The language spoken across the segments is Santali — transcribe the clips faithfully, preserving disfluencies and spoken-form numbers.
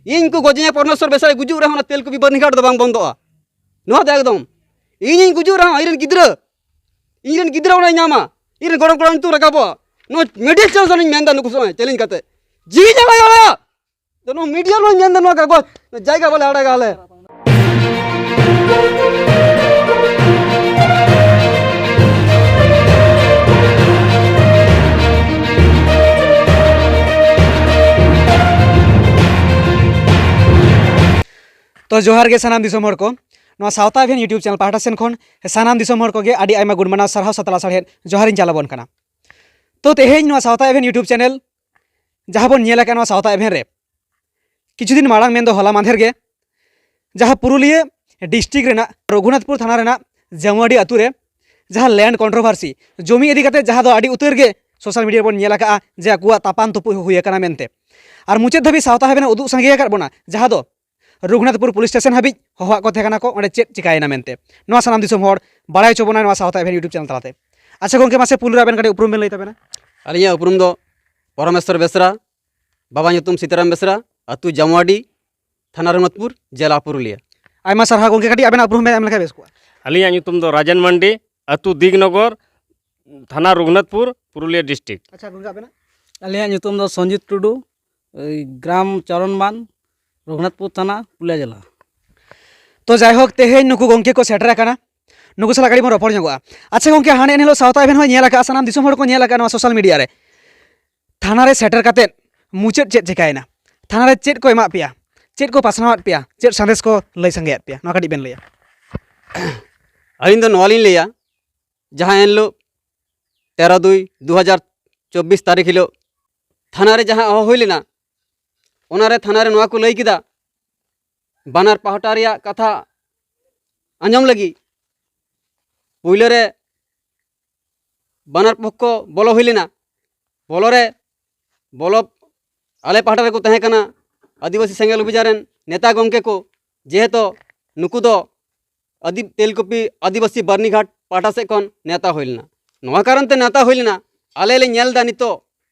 ᱤᱧ ᱠᱚ ᱜᱚᱡᱤᱧᱟ, ᱯᱚᱨᱢᱮᱥᱣᱚᱨ ᱵᱮᱥᱨᱟ ᱜᱩᱡᱩᱜ ᱨᱮᱦᱚᱸ ᱚᱱᱟ ᱛᱮᱞᱠᱩᱯᱤ ᱵᱟᱹᱨᱱᱤᱜᱷᱟᱴ ᱫᱚ ᱵᱟᱝ ᱵᱚᱱᱫᱚᱜᱼᱟ᱾ ᱱᱚᱣᱟ ᱫᱚ ᱮᱠᱫᱚᱢ, ᱤᱧᱤᱧ ᱜᱩᱡᱩᱜ ᱨᱮᱦᱚᱸ ᱤᱧ ᱨᱮᱱ ᱜᱤᱫᱽᱨᱟᱹ, ᱤᱧ ᱨᱮᱱ ᱜᱤᱫᱽᱨᱟᱹ ᱚᱱᱟᱭ ᱧᱟᱢᱟ, ᱤᱧ ᱨᱮᱱ ᱜᱚᱲᱚᱢ ᱠᱚᱲᱟ ᱧᱩᱛᱩᱢ ᱨᱟᱠᱟᱵᱚᱜᱼᱟ᱾ ᱱᱚᱣᱟ ᱢᱤᱰᱤᱭᱟ ᱪᱮᱱᱮᱞ ᱥᱟᱢᱟᱝ ᱤᱧ ᱢᱮᱱᱫᱟ, ᱱᱩᱠᱩ ᱥᱟᱢᱟᱝ ᱪᱮᱞᱮᱧ ᱠᱟᱛᱮ ᱡᱤᱣᱤ ᱡᱟᱸᱜᱟ ᱟᱲᱟᱜᱟ᱾ ᱛᱚ ᱱᱚᱣᱟ ᱢᱤᱰᱤᱭᱟ ᱱᱚᱣᱟ ᱧᱮᱞ ᱫᱟ, ᱱᱚᱣᱟ ᱠᱟᱜᱚᱡᱽ, ᱱᱚᱣᱟ ᱡᱟᱭᱜᱟ ᱵᱟᱞᱮ ᱟᱲᱟᱜᱟ ᱟᱞᱮ᱾ ᱛᱚ ᱡᱚᱦᱟᱨ ᱜᱮ ᱥᱟᱱᱟᱢ ᱫᱤᱥᱚᱢ ᱦᱚᱲ ᱠᱚ, ᱱᱚᱣᱟ ᱥᱟᱶᱛᱟ ᱮᱵᱷᱮᱱ YouTube ᱪᱮᱱᱮᱞ ᱯᱟᱦᱴᱟ ᱥᱮᱱ ᱠᱷᱚᱱ ᱥᱟᱱᱟᱢ ᱫᱤᱥᱚᱢ ᱦᱚᱲ ᱠᱚᱜᱮ ᱟᱹᱰᱤ ᱟᱭᱢᱟ ᱜᱩᱱ ᱢᱟᱱᱟᱣ ᱥᱟᱨᱦᱟᱣ ᱥᱟᱛᱞᱟ ᱥᱟᱨᱦᱮᱫ ᱡᱚᱦᱟᱨᱤᱧ ᱪᱟᱞ ᱟᱵᱚᱱ ᱠᱟᱱᱟ᱾ ᱛᱚ ᱛᱮᱦᱮᱧ ᱱᱚᱣᱟ ᱥᱟᱶᱛᱟ ᱮᱵᱷᱮᱱ YouTube ᱪᱮᱱᱮᱞ ᱡᱟᱦᱟᱸ ᱵᱚᱱ ᱧᱮᱞ ᱟᱠᱟᱫ ᱱᱚᱣᱟ ᱥᱟᱶᱛᱟ ᱮᱵᱷᱮᱱ ᱨᱮ, ᱠᱤᱪᱷᱩ ᱫᱤᱱ ᱢᱟᱲᱟᱝ ᱢᱮᱱᱫᱚ ᱦᱚᱞᱟ ᱢᱟᱫᱷᱮᱨ ᱜᱮ ᱡᱟᱦᱟᱸ ᱯᱩᱨᱩᱞᱤᱭᱟᱹ ᱰᱤᱥᱴᱨᱤᱠᱴ ᱨᱮᱱᱟᱜ ᱨᱚᱜᱷᱩᱱᱟᱛᱷᱯᱩᱨ ᱛᱷᱟᱱᱟ ᱨᱮᱱᱟᱜ ᱡᱟᱢᱩᱟᱰᱤ ᱟᱹᱛᱩ ᱨᱮ ᱡᱟᱦᱟᱸ ᱞᱮᱱᱰ ᱠᱚᱱᱴᱨᱳᱵᱷᱟᱨᱥᱤ, ᱡᱚᱢᱤ ᱤᱫᱤ ᱠᱟᱛᱮ ᱡᱟᱦᱟᱸ ᱫᱚ ᱟᱹᱰᱤ ᱩᱛᱟᱹᱨ ᱜᱮ ᱥᱳᱥᱟᱞ ᱢᱤᱰᱤᱭᱟ ᱨᱮᱵᱚᱱ ᱧᱮᱞ ᱟᱠᱟᱫᱼᱟ ᱡᱮ ᱟᱠᱚᱣᱟᱜ ᱛᱟᱯᱟᱢ ᱛᱩᱯᱩᱡ ᱦᱩᱭ ᱟᱠᱟᱱᱟ ᱢᱮᱱᱛᱮ᱾ ᱟᱨ ᱢᱩᱪᱟᱹᱫ ᱫᱷᱟᱹᱵᱤᱡ ᱥᱟᱶᱛᱟ ᱮᱵᱷᱮᱱ ᱮ ᱩᱫᱩᱜ ᱥᱟᱸᱜᱮ ᱟᱠᱟᱫ ᱵᱚᱱᱟ, ᱡᱟᱦᱟᱸ ᱫᱚ ᱨᱚᱜᱷᱩᱱᱟᱛᱷᱯᱩᱨ ᱯᱩᱞᱤᱥ ᱥᱴᱮᱥᱚᱱ ᱦᱟᱹᱵᱤᱡ ᱦᱚᱦᱚᱣᱟᱜ ᱠᱚ ᱛᱟᱦᱮᱸ ᱠᱟᱱᱟ ᱠᱚ, ᱚᱸᱰᱮ ᱪᱮᱫ ᱪᱤᱠᱟᱭᱮᱱᱟ ᱢᱮᱱᱛᱮ᱾ ᱱᱚᱣᱟ ᱥᱟᱱᱟᱢ ᱫᱤᱥᱚᱢ ᱦᱚᱲ ᱵᱟᱲᱟᱭ ᱦᱚᱪᱚ ᱵᱚᱱᱟᱭ ᱱᱚᱣᱟ ᱥᱟᱶᱛᱟ ᱮᱵᱷᱮᱱ YouTube ᱪᱮᱱᱮᱞ ᱛᱟᱞᱟᱛᱮ᱾ ᱟᱪᱪᱷᱟ ᱜᱚᱢᱠᱮ, ᱢᱟᱥᱮ ᱯᱩᱭᱞᱩ ᱨᱮ ᱟᱵᱮᱱ ᱠᱟᱹᱴᱤᱡ ᱩᱯᱨᱩᱢ ᱵᱮᱱ ᱞᱟᱹᱭ ᱛᱟᱵᱮᱱᱟ᱾ ᱟᱹᱞᱤᱧᱟᱜ ᱩᱯᱨᱩᱢ ᱫᱚ ᱯᱚᱨᱚᱢᱮᱥᱣᱚᱨ ᱵᱮᱥᱨᱟ, ᱵᱟᱵᱟ ᱧᱩᱛᱩᱢ ᱥᱤᱛᱟᱨᱟᱢ ᱵᱮᱥᱨᱟ, ᱟᱹᱛᱩ ᱡᱟᱢᱩᱟᱰᱤ, ᱛᱷᱟᱱᱟ ᱨᱚᱜᱷᱩᱱᱟᱛᱷᱯᱩᱨ, ᱡᱮᱞᱟ ᱯᱩᱨᱩᱞᱤᱭᱟᱹ᱾ ᱟᱭᱢᱟ ᱥᱟᱨᱦᱟᱣ ᱜᱚᱢᱠᱮ, ᱠᱟᱹᱴᱤᱡ ᱟᱵᱮᱱᱟᱜ ᱩᱯᱨᱩᱢ ᱵᱮᱱ ᱮᱢ ᱞᱮᱠᱷᱟᱱ ᱵᱮᱥ ᱠᱚᱜᱼᱟ᱾ ᱟᱹᱞᱤᱧᱟᱜ ᱧᱩᱛᱩᱢ ᱫᱚ ᱨᱟᱡᱮᱱ ᱢᱟᱱᱰᱤ, ᱟᱹᱛᱩ ᱫᱤᱜᱽᱱᱚᱜᱚᱨ, ᱛᱷᱟᱱᱟ ᱨᱚᱜᱷᱩᱱᱟᱛᱷᱯᱩᱨ, ᱯᱩᱨᱩᱞᱤᱭᱟᱹ ᱰᱤᱥᱴᱨᱤᱠᱴ᱾ ᱟᱪᱪᱷᱟ ᱜᱚᱢᱠᱮ, ᱟᱵᱮᱱᱟᱜ? ᱟᱹᱞᱤᱧᱟᱜ ᱧᱩᱛᱩᱢ ᱫᱚ ᱥᱚᱧᱡᱤᱛ ᱴᱩᱰᱩ, ᱳᱭ ᱜᱨᱟᱢ ᱪᱚᱨᱚᱱᱵᱟᱱ, ᱨᱚᱜᱷᱩᱱᱟᱛᱷᱯᱩᱨ ᱛᱷᱟᱱᱟ, ᱯᱩᱨᱩᱞᱤᱭᱟᱹ ᱡᱮᱞᱟ᱾ ᱛᱚ ᱡᱟᱭᱦᱳᱠ, ᱛᱮᱦᱮᱧ ᱱᱩᱠᱩ ᱜᱚᱢᱠᱮ ᱠᱚ ᱥᱮᱴᱮᱨ ᱟᱠᱟᱱᱟ, ᱱᱩᱠᱩ ᱥᱟᱞᱟᱜ ᱠᱟᱹᱴᱤᱡ ᱵᱚᱱ ᱨᱚᱯᱚᱲ ᱧᱚᱜᱚᱜᱼᱟ᱾ ᱟᱪᱪᱷᱟ ᱜᱚᱢᱠᱮ, ᱦᱟᱱᱮ ᱮᱱ ᱦᱤᱞᱳᱜ ᱥᱟᱶᱛᱟ ᱮᱵᱷᱮᱱ ᱦᱚᱸᱭ ᱧᱮᱞ ᱟᱠᱟᱫᱼᱟ, ᱥᱟᱱᱟᱢ ᱫᱤᱥᱚᱢ ᱦᱚᱲ ᱠᱚ ᱧᱮᱞ ᱟᱠᱟᱫᱼᱟ ᱱᱚᱣᱟ ᱥᱳᱥᱟᱞ ᱢᱤᱰᱤᱭᱟ ᱨᱮ᱾ ᱛᱷᱟᱱᱟ ᱨᱮ ᱥᱮᱴᱮᱨ ᱠᱟᱛᱮᱫ ᱢᱩᱪᱟᱹᱫ ᱪᱮᱫ ᱪᱮᱠᱟᱭᱮᱱᱟ? ᱛᱷᱟᱱᱟ ᱨᱮ ᱪᱮᱫ ᱠᱚ ᱮᱢᱟᱫ ᱯᱮᱭᱟ? ᱪᱮᱫ ᱠᱚ ᱯᱟᱥᱱᱟᱣᱟᱫ ᱯᱮᱭᱟ? ᱪᱮᱫ ᱥᱟᱸᱫᱮᱥ ᱠᱚ ᱞᱟᱹᱭ ᱥᱟᱸᱜᱮᱭᱟᱫ ᱯᱮᱭᱟ? ᱱᱚᱣᱟ ᱠᱟᱹᱴᱤᱡ ᱵᱮᱱ ᱞᱟᱹᱭᱟ᱾ ᱟᱹᱞᱤᱧ ᱫᱚ ᱱᱚᱣᱟ ᱞᱤᱧ ᱞᱟᱹᱭᱟ, ᱡᱟᱦᱟᱸ ᱮᱱ ᱦᱤᱞᱳᱜ ᱛᱮᱨᱚ ᱫᱩᱭ ᱫᱩ ᱦᱟᱡᱟᱨ ᱪᱚᱵᱵᱤᱥ ᱛᱟᱹᱨᱤᱠᱷ ᱦᱤᱞᱳᱜ ᱛᱷᱟᱱᱟ ᱨᱮ ᱡᱟᱦᱟᱸ ᱦᱚᱦᱚ ᱦᱩᱭ ᱞᱮᱱᱟ, ᱚᱱᱟᱨᱮ ᱛᱷᱟᱱᱟ ᱨᱮ ᱱᱚᱣᱟ ᱠᱚ ᱞᱟᱹᱭ ᱠᱮᱫᱟ, ᱵᱟᱱᱟᱨ ᱯᱟᱦᱴᱟ ᱨᱮᱭᱟᱜ ᱠᱟᱛᱷᱟ ᱟᱸᱡᱚᱢ ᱞᱟᱹᱜᱤᱫ ᱯᱩᱭᱞᱟᱹ ᱨᱮ ᱵᱟᱱᱟᱨ ᱯᱚᱠᱠᱷᱚ ᱵᱚᱞᱚ ᱦᱩᱭ ᱞᱮᱱᱟ᱾ ᱵᱚᱞᱚ ᱨᱮ, ᱵᱚᱞᱚ, ᱟᱞᱮ ᱯᱟᱦᱴᱟ ᱨᱮᱠᱚ ᱛᱟᱦᱮᱸ ᱠᱟᱱᱟ ᱟᱹᱫᱤᱵᱟᱹᱥᱤ ᱥᱮᱸᱜᱮᱞ ᱚᱵᱷᱤᱡᱟᱱ ᱨᱮᱱ ᱱᱮᱛᱟ ᱜᱚᱢᱠᱮ ᱠᱚ, ᱡᱮᱦᱮᱛᱩ ᱱᱩᱠᱩ ᱫᱚ ᱟᱹᱫᱤ-, ᱛᱮᱞᱠᱩᱯᱤ ᱟᱹᱫᱤᱵᱟᱹᱥᱤ ᱵᱟᱹᱨᱱᱤᱜᱷᱟᱴ ᱯᱟᱦᱴᱟ ᱥᱮᱫ ᱠᱷᱚᱱ ᱱᱮᱣᱛᱟ ᱦᱩᱭ ᱞᱮᱱᱟ᱾ ᱱᱚᱣᱟ ᱠᱟᱨᱚᱱ ᱛᱮ ᱱᱮᱣᱛᱟ ᱦᱩᱭ ᱞᱮᱱᱟ, ᱟᱞᱮ ᱞᱮ ᱧᱮᱞ ᱮᱫᱟ ᱱᱤᱛᱚᱜ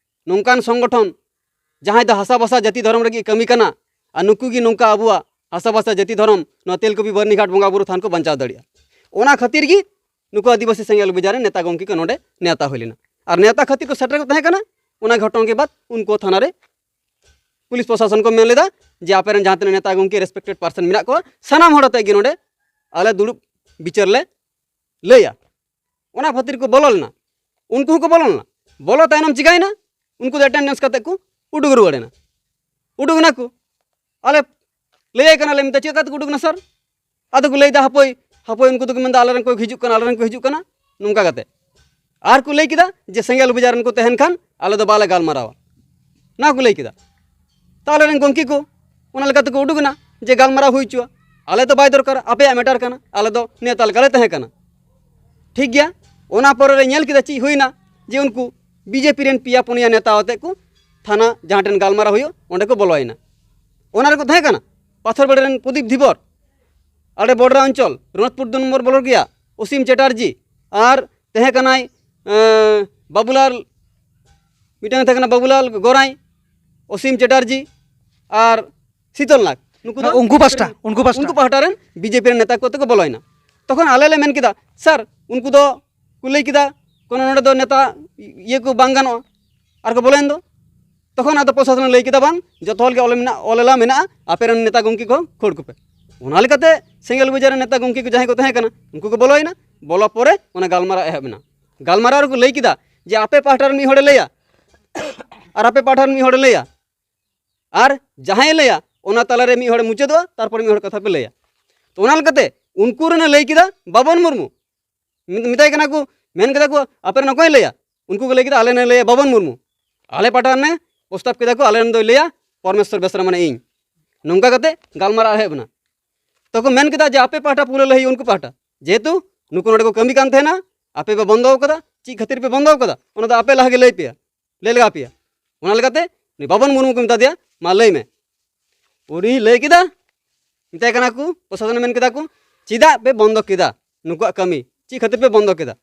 ᱱᱚᱝᱠᱟᱱ ᱥᱚᱝᱜᱚᱴᱷᱚᱱ ᱡᱟᱦᱟᱸᱭ ᱫᱚ ᱦᱟᱥᱟ ᱵᱷᱟᱥᱟ ᱡᱟᱹᱛᱤ ᱫᱷᱚᱨᱚᱢ ᱨᱮᱜᱮ ᱠᱟᱹᱢᱤ ᱠᱟᱱᱟ, ᱟᱨ ᱱᱩᱠᱩ ᱜᱮ ᱱᱚᱝᱠᱟ ᱟᱵᱚᱣᱟᱜ ᱦᱟᱥᱟ ᱵᱷᱟᱥᱟ ᱡᱟᱹᱛᱤ ᱫᱷᱚᱨᱚᱢ ᱱᱚᱣᱟ ᱛᱮᱞᱠᱩᱯᱤ ᱵᱟᱹᱨᱱᱤᱜᱷᱟᱴ ᱵᱚᱸᱜᱟ ᱵᱩᱨᱩ ᱛᱷᱟᱱ ᱠᱚ ᱵᱟᱧᱪᱟᱣ ᱫᱟᱲᱮᱭᱟᱜᱼᱟ᱾ ᱚᱱᱟ ᱠᱷᱟᱹᱛᱤᱨ ᱜᱮ ᱱᱩᱠᱩ ᱟᱹᱫᱤᱵᱟᱹᱥᱤ ᱥᱮᱸᱜᱮᱞ ᱚᱵᱷᱤᱡᱟᱱ ᱨᱮ ᱱᱮᱛᱟ ᱜᱚᱢᱠᱮ ᱠᱚ ᱱᱚᱰᱮ ᱱᱮᱣᱛᱟ ᱦᱩᱭ ᱞᱮᱱᱟ᱾ ᱟᱨ ᱱᱮᱣᱛᱟ ᱠᱷᱟᱹᱛᱤᱨ ᱠᱚ ᱥᱮᱴᱮᱨ ᱠᱚ ᱛᱟᱦᱮᱸ ᱠᱟᱱᱟ᱾ ᱚᱱᱟ ᱜᱷᱚᱴᱚᱱ ᱠᱮ ᱵᱟᱫ ᱩᱱᱠᱩ ᱛᱷᱟᱱᱟ ᱨᱮ ᱯᱩᱞᱤᱥ ᱯᱨᱚᱥᱟᱥᱚᱱ ᱠᱚ ᱢᱮᱱ ᱞᱮᱫᱟ ᱡᱮ ᱟᱯᱮ ᱨᱮᱱ ᱡᱟᱦᱟᱸ ᱛᱤᱱᱟᱹᱜ ᱱᱮᱛᱟ ᱜᱚᱢᱠᱮ ᱨᱮᱥᱯᱮᱠᱴᱮᱰ ᱯᱟᱨᱥᱚᱱ ᱢᱮᱱᱟᱜ ᱠᱚᱣᱟ, ᱥᱟᱱᱟᱢ ᱦᱚᱲ ᱟᱛᱮ ᱜᱮ ᱱᱚᱰᱮ ᱟᱞᱮ ᱫᱩᱲᱩᱵ ᱵᱤᱪᱟᱹᱨ ᱞᱮ ᱞᱟᱹᱭᱟ᱾ ᱚᱱᱟ ᱠᱷᱟᱹᱛᱤᱨ ᱠᱚ ᱵᱚᱞᱚ ᱞᱮᱱᱟ᱾ ᱩᱱᱠᱩ ᱦᱚᱸᱠᱚ ᱵᱚᱞᱚ ᱞᱮᱱᱟ᱾ ᱵᱚᱞᱚ ᱛᱟᱭᱱᱚᱢ ᱪᱤᱠᱟᱭᱮᱱᱟ? ᱩᱱᱠᱩ ᱫᱚ ᱮᱴᱮᱱᱰᱮᱱᱥ ᱠᱟᱛᱮ ᱠᱚ ᱩᱰᱩᱠ ᱨᱩᱣᱟᱹᱲ ᱮᱱᱟ᱾ ᱩᱰᱩᱠ ᱮᱱᱟ ᱠᱚ, ᱟᱞᱮ ᱞᱟᱹᱭᱟᱭ ᱠᱟᱱᱟᱞᱮ, ᱢᱮᱛᱟ ᱪᱮᱫ ᱞᱮᱠᱟ ᱛᱮᱠᱚ ᱩᱰᱩᱠ ᱮᱱᱟ ᱥᱟᱨ? ᱟᱫᱚ ᱠᱚ ᱞᱟᱹᱭᱫᱟ ᱦᱟᱯᱳᱭ ᱦᱟᱯᱳᱭ, ᱩᱱᱠᱩ ᱫᱚᱠᱚ ᱢᱮᱱᱫᱟ ᱟᱞᱮᱨᱮᱱ ᱠᱚ ᱦᱤᱡᱩᱜ ᱠᱟᱱᱟ, ᱟᱞᱮᱨᱮᱱ ᱠᱚ ᱦᱤᱡᱩᱜ ᱠᱟᱱᱟ, ᱱᱚᱝᱠᱟ ᱠᱟᱛᱮ᱾ ᱟᱨ ᱠᱚ ᱞᱟᱹᱭ ᱠᱮᱫᱟ ᱡᱮ ᱥᱮᱸᱜᱮᱞ ᱚᱵᱷᱤᱡᱟᱱ ᱨᱮᱱ ᱠᱚ ᱛᱟᱦᱮᱱ ᱠᱷᱟᱱ ᱟᱞᱮ ᱫᱚ ᱵᱟᱞᱮ ᱜᱟᱞᱢᱟᱨᱟᱣᱟ, ᱱᱚᱣᱟ ᱠᱚ ᱞᱟᱹᱭ ᱠᱮᱫᱟ᱾ ᱛᱟᱦᱞᱮ ᱨᱮᱱ ᱜᱚᱢᱠᱮ ᱠᱚ ᱚᱱᱟ ᱞᱮᱠᱟ ᱛᱮᱠᱚ ᱩᱰᱩᱠ ᱮᱱᱟ ᱡᱮ ᱜᱟᱞᱢᱟᱨᱟᱣ ᱦᱩᱭ ᱦᱚᱪᱚᱣᱟ, ᱟᱞᱮ ᱫᱚ ᱵᱟᱭ ᱫᱚᱨᱠᱟᱨ, ᱟᱯᱮᱭᱟᱜ ᱢᱮᱴᱟᱨ ᱠᱟᱱᱟ, ᱟᱞᱮ ᱫᱚ ᱱᱮᱣᱛᱟ ᱞᱮᱠᱟ ᱞᱮ ᱛᱟᱦᱮᱸ ᱠᱟᱱᱟ᱾ ᱴᱷᱤᱠ ᱜᱮᱭᱟ, ᱚᱱᱟ ᱯᱚᱨᱮ ᱨᱮ ᱧᱮᱞ ᱠᱮᱫᱟ ᱪᱮᱫ ᱦᱩᱭᱱᱟ, ᱡᱮ ᱩᱱᱠᱩ ᱵᱤᱡᱮᱯᱤ ᱨᱮᱱ ᱯᱮᱭᱟ ᱯᱩᱱᱭᱟ ᱱᱮᱛᱟ ᱟᱛᱮ ᱠᱚ ᱛᱷᱟᱱᱟ ᱡᱟᱦᱟᱸ ᱴᱷᱮᱱ ᱜᱟᱞᱢᱟᱨᱟᱣ ᱦᱩᱭᱩᱜ ᱚᱸᱰᱮ ᱠᱚ ᱵᱚᱞᱚᱭᱮᱱᱟ᱾ ᱚᱱᱟ ᱨᱮᱠᱚ ᱛᱟᱦᱮᱸ ᱠᱟᱱᱟ ᱯᱟᱛᱷᱚᱨᱵᱟᱲᱤ ᱨᱮᱱ ᱯᱨᱚᱫᱤᱯ ᱫᱷᱤᱵᱚᱨ, ᱟᱞᱮ ᱵᱚᱰᱨᱟ ᱚᱧᱪᱚᱞ ᱨᱚᱱᱚᱛᱯᱩᱨ ᱫᱩ ᱱᱚᱢᱵᱚᱨ ᱵᱞᱚᱠ ᱨᱮᱭᱟᱜ ᱚᱥᱤᱢ ᱪᱮᱴᱟᱨᱡᱤ, ᱟᱨ ᱛᱟᱦᱮᱸ ᱠᱟᱱᱟᱭ ᱮᱸ, ᱵᱟᱵᱩᱞᱟᱞ, ᱢᱤᱫᱴᱟᱝ ᱛᱟᱦᱮᱸ ᱠᱟᱱᱟ ᱵᱟᱵᱩᱞᱟᱞ ᱜᱚᱨᱟᱭ, ᱚᱥᱤᱢ ᱪᱮᱴᱟᱨᱡᱤ ᱟᱨ ᱥᱤᱛᱚᱞ ᱱᱟᱜᱽ᱾ ᱱᱩᱠᱩ ᱫᱚ ᱩᱱᱠᱩ ᱯᱟᱦᱴᱟ, ᱩᱱᱠᱩ ᱯᱟᱦᱴᱟ᱾ ᱩᱱᱠᱩ ᱯᱟᱦᱴᱟ ᱨᱮᱱ ᱵᱤᱡᱮᱯᱤ ᱨᱮᱱ ᱱᱮᱛᱟ ᱠᱚ ᱛᱮᱠᱚ ᱵᱚᱞᱚᱭᱮᱱᱟ᱾ ᱛᱚᱠᱷᱚᱱ ᱟᱞᱮ ᱞᱮ ᱢᱮᱱ ᱠᱮᱫᱟ, ᱥᱟᱨ, ᱩᱱᱠᱩ ᱫᱚ ᱠᱚ ᱞᱟᱹᱭ ᱠᱮᱫᱟ ᱠᱳᱱᱳ ᱱᱚᱰᱮ ᱫᱚ ᱱᱮᱛᱟ ᱤᱭᱟᱹ ᱠᱚ ᱵᱟᱝ ᱜᱟᱱᱚᱜᱼᱟ, ᱟᱨ ᱠᱚ ᱵᱚᱞᱚᱭᱮᱱ ᱫᱚ᱾ ᱛᱚᱠᱷᱚᱱ ᱟᱫᱚ ᱯᱨᱚᱥᱟᱥᱚᱱ ᱞᱟᱹᱭ ᱠᱮᱫᱟ, ᱵᱟᱝ, ᱡᱚᱛᱚ ᱦᱚᱲ ᱜᱮ ᱚᱞ ᱢᱮᱱᱟᱜ, ᱚᱞ ᱮᱞᱟ ᱢᱮᱱᱟᱜᱼᱟ, ᱟᱯᱮ ᱨᱮᱱ ᱱᱮᱛᱟ ᱜᱚᱢᱠᱮ ᱠᱚ ᱠᱷᱟᱹᱲ ᱠᱚᱯᱮ᱾ ᱚᱱᱟ ᱞᱮᱠᱟᱛᱮ ᱥᱮᱸᱜᱮᱞ ᱚᱵᱷᱤᱡᱟᱱ ᱨᱮᱱ ᱱᱮᱛᱟ ᱜᱚᱢᱠᱮ ᱠᱚ ᱡᱟᱦᱟᱸᱭ ᱠᱚ ᱛᱟᱦᱮᱸ ᱠᱟᱱᱟ ᱩᱱᱠᱩ ᱠᱚ ᱵᱚᱞᱚᱭᱮᱱᱟ᱾ ᱵᱚᱞᱚ ᱯᱚᱨᱮ ᱚᱱᱟ ᱜᱟᱞᱢᱟᱨᱟᱣ ᱮᱦᱚᱵ ᱮᱱᱟ᱾ ᱜᱟᱞᱢᱟᱨᱟᱣ ᱨᱮᱠᱚ ᱞᱟᱹᱭ ᱠᱮᱫᱟ ᱡᱮ ᱟᱯᱮ ᱯᱟᱦᱴᱟ ᱨᱮᱱ ᱢᱤᱫ ᱦᱚᱲᱮ ᱞᱟᱹᱭᱟ ᱟᱨ ᱟᱯᱮ ᱯᱟᱦᱴᱟ ᱨᱮᱱ ᱢᱤᱫ ᱦᱚᱲᱮ ᱞᱟᱹᱭᱟ, ᱟᱨ ᱡᱟᱦᱟᱸᱭᱮ ᱞᱟᱹᱭᱟ ᱚᱱᱟ ᱛᱟᱞᱟᱨᱮ ᱢᱤᱫ ᱦᱚᱲᱮ ᱢᱩᱪᱟᱹᱫᱚᱜᱼᱟ, ᱛᱟᱨᱯᱚᱨᱮ ᱢᱤᱫ ᱦᱚᱲ ᱠᱟᱛᱷᱟ ᱯᱮ ᱞᱟᱹᱭᱟ᱾ ᱛᱚ ᱚᱱᱟ ᱞᱮᱠᱟᱛᱮ ᱩᱱᱠᱩ ᱨᱮᱱᱮ ᱞᱟᱹᱭ ᱠᱮᱫᱟ ᱵᱟᱵᱚᱱ ᱢᱩᱨᱢᱩ, ᱢᱮᱛᱟᱭ ᱠᱟᱱᱟ ᱠᱚ, ᱢᱮᱱ ᱠᱮᱫᱟ ᱠᱚ ᱟᱯᱮ ᱨᱮᱱ ᱚᱠᱚᱭ ᱞᱟᱹᱭᱟ? ᱩᱱᱠᱩ ᱠᱚ ᱞᱟᱹᱭ ᱠᱮᱫᱟ ᱟᱞᱮ ᱞᱮ ᱞᱟᱹᱭᱟ ᱵᱟᱵᱚᱱ ᱢᱩᱨᱢᱩ, ᱟᱞᱮ ᱯᱟᱦᱴᱟ ᱨᱮᱱᱮ ᱯᱨᱚᱥᱛᱟᱵ ᱠᱮᱫᱟ ᱠᱚ, ᱟᱞᱮ ᱨᱮᱱ ᱫᱚᱭ ᱞᱟᱹᱭᱟ ᱯᱚᱨᱢᱮᱥᱣᱚᱨ ᱵᱮᱥᱨᱟ ᱢᱟᱱᱮ ᱤᱧ᱾ ᱱᱚᱝᱠᱟ ᱠᱟᱛᱮ ᱜᱟᱞᱢᱟᱨᱟᱣ ᱮᱦᱚᱵ ᱮᱱᱟ᱾ ᱛᱚ ᱠᱚ ᱢᱮᱱ ᱠᱮᱫᱟ ᱡᱮ ᱟᱯᱮ ᱯᱟᱦᱴᱟ ᱯᱩᱨᱟᱹ ᱞᱟᱹᱭ ᱦᱩᱭᱩᱜᱼᱟ ᱩᱱᱠᱩ ᱯᱟᱦᱴᱟ, ᱡᱮᱦᱮᱛᱩ ᱱᱩᱠᱩ ᱱᱚᱰᱮ ᱠᱚ ᱠᱟᱹᱢᱤ ᱠᱟᱱ ᱛᱟᱦᱮᱱᱟ, ᱟᱯᱮ ᱯᱮ ᱵᱚᱱᱫᱚ ᱟᱠᱟᱫᱟ, ᱪᱮᱫ ᱠᱷᱟᱹᱛᱤᱨ ᱯᱮ ᱵᱚᱱᱫᱚ ᱟᱠᱟᱫᱟ ᱚᱱᱟ ᱫᱚ ᱟᱯᱮ ᱞᱟᱦᱟ ᱜᱮ ᱞᱟᱹᱭ ᱯᱮᱭᱟ, ᱞᱟᱹᱭ ᱞᱟᱜᱟᱣ ᱯᱮᱭᱟ᱾ ᱚᱱᱟ ᱞᱮᱠᱟᱛᱮ ᱩᱱᱤ ᱵᱟᱵᱚᱱ ᱢᱩᱨᱢᱩ ᱠᱚ ᱢᱮᱛᱟ ᱫᱮᱭᱟ, ᱢᱟ ᱞᱟᱹᱭ ᱢᱮ᱾ ᱩᱱᱤ ᱞᱟᱹᱭ ᱠᱮᱫᱟ, ᱢᱮᱛᱟᱭ ᱠᱟᱱᱟ ᱠᱚ, ᱯᱨᱚᱥᱟᱥᱚᱱᱮ ᱢᱮᱱ ᱠᱮᱫᱟ ᱠᱚ, ᱪᱮᱫᱟᱜ ᱯᱮ ᱵᱚᱱᱫᱚ ᱠᱮᱫᱟ ᱱᱩᱠᱩᱣᱟᱜ ᱠᱟᱹᱢᱤ, ᱪᱮᱫ ᱠᱷᱟᱹᱛᱤᱨ ᱯᱮ ᱵᱚᱱᱫᱚ ᱠᱮᱫᱟ?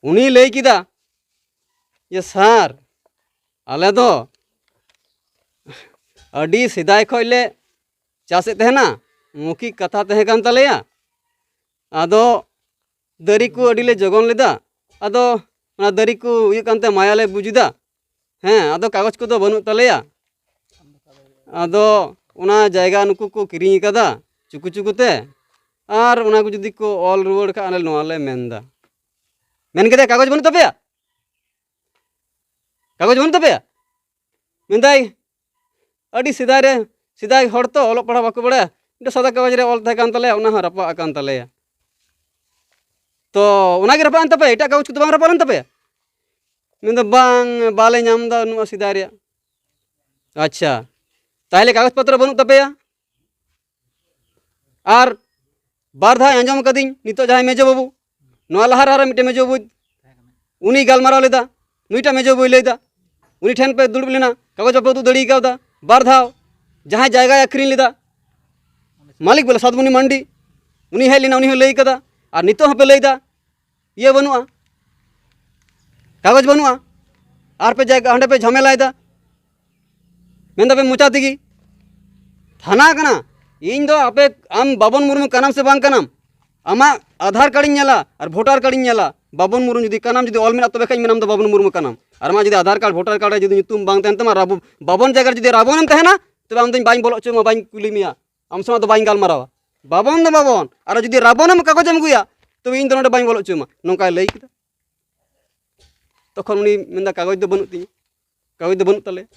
ᱩᱱᱤ ᱞᱟᱹᱭ ᱠᱮᱫᱟ ᱡᱮ ᱥᱟᱨ, ᱟᱞᱮ ᱫᱚ ᱟᱹᱰᱤ ᱥᱮᱫᱟᱭ ᱠᱷᱚᱱ ᱞᱮ ᱪᱟᱥᱮᱫ ᱛᱟᱦᱮᱱᱟ, ᱢᱳᱣᱠᱷᱤᱠ ᱠᱟᱛᱷᱟ ᱛᱟᱦᱮᱸ ᱠᱟᱱ ᱛᱟᱞᱮᱭᱟ᱾ ᱟᱫᱚ ᱫᱟᱨᱮ ᱠᱚ ᱟᱹᱰᱤ ᱞᱮ ᱡᱚᱜᱚᱱ ᱞᱮᱫᱟ᱾ ᱟᱫᱚ ᱚᱱᱟ ᱫᱟᱨᱮ ᱠᱚ ᱤᱭᱟᱹᱜ ᱠᱟᱱᱛᱮ ᱢᱟᱭᱟ ᱞᱮ ᱵᱩᱡᱽ ᱮᱫᱟ᱾ ᱦᱮᱸ, ᱟᱫᱚ ᱠᱟᱜᱚᱡᱽ ᱠᱚᱫᱚ ᱵᱟᱹᱱᱩᱜ ᱛᱟᱞᱮᱭᱟ᱾ ᱟᱫᱚ ᱚᱱᱟ ᱡᱟᱭᱜᱟ ᱱᱩᱠᱩ ᱠᱚ ᱠᱤᱨᱤᱧ ᱟᱠᱟᱫᱟ ᱪᱩᱠᱩ ᱪᱩᱠᱩ ᱛᱮ, ᱟᱨ ᱚᱱᱟ ᱠᱚ ᱡᱩᱫᱤ ᱠᱚ ᱚᱞ ᱨᱩᱣᱟᱹᱲ ᱠᱷᱟᱱ, ᱟᱞᱮ ᱱᱚᱣᱟ ᱞᱮ ᱢᱮᱱᱫᱟ᱾ ᱢᱮᱱ ᱠᱮᱫᱟ, ᱠᱟᱜᱚᱡᱽ ᱵᱟᱹᱱᱩᱜ ᱛᱟᱯᱮᱭᱟ? ᱠᱟᱜᱚᱡᱽ ᱵᱟᱹᱱᱩᱜ ᱛᱟᱯᱮᱭᱟ? ᱢᱮᱱᱫᱟᱭ, ᱟᱹᱰᱤ ᱥᱮᱫᱟᱭ ᱨᱮ, ᱥᱮᱫᱟᱭ ᱦᱚᱲ ᱛᱚ ᱚᱞᱚᱜ ᱯᱟᱲᱦᱟᱜ ᱵᱟᱠᱚ ᱵᱟᱲᱟᱭᱟ, ᱢᱤᱫᱴᱮᱱ ᱥᱟᱫᱟ ᱠᱟᱜᱚᱡᱽ ᱨᱮ ᱚᱞ ᱛᱟᱦᱮᱸ ᱠᱟᱱ ᱛᱟᱞᱮᱭᱟ, ᱚᱱᱟ ᱦᱚᱸ ᱨᱟᱯᱟᱜ ᱟᱠᱟᱱ ᱛᱟᱞᱮᱭᱟ᱾ ᱛᱚ ᱚᱱᱟᱜᱮ ᱨᱟᱯᱟᱜ ᱮᱱ ᱛᱟᱯᱮᱭᱟ, ᱮᱴᱟᱜ ᱠᱟᱜᱚᱡᱽ ᱠᱚᱫᱚ ᱵᱟᱝ ᱨᱟᱯᱟᱜ ᱞᱮᱱ ᱛᱟᱯᱮᱭᱟ? ᱢᱮᱱᱫᱟ, ᱵᱟᱝ, ᱵᱟᱞᱮ ᱧᱟᱢ ᱮᱫᱟ ᱱᱚᱣᱟ ᱥᱮᱫᱟᱭ ᱨᱮᱭᱟᱜ᱾ ᱟᱪᱪᱷᱟ, ᱛᱟᱦᱚᱞᱮ ᱠᱟᱜᱚᱡᱽ ᱯᱚᱛᱨᱚ ᱵᱟᱹᱱᱩᱜ ᱛᱟᱯᱮᱭᱟ? ᱟᱨ ᱵᱟᱨ ᱫᱷᱟᱣ ᱟᱸᱡᱚᱢ ᱠᱟᱹᱫᱟᱹᱧ, ᱱᱤᱛᱚᱜ ᱡᱟᱦᱟᱸᱭ ᱢᱮᱡᱳ ᱵᱟᱹᱵᱩ, ᱱᱚᱣᱟ ᱞᱟᱦᱟ ᱨᱮ ᱟᱨᱚ ᱢᱤᱫᱴᱮᱱ ᱢᱮᱡᱳ ᱵᱟᱹᱵᱩ, ᱩᱱᱤ ᱜᱟᱞᱢᱟᱨᱟᱣ ᱞᱮᱫᱟ, ᱱᱩᱭᱴᱟᱜ ᱢᱮᱡᱳ ᱵᱟᱹᱵᱩᱭ ᱞᱟᱹᱭᱫᱟ, ᱩᱱᱤ ᱴᱷᱮᱱ ᱯᱮ ᱫᱩᱲᱩᱵ ᱞᱮᱱᱟ, ᱠᱟᱜᱚᱡᱽ ᱵᱟᱯᱮ ᱩᱫᱩᱜ ᱫᱟᱲᱮ ᱠᱟᱣᱫᱟ᱾ ᱵᱟᱨ ᱫᱷᱟᱣ ᱡᱟᱦᱟᱸᱭ ᱡᱟᱭᱜᱟᱭ ᱟᱹᱠᱷᱨᱤᱧ ᱞᱮᱫᱟ, ᱢᱟᱹᱞᱤᱠ ᱵᱚᱞᱮ ᱥᱟᱫᱢᱩᱱᱤ ᱢᱟᱱᱰᱤ, ᱩᱱᱤ ᱦᱮᱡ ᱞᱮᱱᱟ, ᱩᱱᱤ ᱦᱚᱸ ᱞᱟᱹᱭ ᱠᱟᱫᱟ᱾ ᱟᱨ ᱱᱤᱛᱚᱜ ᱦᱚᱸᱯᱮ ᱞᱟᱹᱭᱫᱟ ᱤᱭᱟᱹ ᱵᱟᱹᱱᱩᱜᱼᱟ, ᱠᱟᱜᱚᱡᱽ ᱵᱟᱹᱱᱩᱜᱼᱟ, ᱟᱨ ᱯᱮ ᱡᱟᱭᱜᱟ ᱦᱟᱸᱰᱮ ᱯᱮ ᱡᱷᱟᱢᱮᱞᱟᱭᱮᱫᱟ, ᱢᱮᱱᱫᱟᱯᱮ ᱢᱚᱪᱟ ᱛᱮᱜᱮ᱾ ᱛᱷᱟᱱᱟ ᱠᱟᱱᱟ, ᱤᱧ ᱫᱚ ᱟᱯᱮ, ᱟᱢ ᱵᱟᱵᱚᱱ ᱢᱩᱨᱢᱩ ᱠᱟᱱᱟᱢ ᱥᱮ ᱵᱟᱝ ᱠᱟᱱᱟᱢ? ᱟᱢᱟᱜ ᱟᱫᱷᱟᱨ ᱠᱟᱨᱰ ᱤᱧ ᱧᱮᱞᱟ ᱟᱨ ᱵᱷᱳᱴᱟᱨ ᱠᱟᱨᱰ ᱤᱧ ᱧᱮᱞᱟ᱾ ᱵᱟᱵᱚᱱ ᱢᱩᱨᱢᱩ ᱡᱩᱫᱤ ᱠᱟᱱᱟᱢ, ᱡᱩᱫᱤ ᱚᱞ ᱢᱮᱱᱟᱜ ᱛᱚᱵᱮ ᱠᱷᱟᱡ ᱤᱧ ᱢᱮᱱᱟᱢ ᱫᱚ ᱵᱟᱵᱚᱱ ᱢᱩᱨᱢᱩ ᱠᱟᱱᱟᱢ᱾ ᱟᱨ ᱟᱢᱟᱜ ᱡᱩᱫᱤ ᱟᱫᱷᱟᱨ ᱠᱟᱨᱰ, ᱵᱷᱳᱴᱟᱨ ᱠᱟᱨᱰ ᱨᱮ ᱡᱩᱫᱤ ᱧᱩᱛᱩᱢ ᱵᱟᱝ ᱛᱟᱦᱮᱱ ᱛᱟᱢᱟ, ᱨᱟᱵᱚ-, ᱵᱟᱵᱚᱱ ᱡᱟᱭᱜᱟ ᱨᱮ ᱡᱩᱫᱤ ᱨᱟᱵᱚᱱᱮᱢ ᱛᱟᱦᱮᱱᱟ, ᱛᱚᱵᱮ ᱟᱢ ᱫᱚᱧ ᱵᱟᱹᱧ ᱵᱚᱞᱚ ᱦᱚᱪᱚ ᱟᱢᱟ, ᱵᱟᱹᱧ ᱠᱩᱞᱤ ᱢᱮᱭᱟ, ᱟᱢ ᱥᱟᱶ ᱫᱚ ᱵᱟᱹᱧ ᱜᱟᱞᱢᱟᱨᱟᱣᱟ᱾ ᱵᱟᱵᱚᱱ ᱫᱚ ᱵᱟᱵᱚᱱ, ᱟᱨ ᱡᱩᱫᱤ ᱨᱟᱵᱚᱱᱮᱢ ᱠᱟᱜᱚᱡᱮᱢ ᱟᱹᱜᱩᱭᱟ, ᱛᱚᱵᱮ ᱤᱧ ᱫᱚ ᱱᱚᱰᱮ ᱵᱟᱹᱧ ᱵᱚᱞᱚ ᱦᱚᱪᱚ ᱟᱢᱟ, ᱱᱚᱝᱠᱟᱭ ᱞᱟᱹᱭ ᱠᱮᱫᱟ᱾ ᱛᱚᱠᱷᱚᱱ ᱩᱱᱤ ᱢᱮᱱᱫᱟ, ᱠᱟᱜᱚᱡᱽ ᱫᱚ ᱵᱟᱹᱱᱩᱜ ᱛᱤᱧᱟᱹ, ᱠᱟᱹᱣᱰᱤ ᱫᱚ ᱵᱟᱹᱱᱩᱜ ᱛᱟᱞᱮᱭᱟ᱾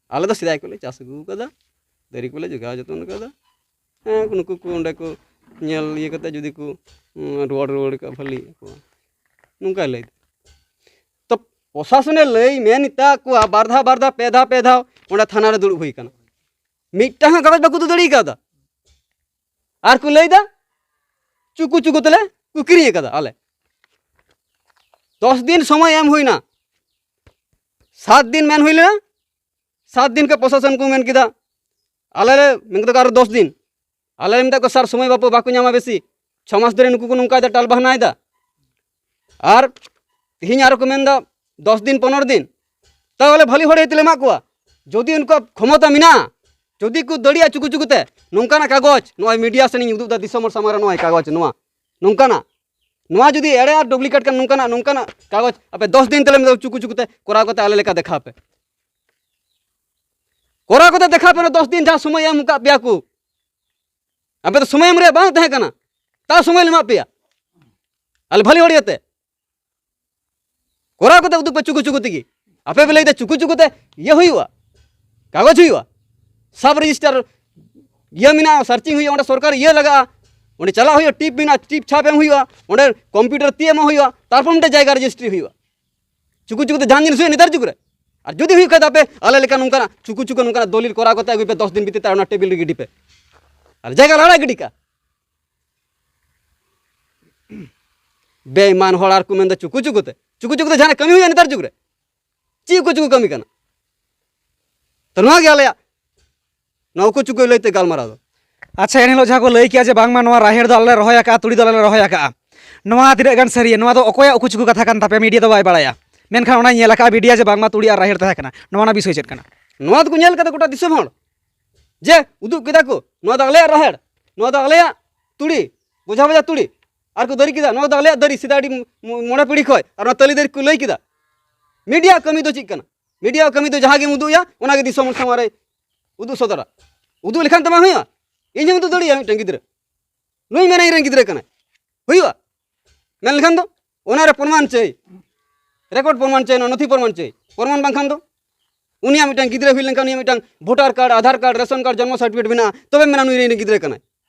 ᱟᱞᱮ ᱫᱚ ᱥᱮᱫᱟᱭ ᱠᱷᱚᱱ ᱞᱮ ᱪᱟᱥ ᱟᱹᱜᱩ ᱟᱠᱟᱫᱟ, ᱫᱟᱨᱮ ᱠᱚᱞᱮ ᱡᱚᱜᱟᱣ ᱡᱚᱛᱚᱱ ᱟᱠᱟᱫᱟ᱾ ᱦᱮᱸ, ᱱᱩᱠᱩ ᱠᱚ ᱚᱸᱰᱮ ᱠᱚ ᱧᱮᱞ ᱤᱭᱟᱹ ᱠᱟᱛᱮ ᱡᱩᱫᱤ ᱠᱚ, ᱩᱸ, ᱨᱩᱣᱟᱹᱲ, ᱨᱩᱣᱟᱹᱲ ᱠᱟᱜᱼᱟ, ᱵᱷᱟᱹᱞᱤ ᱟᱠᱚ᱾ ᱱᱚᱝᱠᱟᱭ ᱞᱟᱹᱭᱫᱟ᱾ ᱛᱚ, ᱯᱨᱚᱥᱟᱥᱚᱱᱮ ᱞᱟᱹᱭ ᱢᱮᱱ ᱮᱫᱟ ᱠᱚᱣᱟ, ᱵᱟᱨ ᱫᱷᱟᱣ, ᱵᱟᱨ ᱫᱷᱟᱣ, ᱯᱮ ᱫᱷᱟᱣ, ᱯᱮ ᱫᱷᱟᱣ ᱚᱸᱰᱮ ᱛᱷᱟᱱᱟ ᱨᱮ ᱫᱩᱲᱩᱵ ᱦᱩᱭ ᱟᱠᱟᱱᱟ᱾ ᱢᱤᱫᱴᱟᱝ ᱦᱚᱸ ᱠᱟᱜᱚᱡᱽ ᱵᱟᱠᱚ ᱩᱫᱩᱜ ᱫᱟᱲᱮ ᱠᱟᱣᱫᱟ᱾ ᱟᱨ ᱠᱚ ᱞᱟᱹᱭᱫᱟ, ᱪᱩᱠᱩ ᱪᱩᱠᱩ ᱛᱮᱞᱮ ᱠᱚ ᱠᱤᱨᱤᱧ ᱟᱠᱟᱫᱟ ᱟᱞᱮ᱾ ᱫᱚᱥ ᱫᱤᱱ ᱥᱚᱢᱚᱭ ᱮᱢ ᱦᱩᱭᱱᱟ, ᱥᱟᱛ ᱫᱤᱱ ᱢᱮᱱ ᱦᱩᱭ ᱞᱮᱱᱟ, ᱥᱟᱛ ᱫᱤᱱ ᱠᱚ ᱯᱨᱚᱥᱟᱥᱚᱱ ᱠᱚ ᱢᱮᱱ ᱠᱮᱫᱟ, ᱟᱞᱮ ᱞᱮ ᱢᱮᱱ ᱠᱮᱫᱟ ᱟᱨᱚ ᱫᱚᱥ ᱫᱤᱱ, ᱟᱞᱮ ᱞᱮ ᱢᱮᱛᱟᱜ ᱠᱚᱣᱟ, ᱥᱟᱨ, ᱥᱚᱢᱚᱭ ᱵᱟᱯᱮ, ᱵᱟᱠᱚ ᱧᱟᱢᱟ ᱵᱮᱥᱤ, ᱪᱷᱚ ᱢᱟᱥ ᱫᱷᱚᱨᱮ ᱱᱩᱠᱩ ᱠᱚ ᱱᱚᱝᱠᱟᱭᱮᱫᱟ, ᱴᱟᱞ ᱵᱟᱦᱱᱟᱭᱮᱫᱟ᱾ ᱟᱨ ᱛᱮᱦᱮᱧ ᱟᱨᱚ ᱠᱚ ᱢᱮᱱᱫᱟ ᱫᱚᱥ ᱫᱤᱱ, ᱯᱚᱱᱨᱚ ᱫᱤᱱ, ᱛᱟᱦᱚᱞᱮ ᱵᱷᱟᱹᱞᱤ ᱦᱚᱲ ᱦᱮᱡ ᱛᱮᱞᱮ ᱮᱢᱟ ᱠᱚᱣᱟ᱾ ᱡᱩᱫᱤ ᱩᱱᱠᱩᱣᱟᱜ ᱠᱷᱚᱢᱚᱛᱟ ᱢᱮᱱᱟᱜᱼᱟ, ᱡᱩᱫᱤ ᱠᱚ ᱫᱟᱲᱮᱭᱟᱜᱼᱟ ᱪᱩᱠᱩ ᱪᱩᱠᱩ ᱛᱮ, ᱱᱚᱝᱠᱟᱱᱟᱜ ᱠᱟᱜᱚᱡᱽ, ᱱᱚᱜᱼᱚᱭ ᱢᱤᱰᱤᱭᱟ ᱥᱮᱱ ᱤᱧ ᱩᱫᱩᱜ ᱮᱫᱟ ᱫᱤᱥᱚᱢ ᱦᱚᱲ ᱥᱟᱢᱟᱝ ᱨᱮ, ᱱᱚᱜᱼᱚᱭ ᱠᱟᱜᱚᱡᱽ ᱱᱚᱣᱟ, ᱱᱚᱝᱠᱟᱱᱟᱜ, ᱱᱚᱣᱟ ᱡᱩᱫᱤ ᱮᱲᱮ ᱟᱨ ᱰᱩᱯᱞᱤᱠᱮᱴ ᱠᱟᱱ ᱱᱚᱝᱠᱟᱱᱟᱜ, ᱱᱚᱝᱠᱟᱱᱟᱜ ᱠᱟᱜᱚᱡᱽ ᱟᱯᱮ ᱫᱚᱥ ᱫᱤᱱ ᱛᱮᱞᱮ ᱢᱮᱛᱟ ᱪᱩᱠᱩ ᱪᱩᱠᱩ ᱛᱮ ᱠᱚᱨᱟᱣ ᱠᱟᱛᱮ ᱟᱞᱮ ᱞᱮᱠᱟ ᱫᱮᱠᱷᱟᱣ ᱯᱮ᱾ ᱠᱚᱨᱟᱣ ᱠᱟᱛᱮ ᱫᱮᱠᱷᱟᱣ ᱯᱮ, ᱚᱱᱟ ᱫᱚᱥ ᱫᱤᱱ ᱡᱟᱦᱟᱸ ᱥᱚᱢᱚᱭ ᱮᱢ ᱟᱠᱟᱫ ᱯᱮᱭᱟ ᱠᱚ᱾ ᱟᱯᱮ ᱫᱚ ᱥᱚᱢᱚᱭ ᱮᱢ ᱨᱮᱭᱟᱜ ᱵᱟᱝ ᱛᱟᱦᱮᱸ ᱠᱟᱱᱟ, ᱛᱟᱣ ᱥᱚᱢᱚᱭ ᱞᱮ ᱮᱢᱟᱜ ᱯᱮᱭᱟ᱾ ᱟᱞᱮ ᱵᱷᱟᱞᱤ ᱦᱚᱲ ᱤᱭᱟᱹᱛᱮ ᱠᱚᱨᱟᱣ ᱠᱟᱛᱮ ᱩᱫᱩᱜ ᱯᱮ ᱪᱩᱠᱩ ᱪᱩᱠᱩ ᱛᱮᱜᱮ᱾ ᱟᱯᱮ ᱯᱮ ᱞᱟᱹᱭᱫᱟ ᱪᱩᱠᱩ ᱪᱩᱠᱩ ᱛᱮ ᱤᱭᱟᱹ ᱦᱩᱭᱩᱜᱼᱟ, ᱠᱟᱜᱚᱡᱽ ᱦᱩᱭᱩᱜᱼᱟ, ᱥᱟᱵ ᱨᱮᱡᱤᱥᱴᱟᱨ ᱤᱭᱟᱹ ᱢᱮᱱᱟᱜᱼᱟ, ᱥᱟᱨᱪᱤᱝ ᱦᱩᱭᱩᱜᱼᱟ, ᱚᱸᱰᱮ ᱥᱚᱨᱠᱟᱨ ᱤᱭᱟᱹ ᱞᱟᱜᱟᱜᱼᱟ, ᱚᱸᱰᱮ ᱪᱟᱞᱟᱜ ᱦᱩᱭᱩᱜᱼᱟ, ᱴᱤᱯ ᱢᱮᱱᱟᱜᱼᱟ, ᱴᱤᱯ ᱪᱷᱟᱯ ᱮᱢ ᱦᱩᱭᱩᱜᱼᱟ, ᱚᱸᱰᱮ ᱠᱚᱢᱯᱤᱭᱩᱴᱟᱨ ᱛᱤ ᱮᱢᱚᱜ ᱦᱩᱭᱩᱜᱼᱟ, ᱛᱟᱨᱯᱚᱨ ᱢᱤᱫᱴᱮᱱ ᱡᱟᱭᱜᱟ ᱨᱮᱡᱤᱥᱴᱨᱤ ᱦᱩᱭᱩᱜᱼᱟ᱾ ᱪᱩᱠᱩ ᱪᱩᱠᱩ ᱛᱮ ᱡᱟᱦᱟᱱ ᱡᱤᱱᱤᱥ ᱦᱩᱭᱩᱜᱼᱟ ᱱᱮᱛᱟᱨ ᱡᱩᱜᱽ ᱨᱮ? ᱟᱨ ᱡᱩᱫᱤ ᱦᱩᱭᱩᱜ ᱠᱷᱟᱡ ᱫᱚ ᱟᱯᱮ ᱟᱞᱮ ᱞᱮᱠᱟ ᱱᱚᱝᱠᱟᱱᱟᱜ ᱪᱩᱠᱩ ᱪᱩᱠᱩ ᱱᱚᱝᱠᱟᱱᱟᱜ ᱫᱚᱞᱤᱞ ᱠᱚᱨᱟᱣ ᱠᱟᱛᱮ ᱟᱹᱜᱩᱭ ᱯᱮ, ᱫᱚᱥ ᱫᱤᱱ ᱵᱷᱤᱛᱤᱨ ᱛᱮ ᱚᱱᱟ ᱴᱮᱵᱤᱞ ᱨᱮ ᱜᱤᱰᱤ ᱯᱮ᱾ ᱟᱨ ᱡᱟᱭᱜᱟ ᱞᱟᱲᱟ ᱜᱤᱰᱤ ᱠᱟᱜᱼᱟ᱾ ᱵᱮᱭᱢᱟᱱ ᱦᱚᱲ ᱟᱨ ᱠᱚ ᱢᱮᱱᱫᱟ ᱪᱩᱠᱩ ᱪᱩᱠᱩ ᱛᱮ, ᱪᱩᱠᱩ ᱪᱩᱠᱩ ᱛᱮ ᱡᱟᱦᱟᱱᱟᱜ ᱠᱟᱹᱢᱤ ᱦᱩᱭᱩᱜᱼᱟ ᱱᱮᱛᱟᱨ ᱡᱩᱜᱽ ᱨᱮ? ᱪᱮᱫ ᱩᱠᱩ ᱪᱩᱠᱩ ᱠᱟᱹᱢᱤ ᱠᱟᱱᱟ? ᱛᱚ ᱱᱚᱣᱟ ᱜᱮ ᱟᱞᱮᱭᱟᱜ ᱱᱚᱣᱟ ᱩᱠᱩ ᱪᱩᱠᱩ ᱞᱟᱹᱭᱛᱮ ᱜᱟᱞᱢᱟᱨᱟᱣ ᱫᱚ᱾ ᱟᱪᱪᱷᱟ, ᱮᱱᱦᱤᱞᱳᱜ ᱡᱟᱦᱟᱸ ᱠᱚ ᱞᱟᱹᱭ ᱠᱮᱜᱼᱟ ᱡᱮ ᱵᱟᱝᱢᱟ ᱱᱚᱣᱟ ᱨᱟᱦᱮᱲ ᱫᱚ ᱟᱞᱮ ᱞᱮ ᱨᱚᱦᱚᱭ ᱟᱠᱟᱜᱼᱟ, ᱛᱩᱲᱤ ᱫᱚ ᱟᱞᱮ ᱞᱮ ᱨᱚᱦᱚᱭ ᱟᱠᱟᱜᱼᱟ, ᱱᱚᱣᱟ ᱛᱤᱱᱟᱹᱜ ᱜᱟᱱ ᱥᱟᱹᱨᱤᱭᱟ? ᱱᱚᱣᱟ ᱫᱚ ᱚᱠᱚᱭᱟᱜ ᱩᱠᱩ ᱪᱩᱠᱩ ᱠᱟᱛᱷᱟ ᱠᱟᱱ ᱛᱟᱯᱮᱭᱟ? ᱢᱤᱰᱤᱭᱟ ᱫᱚ ᱵᱟᱭ ᱵᱟᱲᱟᱭᱟ, ᱢᱮᱱᱠᱷᱟᱱ ᱚᱱᱟᱧ ᱧᱮᱞ ᱟᱠᱟᱜᱼᱟ ᱢᱤᱰᱤᱭᱟ ᱡᱮ ᱵᱟᱝᱢᱟ ᱛᱩᱲᱤ ᱟᱨ ᱨᱟᱦᱮᱲ ᱛᱟᱦᱮᱸ ᱠᱟᱱᱟ᱾ ᱱᱚᱣᱟ ᱨᱮᱱᱟᱜ ᱵᱤᱥᱚᱭ ᱪᱮᱫ ᱠᱟᱱᱟ? ᱱᱚᱣᱟ ᱫᱚᱠᱚ ᱧᱮᱞ ᱠᱟᱫᱟ ᱜᱚᱴᱟ ᱫᱤᱥᱚᱢ ᱦᱚᱲ ᱡᱮ ᱩᱫᱩᱜ ᱠᱮᱫᱟ ᱠᱚ, ᱱᱚᱣᱟ ᱫᱚ ᱟᱞᱮᱭᱟᱜ ᱨᱟᱦᱮᱲ, ᱱᱚᱣᱟ ᱫᱚ ᱟᱞᱮᱭᱟᱜ ᱛᱩᱲᱤ, ᱵᱚᱡᱷᱟ ᱵᱚᱡᱷᱟ ᱛᱩᱲᱤ, ᱟᱨ ᱠᱚ ᱫᱟᱨᱤ ᱠᱮᱫᱟ, ᱱᱚᱣᱟ ᱫᱚ ᱟᱞᱮᱭᱟᱜ ᱫᱟᱨᱤ, ᱥᱮᱫᱟᱭ ᱟᱹᱰᱤ ᱢᱚ-, ᱢᱚᱬᱮ ᱯᱤᱲᱦᱤ ᱠᱷᱚᱡ, ᱟᱨ ᱱᱚᱣᱟ ᱛᱟᱹᱞᱤ ᱫᱟᱨᱤ ᱠᱚ ᱞᱟᱹᱭ ᱠᱮᱫᱟ᱾ ᱢᱤᱰᱤᱭᱟ ᱠᱟᱹᱢᱤ ᱫᱚ ᱪᱮᱫ ᱠᱟᱱᱟ? ᱢᱤᱰᱤᱭᱟ ᱠᱟᱹᱢᱤ ᱫᱚ ᱡᱟᱦᱟᱸ ᱜᱮᱢ ᱩᱫᱩᱜ ᱮᱭᱟ, ᱚᱱᱟ ᱜᱮ ᱫᱤᱥᱚᱢ ᱦᱚᱲ ᱥᱟᱢᱟᱝ ᱨᱮ ᱩᱫᱩᱜ ᱥᱚᱫᱚᱨᱟ᱾ ᱩᱫᱩᱜ ᱞᱮᱠᱷᱟᱱ ᱛᱚ ᱵᱟᱝ ᱦᱩᱭᱩᱜᱼᱟ᱾ ᱤᱧ ᱦᱚᱸ ᱩᱫᱩᱜ ᱫᱟᱲᱮᱭᱟᱜᱼᱟ ᱢᱤᱫᱴᱟᱝ ᱜᱤᱫᱽᱨᱟᱹ, ᱱᱩᱭ ᱢᱮᱱᱟ ᱤᱧ ᱨᱮᱱ ᱜᱤᱫᱽᱨᱟᱹ ᱠᱟᱱᱟᱭ, ᱦᱩᱭᱩᱜᱼᱟ? ᱢᱮᱱ ᱞᱮᱠᱷᱟᱱ ᱫᱚ ᱚᱱᱟ ᱨᱮ ᱯᱨᱚᱢᱟᱱ ᱪᱟᱹᱭ, ᱨᱮᱠᱚᱨᱰ ᱯᱨᱚᱢᱟᱱ ᱪᱟᱹᱭ, ᱱᱚᱣᱟ ᱱᱚᱛᱷᱤ ᱯᱨᱚᱢᱟᱱ ᱪᱟᱹᱭ᱾ ᱯᱨᱚᱢᱟᱱ ᱵᱟᱝᱠᱷᱟᱱ ᱫᱚ ᱩᱱᱤᱭᱟᱜ ᱢᱤᱫᱴᱟᱝ ᱜᱤᱫᱽᱨᱟᱹ ᱦᱩᱭ ᱞᱮᱱᱠᱷᱟᱱ ᱩᱱᱤᱭᱟᱜ ᱢᱤᱫᱴᱟᱝ voter card, Aadhaar card, ration card, ᱡᱚᱱᱢᱚ ᱥᱟᱨᱴᱤᱯᱷᱤᱠᱮᱴ ᱢᱮᱱᱟᱜᱼᱟ, ᱛᱚᱵᱮᱢ ᱢᱮᱱᱟ ᱱᱩᱭ ᱨᱮᱱ ᱜᱤᱫᱽᱨᱟᱹ ᱠᱟᱱᱟᱭ᱾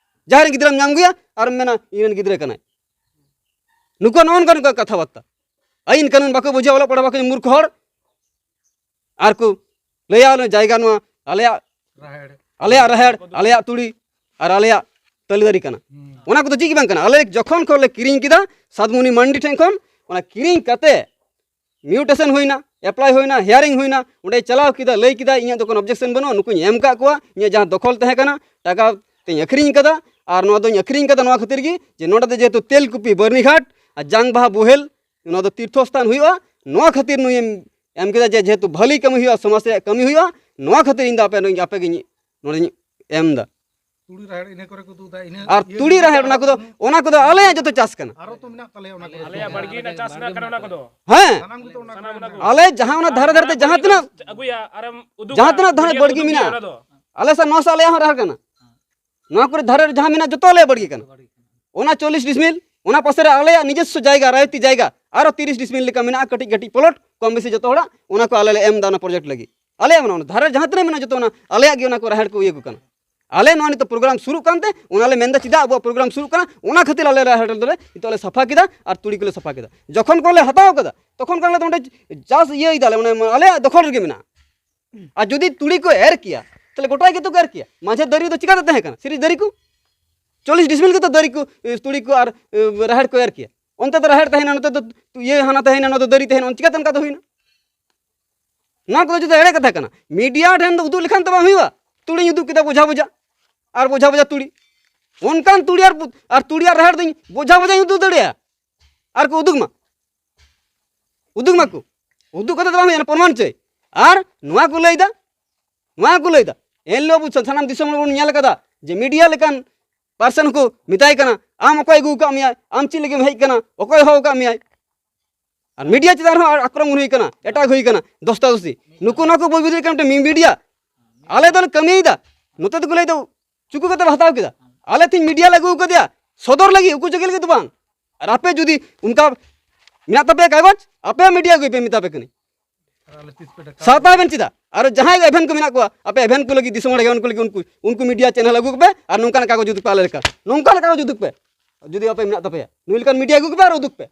ᱡᱟᱦᱟᱸᱭ ᱨᱮᱱ ᱜᱤᱫᱽᱨᱟᱹᱢ ᱧᱟᱢ ᱟᱹᱜᱩᱭᱟ ᱟᱨᱮᱢ ᱢᱮᱱᱟ ᱤᱧ ᱨᱮᱱ ᱜᱤᱫᱽᱨᱟᱹ ᱠᱟᱱᱟᱭ᱾ ᱱᱩᱠᱩ ᱱᱚᱜᱼᱚ ᱱᱚᱝᱠᱟ ᱱᱚᱝᱠᱟ ᱠᱟᱛᱷᱟ ᱵᱟᱨᱛᱟ, ᱟᱹᱭᱤᱱ ᱠᱟᱹᱱᱩᱱ ᱵᱟᱠᱚ ᱵᱩᱡᱷᱟᱹᱣᱟ, ᱚᱞᱚᱜ ᱯᱟᱲᱦᱟᱣ ᱵᱟᱠᱚ, ᱢᱩᱨᱠᱷ ᱦᱚᱲ᱾ ᱟᱨ ᱠᱚ ᱞᱟᱹᱭᱟ ᱚᱱᱟ ᱡᱟᱭᱜᱟ ᱱᱚᱣᱟ ᱟᱞᱮᱭᱟᱜ, ᱨᱟᱦᱮᱲ᱾ ᱟᱞᱮᱭᱟᱜ ᱨᱟᱦᱮᱲ, ᱟᱞᱮᱭᱟᱜ ᱛᱩᱲᱤ ᱟᱨ ᱟᱞᱮᱭᱟᱜ ᱛᱟᱹᱞᱤ ᱫᱟᱨᱮ ᱠᱟᱱᱟ᱾ ᱦᱩᱸ᱾ ᱚᱱᱟ ᱠᱚᱫᱚ ᱪᱮᱫ ᱜᱮ ᱵᱟᱝ ᱠᱟᱱᱟ᱾ ᱟᱞᱮ ᱡᱚᱠᱷᱚᱱ ᱠᱷᱚᱱ ᱞᱮ ᱠᱤᱨᱤᱧ ᱠᱮᱫᱟ ᱥᱟᱫᱢᱩᱱᱤ ᱢᱟᱱᱰᱤ ᱴᱷᱮᱱ ᱠᱷᱚᱱ, ᱚᱱᱟ ᱠᱤᱨᱤᱧ ᱠᱟᱛᱮ ᱢᱤᱭᱩᱴᱮᱥᱚᱱ ᱦᱩᱭᱱᱟ, ᱮᱯᱞᱟᱭ ᱦᱩᱭᱱᱟ, ᱦᱤᱭᱟᱨᱤᱝ ᱦᱩᱭᱱᱟ, ᱚᱸᱰᱮ ᱪᱟᱞᱟᱣ ᱠᱮᱫᱟ, ᱞᱟᱹᱭ ᱠᱮᱫᱟ ᱤᱧᱟᱹᱜ ᱫᱚ ᱠᱳᱱᱳ ᱚᱵᱡᱮᱠᱥᱚᱱ ᱵᱟᱹᱱᱩᱜᱼᱟ, ᱱᱩᱠᱩᱧ ᱮᱢ ᱠᱟᱜ ᱠᱚᱣᱟ, ᱤᱧᱟᱹᱜ ᱡᱟᱦᱟᱸ ᱫᱚᱠᱷᱚᱞ ᱛᱟᱦᱮᱸ ᱠᱟᱱᱟ ᱴᱟᱠᱟ ᱛᱮᱧ ᱟᱹᱠᱷᱨᱤᱧ ᱠᱟᱫᱟ, ᱟᱨ ᱱᱚᱣᱟ ᱫᱚᱧ ᱟᱹᱠᱷᱨᱤᱧ ᱠᱟᱫᱟ ᱱᱚᱣᱟ ᱠᱷᱟᱹᱛᱤᱨ ᱜᱮ ᱡᱮ ᱱᱚᱸᱰᱮ ᱫᱚ ᱡᱮᱦᱮᱛᱩ ᱛᱮᱞᱠᱩᱯᱤ, ᱵᱟᱹᱨᱱᱤᱜᱷᱟᱴ ᱟᱨ ᱡᱟᱝ ᱵᱟᱦᱟ ᱵᱳᱦᱮᱞ ᱱᱚᱣᱟ ᱫᱚ ᱛᱤᱨᱛᱷᱚ ᱥᱛᱷᱟᱱ ᱦᱩᱭᱩᱜᱼᱟ, ᱱᱚᱣᱟ ᱠᱷᱟᱹᱛᱤᱨ ᱱᱩᱭᱮᱢ ᱮᱢ ᱠᱮᱫᱟ ᱡᱮ ᱡᱮᱦᱮᱛᱩ ᱵᱷᱟᱹᱞᱤ ᱠᱟᱹᱢᱤ ᱦᱩᱭᱩᱜᱼᱟ, ᱥᱚᱢᱟᱡᱽ ᱨᱮᱭᱟᱜ ᱠᱟᱹᱢᱤ ᱦᱩᱭᱩᱜᱼᱟ, ᱱᱚᱣᱟ ᱠᱷᱟᱹᱛᱤᱨ ᱤᱧ ᱫᱚ ᱟᱯᱮ ᱟᱯᱮ ᱜᱤᱧ ᱱᱚᱰᱮᱧ ᱮᱢ ᱮᱫᱟ᱾ ᱛᱩᱲᱤ ᱨᱟᱦᱮᱲ ᱤᱱᱟᱹ ᱠᱚᱨᱮ ᱠᱚ ᱛᱩᱫᱟ, ᱤᱱᱟᱹ ᱟᱨ ᱤᱭᱟᱹ ᱛᱩᱲᱤ ᱨᱟᱦᱮᱲ ᱚᱱᱟ ᱠᱚᱫᱚ, ᱚᱱᱟ ᱠᱚᱫᱚ ᱟᱞᱮᱭᱟᱜ ᱡᱚᱛᱚ ᱪᱟᱥ ᱠᱟᱱᱟ᱾ ᱟᱨᱚ ᱛᱚ ᱢᱮᱱᱟᱜ ᱛᱟᱞᱮᱭᱟ ᱚᱱᱟ ᱠᱚᱨᱮ᱾ ᱟᱞᱮᱭᱟᱜ ᱵᱟᱲᱜᱮ ᱨᱮᱱᱟᱜ ᱪᱟᱥ ᱨᱮᱱᱟᱜ ᱠᱟᱱᱟ ᱚᱱᱟ ᱠᱚᱫᱚ᱾ ᱦᱮᱸ, ᱥᱟᱱᱟᱢ ᱜᱮᱛᱚ ᱚᱱᱟ ᱥᱟᱱᱟᱢ ᱠᱚᱨᱮ ᱚᱱᱟ ᱢᱮᱱᱟᱜ᱾ ᱠᱚ᱾ ᱟᱞᱮ ᱡᱟᱦᱟᱸ ᱚᱱᱟ ᱫᱷᱟᱨᱮ ᱫᱷᱟᱨᱮ ᱛᱮ ᱡᱟᱦᱟᱸ ᱛᱤᱱᱟᱹᱜ ᱟᱹᱜᱩᱭᱟ ᱟᱨᱮᱢ ᱩᱫᱩᱜᱟ, ᱡᱟᱦᱟᱸ ᱛᱤᱱᱟᱹᱜ ᱫᱷᱟᱨᱮ ᱵᱷᱤᱰᱤᱭᱳ ᱵᱟᱲᱜᱮ ᱩᱫᱩᱜ ᱢᱮᱱᱟᱜᱼᱟ, ᱚᱱᱟ ᱫᱚ᱾ ᱟᱞᱮ ᱥᱮᱫ ᱱᱚᱣᱟ ᱥᱮᱫ ᱟᱞᱮᱭᱟᱜ ᱦᱚᱸ ᱨᱟᱦᱮᱲ ᱠᱟᱱᱟ᱾ ᱱᱚᱣᱟ ᱠᱚᱨᱮ ᱫᱷᱟᱨᱮ ᱨᱮ ᱡᱟᱦᱟᱸ ᱢᱮᱱᱟᱜᱼᱟ, ᱡᱚᱛᱚ ᱟᱞᱮᱭᱟᱜ ᱵᱟᱲᱜᱮ ᱠᱟᱱᱟ᱾ ᱚᱱᱟ ᱪᱚᱞᱞᱤᱥ ᱰᱤᱥᱢᱤᱞ, ᱚᱱᱟ ᱯᱟᱥᱮ ᱨᱮ ᱟᱞᱮᱭᱟᱜ ᱱᱤᱡᱚᱥᱥᱚ ᱡᱟᱭᱜᱟ, ᱨᱟᱭᱚᱛᱤ ᱡᱟᱭᱜᱟ, ᱟᱨᱚ ᱛᱤᱨᱤᱥ ᱰᱤᱥᱢᱤᱞ ᱞᱮᱠᱟ ᱢᱮᱱᱟᱜᱼᱟ, ᱠᱟᱹᱴᱤᱡ ᱠᱟᱹᱴᱤᱡ ᱯᱞᱚᱴ, ᱠᱚᱢ ᱵᱮᱥᱤ ᱡᱚᱛᱚ ᱦᱚᱲᱟᱜ, ᱚᱱᱟ ᱠᱚ ᱟᱞᱮ ᱞᱮ ᱮᱢ ᱮᱫᱟ ᱚᱱᱟ ᱯᱨᱚᱡᱮᱠᱴ ᱞᱟᱹᱜᱤᱫ᱾ ᱟᱞᱮᱭᱟᱜ ᱢᱮᱱᱟᱜᱼᱟ, ᱚᱱᱟ ᱫᱷᱟᱨᱮ ᱡᱟᱦᱟᱸ ᱛᱤᱱᱟᱹᱜ ᱢᱮᱱᱟᱜᱼᱟ, ᱡᱚᱛᱚ ᱚᱱᱟ ᱟᱞᱮᱭᱟᱜ ᱜᱮ, ᱚᱱᱟ ᱠᱚ ᱨᱟᱦᱮᱲ ᱠᱚ ᱤᱭᱟᱹ ᱠᱚ ᱠᱟᱱᱟ᱾ ᱟᱞᱮ ᱱᱚᱣᱟ ᱱᱤᱛᱚᱜ ᱯᱨᱳᱜᱨᱟᱢ ᱥᱩᱨᱩᱜ ᱠᱟᱱᱛᱮ, ᱚᱱᱟ ᱞᱮ ᱢᱮᱱᱫᱟ, ᱪᱮᱫᱟᱜ ᱟᱵᱚᱣᱟᱜ ᱯᱨᱳᱜᱨᱟᱢ ᱥᱩᱨᱩᱜ ᱠᱟᱱᱟ, ᱚᱱᱟ ᱠᱷᱟᱹᱛᱤᱨ ᱟᱞᱮ ᱞᱮ ᱨᱟᱦᱮᱲ ᱫᱚᱞᱮ ᱱᱤᱛᱚᱜ ᱞᱮ ᱥᱟᱯᱷᱟ ᱠᱮᱫᱟ ᱟᱨ ᱛᱩᱲᱤ ᱠᱚᱞᱮ ᱥᱟᱯᱷᱟ ᱠᱮᱫᱟ᱾ ᱡᱚᱠᱷᱚᱱ ᱠᱷᱚᱱ ᱞᱮ ᱦᱟᱛᱟᱣ ᱠᱟᱫᱟ, ᱛᱚᱠᱷᱚᱱ ᱠᱷᱚᱱ ᱞᱮ ᱚᱸᱰᱮ ᱪᱟᱥ ᱤᱭᱟᱹᱭ ᱫᱟᱞᱮ, ᱢᱟᱱᱮ ᱟᱞᱮᱭᱟᱜ ᱫᱚᱠᱷᱚᱞ ᱨᱮᱜᱮ ᱢᱮᱱᱟᱜᱼᱟ᱾ ᱟᱨ ᱡᱩᱫᱤ ᱛᱩᱲᱤ ᱠᱚ ᱮᱨ ᱠᱮᱭᱟ, ᱛᱟᱦᱞᱮ ᱜᱚᱴᱟ ᱜᱮᱛᱚ ᱠᱚ ᱮᱨ ᱠᱮᱭᱟ᱾ ᱢᱟᱡᱷᱮ ᱫᱟᱨᱮ ᱫᱚ ᱪᱤᱠᱟᱛᱮ ᱛᱟᱦᱮᱸ ᱠᱟᱱᱟ? ᱥᱤᱨᱤᱡ ᱫᱟᱨᱮ ᱠᱚ, ᱪᱚᱞᱞᱤᱥ ᱰᱤᱥᱢᱤᱞ ᱜᱮᱛᱚ ᱫᱟᱨᱮ ᱠᱚ, ᱮ, ᱛᱩᱲᱤ ᱠᱚ ᱟᱨ, ᱮ, ᱨᱟᱦᱮᱲ ᱠᱚ ᱮᱨ ᱠᱮᱭᱟ᱾ ᱚᱱᱛᱮ ᱫᱚ ᱨᱟᱦᱮᱲ ᱛᱟᱦᱮᱱᱟ, ᱱᱚᱛᱮ ᱫᱚ ᱤᱭᱟᱹ ᱦᱟᱱᱟ ᱛᱟᱦᱮᱱᱟ, ᱱᱚᱛᱮ ᱫᱚ ᱫᱟᱨᱮ ᱛᱟᱦᱮᱱᱟ, ᱪᱤᱠᱟᱛᱮ ᱚᱱᱠᱟ ᱫᱚ ᱦᱩᱭᱱᱟ? ᱱᱚᱣᱟ ᱠᱚᱫᱚ ᱡᱩᱫᱤ ᱮᱲᱮ ᱠᱟᱛᱷᱟ ᱠᱟᱱᱟ, ᱢᱤᱰᱤᱭᱟ ᱴᱷᱮᱱ ᱫᱚ ᱩᱫᱩᱜ ᱞᱮᱠᱷᱟᱱ ᱫᱚ ᱵᱟᱝ ᱦᱩᱭᱩᱜᱼᱟ᱾ ᱛᱩᱲᱤᱧ ᱩᱫᱩᱜ ᱠᱮᱫᱟ ᱵᱚᱡᱷᱟ ᱵᱚᱡᱷᱟ, ᱟᱨ ᱵᱚᱡᱷᱟ ᱵᱚᱡᱷᱟ ᱛᱩᱲᱤ, ᱚᱱᱠᱟᱱ ᱛᱩᱲᱤ ᱟᱨ ᱯᱩ-, ᱟᱨ ᱛᱩᱲᱤ ᱟᱨ ᱨᱟᱦᱮᱲ ᱫᱚᱧ ᱵᱚᱡᱷᱟ ᱵᱚᱡᱷᱟᱧ ᱩᱫᱩᱜ ᱫᱟᱲᱮᱭᱟᱜᱼᱟ᱾ ᱟᱨ ᱠᱚ ᱩᱫᱩᱜ ᱢᱟ, ᱩᱫᱩᱜ ᱢᱟᱠᱚ, ᱩᱫᱩᱜ ᱠᱟᱛᱮ ᱫᱚ ᱵᱟᱝ ᱦᱩᱭᱩᱜᱼᱟ, ᱯᱨᱚᱢᱟᱱ ᱪᱟᱹᱭ᱾ ᱟᱨ ᱱᱚᱣᱟ ᱠᱚ ᱞᱟᱹᱭᱫᱟ, ᱱᱚᱣᱟ ᱠᱚ ᱞᱟᱹᱭᱫᱟ, ᱮᱱᱦᱤᱞᱳᱜ ᱟᱵᱚ ᱥᱟᱱᱟᱢ ᱫᱤᱥᱚᱢ ᱦᱚᱲ ᱵᱚᱱ ᱧᱮᱞ ᱠᱟᱫᱟ ᱡᱮ ᱢᱤᱰᱤᱭᱟ ᱞᱮᱠᱟᱱ ᱯᱟᱨᱥᱚᱱ ᱠᱚ ᱢᱮᱛᱟᱭ ᱠᱟᱱᱟ, "ᱟᱢ ᱚᱠᱚᱭ ᱟᱹᱜᱩ ᱟᱠᱟᱫ ᱢᱮᱭᱟ? ᱟᱢ ᱪᱮᱫ ᱞᱟᱹᱜᱤᱫ ᱮᱢ ᱦᱮᱡ ᱠᱟᱱᱟ? ᱚᱠᱚᱭ ᱦᱚᱦᱚ ᱟᱠᱟᱫ ᱢᱮᱭᱟᱭ?" ᱟᱨ ᱢᱤᱰᱤᱭᱟ ᱪᱮᱛᱟᱱ ᱨᱮᱦᱚᱸ ᱟᱠᱨᱚᱢᱚᱱ ᱦᱩᱭ ᱠᱟᱱᱟ, ᱮᱴᱟᱜ ᱦᱩᱭ ᱠᱟᱱᱟ, ᱫᱚᱥᱛᱟ ᱫᱚᱥᱤ᱾ ᱱᱩᱠᱩ ᱱᱚᱣᱟ ᱠᱚ ᱵᱩᱡᱽ ᱵᱩᱡᱽ ᱠᱟᱱᱟ ᱢᱤᱰᱤᱭᱟ᱾ ᱟᱞᱮ ᱫᱚᱞᱮ ᱠᱟᱹᱢᱤᱭᱮᱫᱟ, ᱱᱚᱛᱮ ᱫᱚᱠᱚ ᱞᱟᱹᱭᱫᱟ ᱪᱩᱠᱩ ᱠᱟᱛᱮ ᱞᱮ ᱦᱟᱛᱟᱣ ᱠᱮᱫᱟ᱾ ᱟᱞᱮ ᱛᱮᱦᱮᱧ ᱢᱤᱰᱤᱭᱟ ᱞᱮ ᱟᱹᱜᱩ ᱟᱠᱟᱫᱮᱭᱟ ᱥᱚᱫᱚᱨ ᱞᱟᱹᱜᱤᱫ, ᱩᱠᱩ ᱪᱩᱠᱩ ᱞᱟᱹᱜᱤᱫ ᱫᱚ ᱵᱟᱝ᱾ ᱟᱨ ᱟᱯᱮ ᱡᱩᱫᱤ ᱚᱱᱠᱟ ᱢᱮᱱᱟᱜ ᱛᱟᱯᱮᱭᱟ ᱠᱟᱜᱚᱡᱽ, ᱟᱯᱮ ᱢᱤᱰᱤᱭᱟ ᱟᱹᱜᱩᱭ ᱯᱮ, ᱢᱮᱛᱟ ᱯᱮ ᱠᱟᱹᱱᱟᱹᱧ᱾ ᱟᱨ ᱟᱞᱮ ᱛᱤᱥ ᱯᱮ ᱰᱟᱠᱟᱣ ᱥᱟᱶᱛᱟ ᱟᱵᱮᱱ ᱪᱮᱫᱟᱜ? ᱟᱨᱚ ᱡᱟᱦᱟᱸᱭ ᱮᱵᱷᱮᱱ ᱠᱚ ᱢᱮᱱᱟᱜ ᱠᱚᱣᱟ, ᱟᱯᱮ ᱮᱵᱷᱮᱱ ᱠᱚ ᱞᱟᱹᱜᱤᱫ, ᱫᱤᱥᱚᱢ ᱦᱚᱲ ᱮᱵᱷᱮᱱ ᱠᱚ ᱞᱟᱹᱜᱤᱫ, ᱩᱱᱠᱩ, ᱩᱱᱠᱩ ᱢᱤᱰᱤᱭᱟ ᱪᱮᱱᱮᱞ ᱟᱹᱜᱩ ᱠᱚᱯᱮ ᱟᱨ ᱱᱚᱝᱠᱟᱱᱟᱜ ᱠᱟᱜᱚᱡᱽ ᱩᱫᱩᱜ ᱯᱮ, ᱟᱞᱮ ᱞᱮᱠᱟ ᱱᱚᱝᱠᱟᱱᱟᱜ ᱠᱟᱜᱚᱡᱽ ᱩᱫᱩᱜ ᱯᱮ᱾ ᱡᱩᱫᱤ ᱟᱯᱮ ᱢᱮᱱᱟᱜ ᱛᱟᱯᱮᱭᱟ, ᱱᱩᱭ ᱞᱮᱠᱟᱱ ᱢᱤᱰᱤᱭᱟ ᱟᱹᱜᱩ ᱠᱚᱯᱮ ᱟᱨ ᱩᱫᱩᱜ ᱯᱮ᱾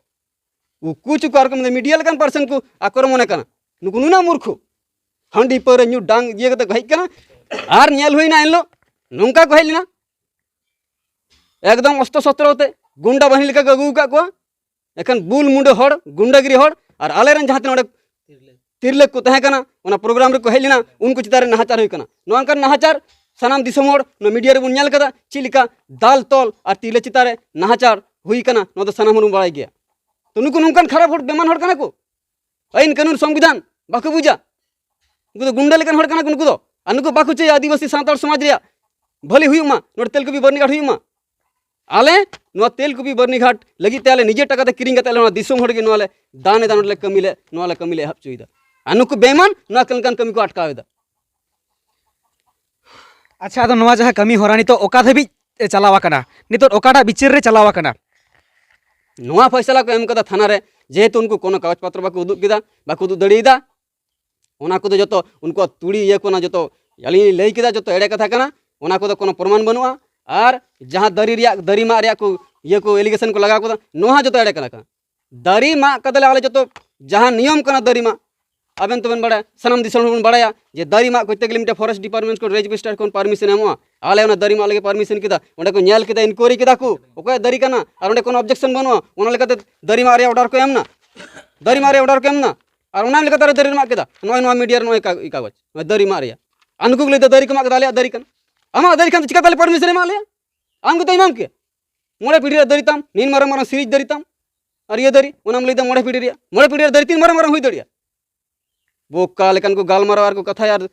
ᱩᱠᱩ ᱪᱩᱠᱩ ᱟᱨ ᱠᱚ ᱢᱮᱱᱫᱟ, ᱢᱤᱰᱤᱭᱟ ᱞᱮᱠᱟᱱ ᱯᱟᱨᱥᱚᱱ ᱠᱚ ᱟᱠᱨᱚᱢᱚᱱᱮ ᱠᱟᱱᱟ᱾ ᱱᱩᱠᱩ ᱱᱩᱱᱟᱹᱜ ᱢᱩᱨᱠᱷᱩ, ᱦᱟᱺᱰᱤ ᱯᱟᱹᱣᱨᱟᱹ ᱧᱩ ᱰᱟᱝ ᱤᱭᱟᱹ ᱠᱟᱛᱮ ᱠᱚ ᱦᱮᱡ ᱠᱟᱱᱟ᱾ ᱟᱨ ᱧᱮᱞ ᱦᱩᱭᱱᱟ ᱮᱱᱦᱤᱞᱳᱜ ᱱᱚᱝᱠᱟ ᱠᱚ ᱦᱮᱡ ᱞᱮᱱᱟ, ᱮᱠᱫᱚᱢ ᱚᱥᱛᱨᱚ ᱥᱚᱥᱛᱨᱚ ᱟᱛᱮ ᱜᱩᱱᱰᱟ ᱵᱟᱦᱤᱱᱤ ᱞᱮᱠᱟ ᱠᱚ ᱟᱹᱜᱩ ᱟᱠᱟᱫ ᱠᱚᱣᱟ᱾ ᱮᱠᱷᱟᱱ ᱵᱩᱞ ᱢᱩᱸᱰᱟᱹ ᱦᱚᱲ, ᱜᱩᱱᱰᱟᱜᱤᱨᱤ ᱦᱚᱲ, ᱟᱨ ᱟᱞᱮᱨᱮᱱ ᱡᱟᱦᱟᱸ ᱛᱤᱱᱟᱹᱜ ᱚᱸᱰᱮ ᱛᱤᱨᱞᱟᱹ ᱠᱚ ᱛᱟᱦᱮᱸ ᱠᱟᱱᱟ, ᱚᱱᱟ ᱯᱨᱳᱜᱨᱟᱢ ᱨᱮᱠᱚ ᱦᱮᱡ ᱞᱮᱱᱟ, ᱩᱱᱠᱩ ᱪᱮᱛᱟᱱ ᱨᱮ ᱱᱟᱦᱟᱪᱟᱨ ᱦᱩᱭ ᱠᱟᱱᱟ᱾ ᱱᱚᱣᱟ ᱚᱱᱠᱟᱱ ᱱᱟᱦᱟᱪᱟᱨ ᱥᱟᱱᱟᱢ ᱫᱤᱥᱚᱢ ᱦᱚᱲ ᱱᱚᱣᱟ ᱢᱤᱰᱤᱭᱟ ᱨᱮᱵᱚᱱ ᱧᱮᱞ ᱠᱟᱫᱟ, ᱪᱮᱫ ᱞᱮᱠᱟ ᱫᱟᱞ ᱛᱚᱞ ᱟᱨ ᱛᱤᱨᱞᱟᱹ ᱪᱮᱛᱟᱱ ᱨᱮ ᱱᱟᱦᱟᱪᱟᱨ ᱦᱩᱭ ᱠᱟᱱᱟ, ᱱᱚᱣᱟ ᱫᱚ ᱥᱟᱱᱟᱢ ᱦᱚᱲ ᱵᱚᱱ ᱵᱟᱲᱟᱭ ᱜᱮᱭᱟ᱾ ᱛᱚ ᱱᱩᱠᱩ ᱱᱚᱝᱠᱟᱱ ᱠᱷᱟᱨᱟᱯ ᱦᱚᱲ, ᱵᱮᱢᱟᱱ ᱦᱚᱲ ᱠᱟᱱᱟ ᱠᱚ᱾ ᱟᱹᱭᱤᱱ ᱠᱟᱹᱱᱩᱱ ᱥᱚᱝᱵᱤᱫᱷᱟᱱ ᱵᱟᱠᱚ ᱵᱩᱡᱟ᱾ ᱩᱱᱠᱩ ᱫᱚ ᱜᱩᱱᱰᱟᱹ ᱞᱮᱠᱟᱱ ᱦᱚᱲ ᱠᱟᱱᱟ ᱠᱚ ᱩᱱᱠᱩ ᱫᱚ᱾ ᱟᱨ ᱱᱩᱠᱩ ᱵᱟᱠᱚ ᱪᱟᱹᱭᱟ ᱟᱹᱫᱤᱵᱟᱹᱥᱤ ᱥᱟᱱᱛᱟᱲ ᱥᱚᱢᱟᱡᱽ ᱨᱮᱭᱟᱜ ᱵᱷᱟᱹᱞᱤ ᱦᱩᱭᱩᱜ ᱢᱟ, ᱱᱚᱰᱮ ᱛᱮᱞᱠᱩᱯᱤ ᱵᱟᱹᱨᱱᱤᱜᱷᱟᱴ ᱦᱩᱭᱩᱜ ᱢᱟ᱾ ᱟᱞᱮ ᱱᱚᱣᱟ ᱛᱮᱞᱠᱩᱯᱤ ᱵᱟᱹᱨᱱᱤᱜᱷᱟᱴ ᱞᱟᱹᱜᱤᱫ ᱛᱮ ᱟᱞᱮ ᱱᱤᱡᱮ ᱴᱟᱠᱟ ᱛᱮ ᱠᱤᱨᱤᱧ ᱠᱟᱛᱮ ᱟᱞᱮ ᱱᱚᱣᱟ ᱫᱤᱥᱚᱢ ᱦᱚᱲ ᱜᱮ ᱱᱚᱣᱟ ᱞᱮ ᱫᱟᱱ ᱮᱫᱟ, ᱱᱚᱰᱮ ᱞᱮ ᱠᱟᱹᱢᱤ ᱞᱮ, ᱱᱚᱣᱟ ᱞᱮ ᱠᱟᱹᱢᱤ ᱞᱮ ᱮᱦᱚᱵ ᱦᱚᱪᱚᱭᱮᱫᱟ᱾ ᱟᱨ ᱱᱩᱠᱩ ᱵᱮᱢᱟᱱ ᱱᱚᱣᱟ ᱞᱮᱠᱟᱱ ᱠᱟᱹᱢᱤ ᱠᱚ ᱟᱴᱠᱟᱣ ᱮᱫᱟ᱾ ᱟᱪᱪᱷᱟ, ᱟᱫᱚ ᱱᱚᱣᱟ ᱡᱟᱦᱟᱸ ᱠᱟᱹᱢᱤ ᱦᱚᱨᱟ ᱱᱤᱛᱚᱜ ᱚᱠᱟ ᱫᱷᱟᱹᱵᱤᱡ ᱮ ᱪᱟᱞᱟᱣ ᱟᱠᱟᱱᱟ? ᱱᱤᱛᱚᱜ ᱚᱠᱟᱴᱟᱜ ᱵᱤᱪᱟᱹᱨ ᱨᱮ ᱪᱟᱞᱟᱣ ᱟᱠᱟᱱᱟ? ᱱᱚᱣᱟ ᱯᱷᱚᱭᱥᱟᱞᱟ ᱠᱚ ᱮᱢ ᱠᱟᱫᱟ ᱛᱷᱟᱱᱟ ᱨᱮ, ᱡᱮᱦᱮᱛᱩ ᱩᱱᱠᱩ ᱠᱳᱱᱳ ᱠᱟᱜᱚᱡᱽ ᱯᱚᱛᱨᱚ ᱵᱟᱠᱚ ᱩᱫᱩᱜ ᱠᱮᱫᱟ, ᱵᱟᱠᱚ ᱩᱫᱩᱜ ᱫᱟᱲᱮᱭᱟᱫᱟ᱾ ᱚᱱᱟ ᱠᱚᱫᱚ ᱡᱚᱛᱚ ᱩᱱᱠᱩᱣᱟᱜ ᱛᱩᱲᱤ ᱤᱭᱟᱹ ᱠᱚ, ᱚᱱᱟ ᱡᱚᱛᱚ ᱟᱹᱞᱤᱧ ᱞᱤᱧ ᱞᱟᱹᱭ ᱠᱮᱫᱟ, ᱡᱚᱛᱚ ᱮᱲᱮ ᱠᱟᱛᱷᱟ ᱠᱟᱱᱟ᱾ ᱚᱱᱟ ᱠᱚᱫᱚ ᱠᱳᱱᱳ ᱯᱨᱚᱢᱟᱱ ᱵᱟᱹᱱᱩᱜᱼᱟ᱾ ᱟᱨ ᱡᱟᱦᱟᱸ ᱫᱟᱨᱮ ᱨᱮᱭᱟᱜ, ᱫᱟᱨᱮ ᱢᱟᱜ ᱨᱮᱭᱟᱜ ᱠᱚ ᱤᱭᱟᱹ ᱠᱚ ᱮᱞᱤᱜᱮᱥᱚᱱ ᱠᱚ ᱞᱟᱜᱟᱣ ᱠᱟᱫᱟ, ᱱᱚᱣᱟ ᱦᱚᱸ ᱡᱚᱛᱚ ᱮᱲᱮ ᱠᱟᱱᱟ᱾ ᱫᱟᱨᱮ ᱢᱟᱜ ᱠᱟᱫᱟᱞᱮ ᱟᱞᱮ, ᱡᱚᱛᱚ ᱡᱟᱦᱟᱸ ᱱᱤᱭᱚᱢ ᱠᱟᱱᱟ ᱫᱟᱨᱮ ᱢᱟᱜ, ᱟᱵᱮᱱ ᱛᱚᱵᱮᱱ ᱵᱟᱲᱟᱭᱟ, ᱥᱟᱱᱟᱢ ᱫᱤᱥᱚᱢ ᱦᱚᱲ ᱵᱚᱱ ᱵᱟᱲᱟᱭᱟ ᱡᱮ ᱫᱟᱨᱮ ᱢᱟᱜ ᱠᱚᱨᱛᱮ ᱜᱮᱞᱮ ᱢᱤᱫᱴᱮᱱ ᱯᱷᱚᱨᱮᱥᱴ ᱰᱤᱯᱟᱨᱴᱢᱮᱱᱴ ᱠᱷᱚᱱ ᱨᱮᱡᱤᱥᱴᱟᱨ ᱠᱷᱚᱱ ᱯᱟᱨᱢᱤᱥᱚᱱ ᱮᱢᱚᱜᱼᱟ᱾ ᱟᱞᱮ ᱚᱱᱟ ᱫᱟᱨᱮ ᱢᱟᱜ ᱞᱟᱹᱜᱤᱫ ᱯᱟᱨᱢᱤᱥᱚᱱ ᱠᱮᱫᱟ, ᱚᱸᱰᱮ ᱠᱚ ᱧᱮᱞ ᱠᱮᱫᱟ, ᱤᱱᱠᱩᱭᱟᱨᱤ ᱠᱮᱫᱟ ᱠᱚ, ᱚᱠᱚᱭᱟᱜ ᱫᱟᱨᱮ ᱠᱟᱱᱟ ᱟᱨ ᱚᱸᱰᱮ ᱠᱳᱱᱳ ᱚᱵᱡᱮᱠᱥᱚᱱ ᱵᱟᱹᱱᱩᱜᱼᱟ᱾ ᱚᱱᱟ ᱞᱮᱠᱟᱛᱮ ᱫᱟᱨᱮ ᱢᱟᱜ ᱨᱮᱭᱟᱜ ᱚᱰᱟᱨ ᱠᱚ ᱮᱢ ᱮᱱᱟ, ᱫᱟᱨᱮ ᱢᱟᱜ ᱨᱮᱭᱟᱜ ᱚᱰᱟᱨ ᱠᱚ ᱮᱢ ᱮᱱᱟ᱾ ᱟᱨ ᱚᱱᱟ ᱞᱮᱠᱟᱛᱮ ᱟᱨᱚ ᱫᱟᱨᱮ ᱢᱟᱜ ᱠᱮᱫᱟ, ᱱᱚᱜᱼᱚᱭ ᱱᱚᱣᱟ ᱢᱤᱰᱤᱭᱟ ᱨᱮ ᱱᱚᱜᱼᱚᱭ ᱠᱟ-, ᱠᱟᱜᱚᱡᱽ, ᱱᱚᱜᱼᱚᱭ ᱫᱟᱨᱮ ᱢᱟᱜ ᱨᱮᱭᱟᱜ᱾ ᱟᱨ ᱱᱩᱠᱩ ᱠᱚ ᱞᱟᱹᱭᱫᱟ ᱫᱟᱨᱮ ᱠᱚ ᱢᱟᱜ ᱠᱮᱫᱟ, ᱟᱞᱮᱭᱟᱜ ᱫᱟᱨᱮ ᱠᱟᱱᱟ᱾ ᱟᱢᱟᱜ ᱫᱟᱨᱮ ᱠᱷᱟᱱ ᱫᱚ ᱪᱤᱠᱟᱹ ᱛᱟᱞᱮ ᱯᱟᱨᱢᱤᱥᱚᱱ ᱮᱢᱟᱜ ᱞᱮᱭᱟ? ᱟᱢ ᱜᱮᱛᱚ ᱮᱢᱟᱢ ᱠᱮᱭᱟ᱾ ᱢᱚᱬᱮ ᱯᱤᱲᱦᱤ ᱨᱮᱭᱟᱜ ᱫᱟᱨᱮ ᱛᱟᱢ, ᱱᱤᱱ ᱢᱟᱨᱟᱝ ᱢᱟᱨᱟᱝ ᱥᱤᱨᱤᱡᱽ ᱫᱟᱨᱮ ᱛᱟᱢ, ᱟᱨ ᱤᱭᱟᱹ ᱫᱟᱨᱮ, ᱚᱱᱟᱢ ᱞᱟᱹᱭᱫᱟ ᱢᱚᱬᱮ ᱯᱤᱲᱦᱤ ᱨᱮᱭᱟᱜ᱾ ᱢᱚᱬᱮ ᱯᱤᱲᱦᱤ ᱨᱮᱭᱟᱜ ᱫᱟᱨᱮ ᱛᱤᱱ ᱢᱟᱨᱟᱝ ᱢᱟᱨᱟᱝ ᱦᱩᱭ ᱫᱟᱲᱮᱭᱟᱜᱼᱟ? ᱵᱚᱠᱟ ᱞᱮᱠᱟᱱ ᱠᱚ ᱜᱟᱞᱢᱟᱨᱟᱣ ᱟᱨ ᱠᱚ ᱠᱟᱛᱷᱟᱭᱟ᱾ ᱟᱨ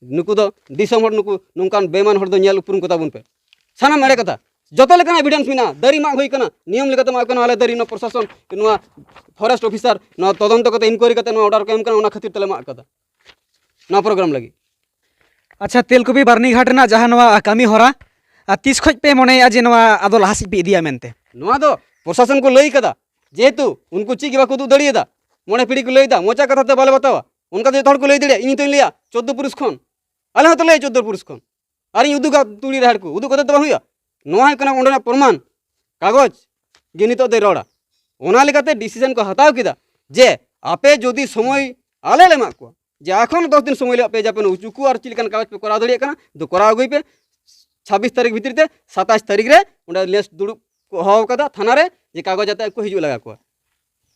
ᱱᱩᱠᱩ ᱫᱚ ᱫᱤᱥᱚᱢ ᱦᱚᱲ, ᱱᱩᱠᱩ ᱱᱚᱝᱠᱟᱱ ᱵᱮᱢᱟᱱ ᱦᱚᱲ ᱫᱚ ᱧᱮᱞ ᱩᱯᱨᱩᱢ ᱠᱚ ᱛᱟᱵᱚᱱ ᱯᱮ᱾ ᱥᱟᱱᱟᱢ ᱮᱲᱮ ᱠᱟᱛᱷᱟ, ᱡᱚᱛᱚ ᱞᱮᱠᱟᱱ ᱮᱵᱷᱤᱰᱮᱱᱥ ᱢᱮᱱᱟᱜᱼᱟ᱾ ᱫᱟᱨᱮ ᱢᱟᱜ ᱦᱩᱭ ᱠᱟᱱᱟ, ᱱᱤᱭᱚᱢ ᱞᱮᱠᱟᱛᱮ ᱢᱟᱜ ᱠᱟᱱᱟ, ᱟᱞᱮ ᱫᱟᱨᱮ, ᱱᱚᱣᱟ ᱯᱨᱚᱥᱟᱥᱚᱱ, ᱱᱚᱣᱟ ᱯᱷᱚᱨᱮᱥᱴ ᱚᱯᱷᱤᱥᱟᱨ ᱱᱚᱣᱟ ᱛᱚᱫᱚᱱᱛᱚ ᱠᱟᱛᱮ, ᱤᱱᱠᱩᱭᱟᱨᱤ ᱠᱟᱛᱮ ᱱᱚᱣᱟ ᱚᱰᱟᱨ ᱠᱚ ᱮᱢ ᱠᱟᱱᱟ, ᱚᱱᱟ ᱠᱷᱟᱹᱛᱤᱨ ᱛᱮᱞᱮ ᱢᱟᱜ ᱠᱟᱫᱟ ᱱᱚᱣᱟ ᱯᱨᱳᱜᱨᱟᱢ ᱞᱟᱹᱜᱤᱫ᱾ ᱟᱪᱪᱷᱟ, ᱛᱮᱞᱠᱩᱯᱤ ᱵᱟᱨᱱᱤᱜᱷᱟᱴ ᱨᱮᱱᱟᱜ ᱡᱟᱦᱟᱸ ᱱᱚᱣᱟ ᱠᱟᱹᱢᱤ ᱦᱚᱨᱟ, ᱟᱨ ᱛᱤᱥ ᱠᱷᱚᱡ ᱯᱮ ᱢᱚᱱᱮᱭᱮᱫᱼᱟ ᱡᱮ ᱱᱚᱣᱟ ᱟᱫᱚ ᱞᱟᱦᱟ ᱥᱮᱫ ᱯᱮ ᱤᱫᱤᱭᱟ ᱢᱮᱱᱛᱮ? ᱱᱚᱣᱟ ᱫᱚ ᱯᱨᱚᱥᱟᱥᱚᱱ ᱠᱚ ᱞᱟᱹᱭ ᱠᱟᱫᱟ, ᱡᱮᱦᱮᱛᱩ ᱩᱱᱠᱩ ᱪᱮᱫ ᱜᱮ ᱵᱟᱠᱚ ᱩᱫᱩᱜ ᱫᱟᱲᱮᱭᱟᱫᱟ᱾ ᱢᱚᱬᱮ ᱯᱤᱲᱦᱤ ᱠᱚ ᱞᱟᱹᱭᱫᱟ, ᱢᱚᱪᱟ ᱠᱟᱛᱷᱟ ᱛᱮ ᱵᱟᱞᱮ ᱵᱟᱛᱟᱣᱟ, ᱚᱱᱠᱟ ᱫᱚ ᱡᱚᱛᱚ ᱦᱚᱲ ᱠᱚ ᱞᱟᱹᱭ ᱫᱟᱲᱮᱭᱟᱜᱼᱟ᱾ ᱤᱧ ᱛᱚᱧ ᱞᱟᱹᱭᱟ ᱪᱳᱫᱽᱫᱳ ᱯᱩᱨᱩᱥ ᱠᱷᱚᱱ, ᱟᱞᱮ ᱦᱚᱸᱛᱚ ᱞᱟᱹᱭᱟ ᱪᱳᱫᱽᱫᱳ ᱯᱩᱨᱩᱥ ᱠᱷᱚᱱ, ᱟᱨᱤᱧ ᱩᱫᱩᱜᱟ ᱛᱩᱲᱤ ᱨᱟᱦᱮᱲ ᱠᱚ, ᱩᱫᱩᱜ ᱠᱟᱛᱮ ᱫᱚ ᱵᱟᱝ ᱦᱩᱭᱩᱜᱼᱟ᱾ ᱱᱚᱣᱟ ᱦᱩᱭᱩᱜ ᱠᱟᱱᱟ ᱚᱸᱰᱮᱱᱟᱜ ᱯᱨᱚᱢᱟᱱ, ᱠᱟᱜᱚᱡᱽ ᱜᱮ ᱱᱤᱛᱚᱜ ᱫᱚᱭ ᱨᱚᱲᱟ᱾ ᱚᱱᱟ ᱞᱮᱠᱟᱛᱮ ᱰᱤᱥᱤᱥᱚᱱ ᱠᱚ ᱦᱟᱛᱟᱣ ᱠᱮᱫᱟ ᱡᱮ ᱟᱯᱮ ᱡᱩᱫᱤ ᱥᱚᱢᱚᱭ ᱟᱞᱮ ᱞᱮ ᱮᱢᱟᱜ ᱠᱚᱣᱟ, ᱡᱮ ᱮᱠᱷᱚᱱ ᱫᱚᱥ ᱫᱤᱱ ᱥᱚᱢᱚᱭ ᱞᱮ ᱟᱯᱮ, ᱡᱟᱯᱮ ᱩᱪᱩ ᱠᱚ ᱟᱨ ᱪᱮᱫ ᱞᱮᱠᱟᱱ ᱠᱟᱜᱚᱡᱽ ᱯᱮ ᱠᱚᱨᱟᱣ ᱫᱟᱲᱮᱭᱟᱜ ᱠᱟᱱᱟ, ᱫᱚ ᱠᱚᱨᱟᱣ ᱟᱹᱜᱩᱭ ᱯᱮ᱾ ᱪᱷᱟᱵᱵᱤᱥ ᱛᱟᱹᱨᱤᱠᱷ ᱵᱷᱤᱛᱨᱤ ᱛᱮ, ᱥᱟᱛᱟᱥ ᱛᱟᱹᱨᱤᱠᱷ ᱨᱮ ᱚᱸᱰᱮ ᱱᱮᱥ ᱫᱩᱲᱩᱵ ᱠᱚ ᱦᱚᱦᱚ ᱟᱠᱟᱫᱟ ᱛᱷᱟᱱᱟ ᱨᱮ, ᱡᱮ ᱠᱟᱜᱚᱡᱽ ᱟᱛᱮ ᱠᱚ ᱦᱤᱡᱩᱜ ᱞᱟᱜᱟ ᱠᱚᱣᱟ᱾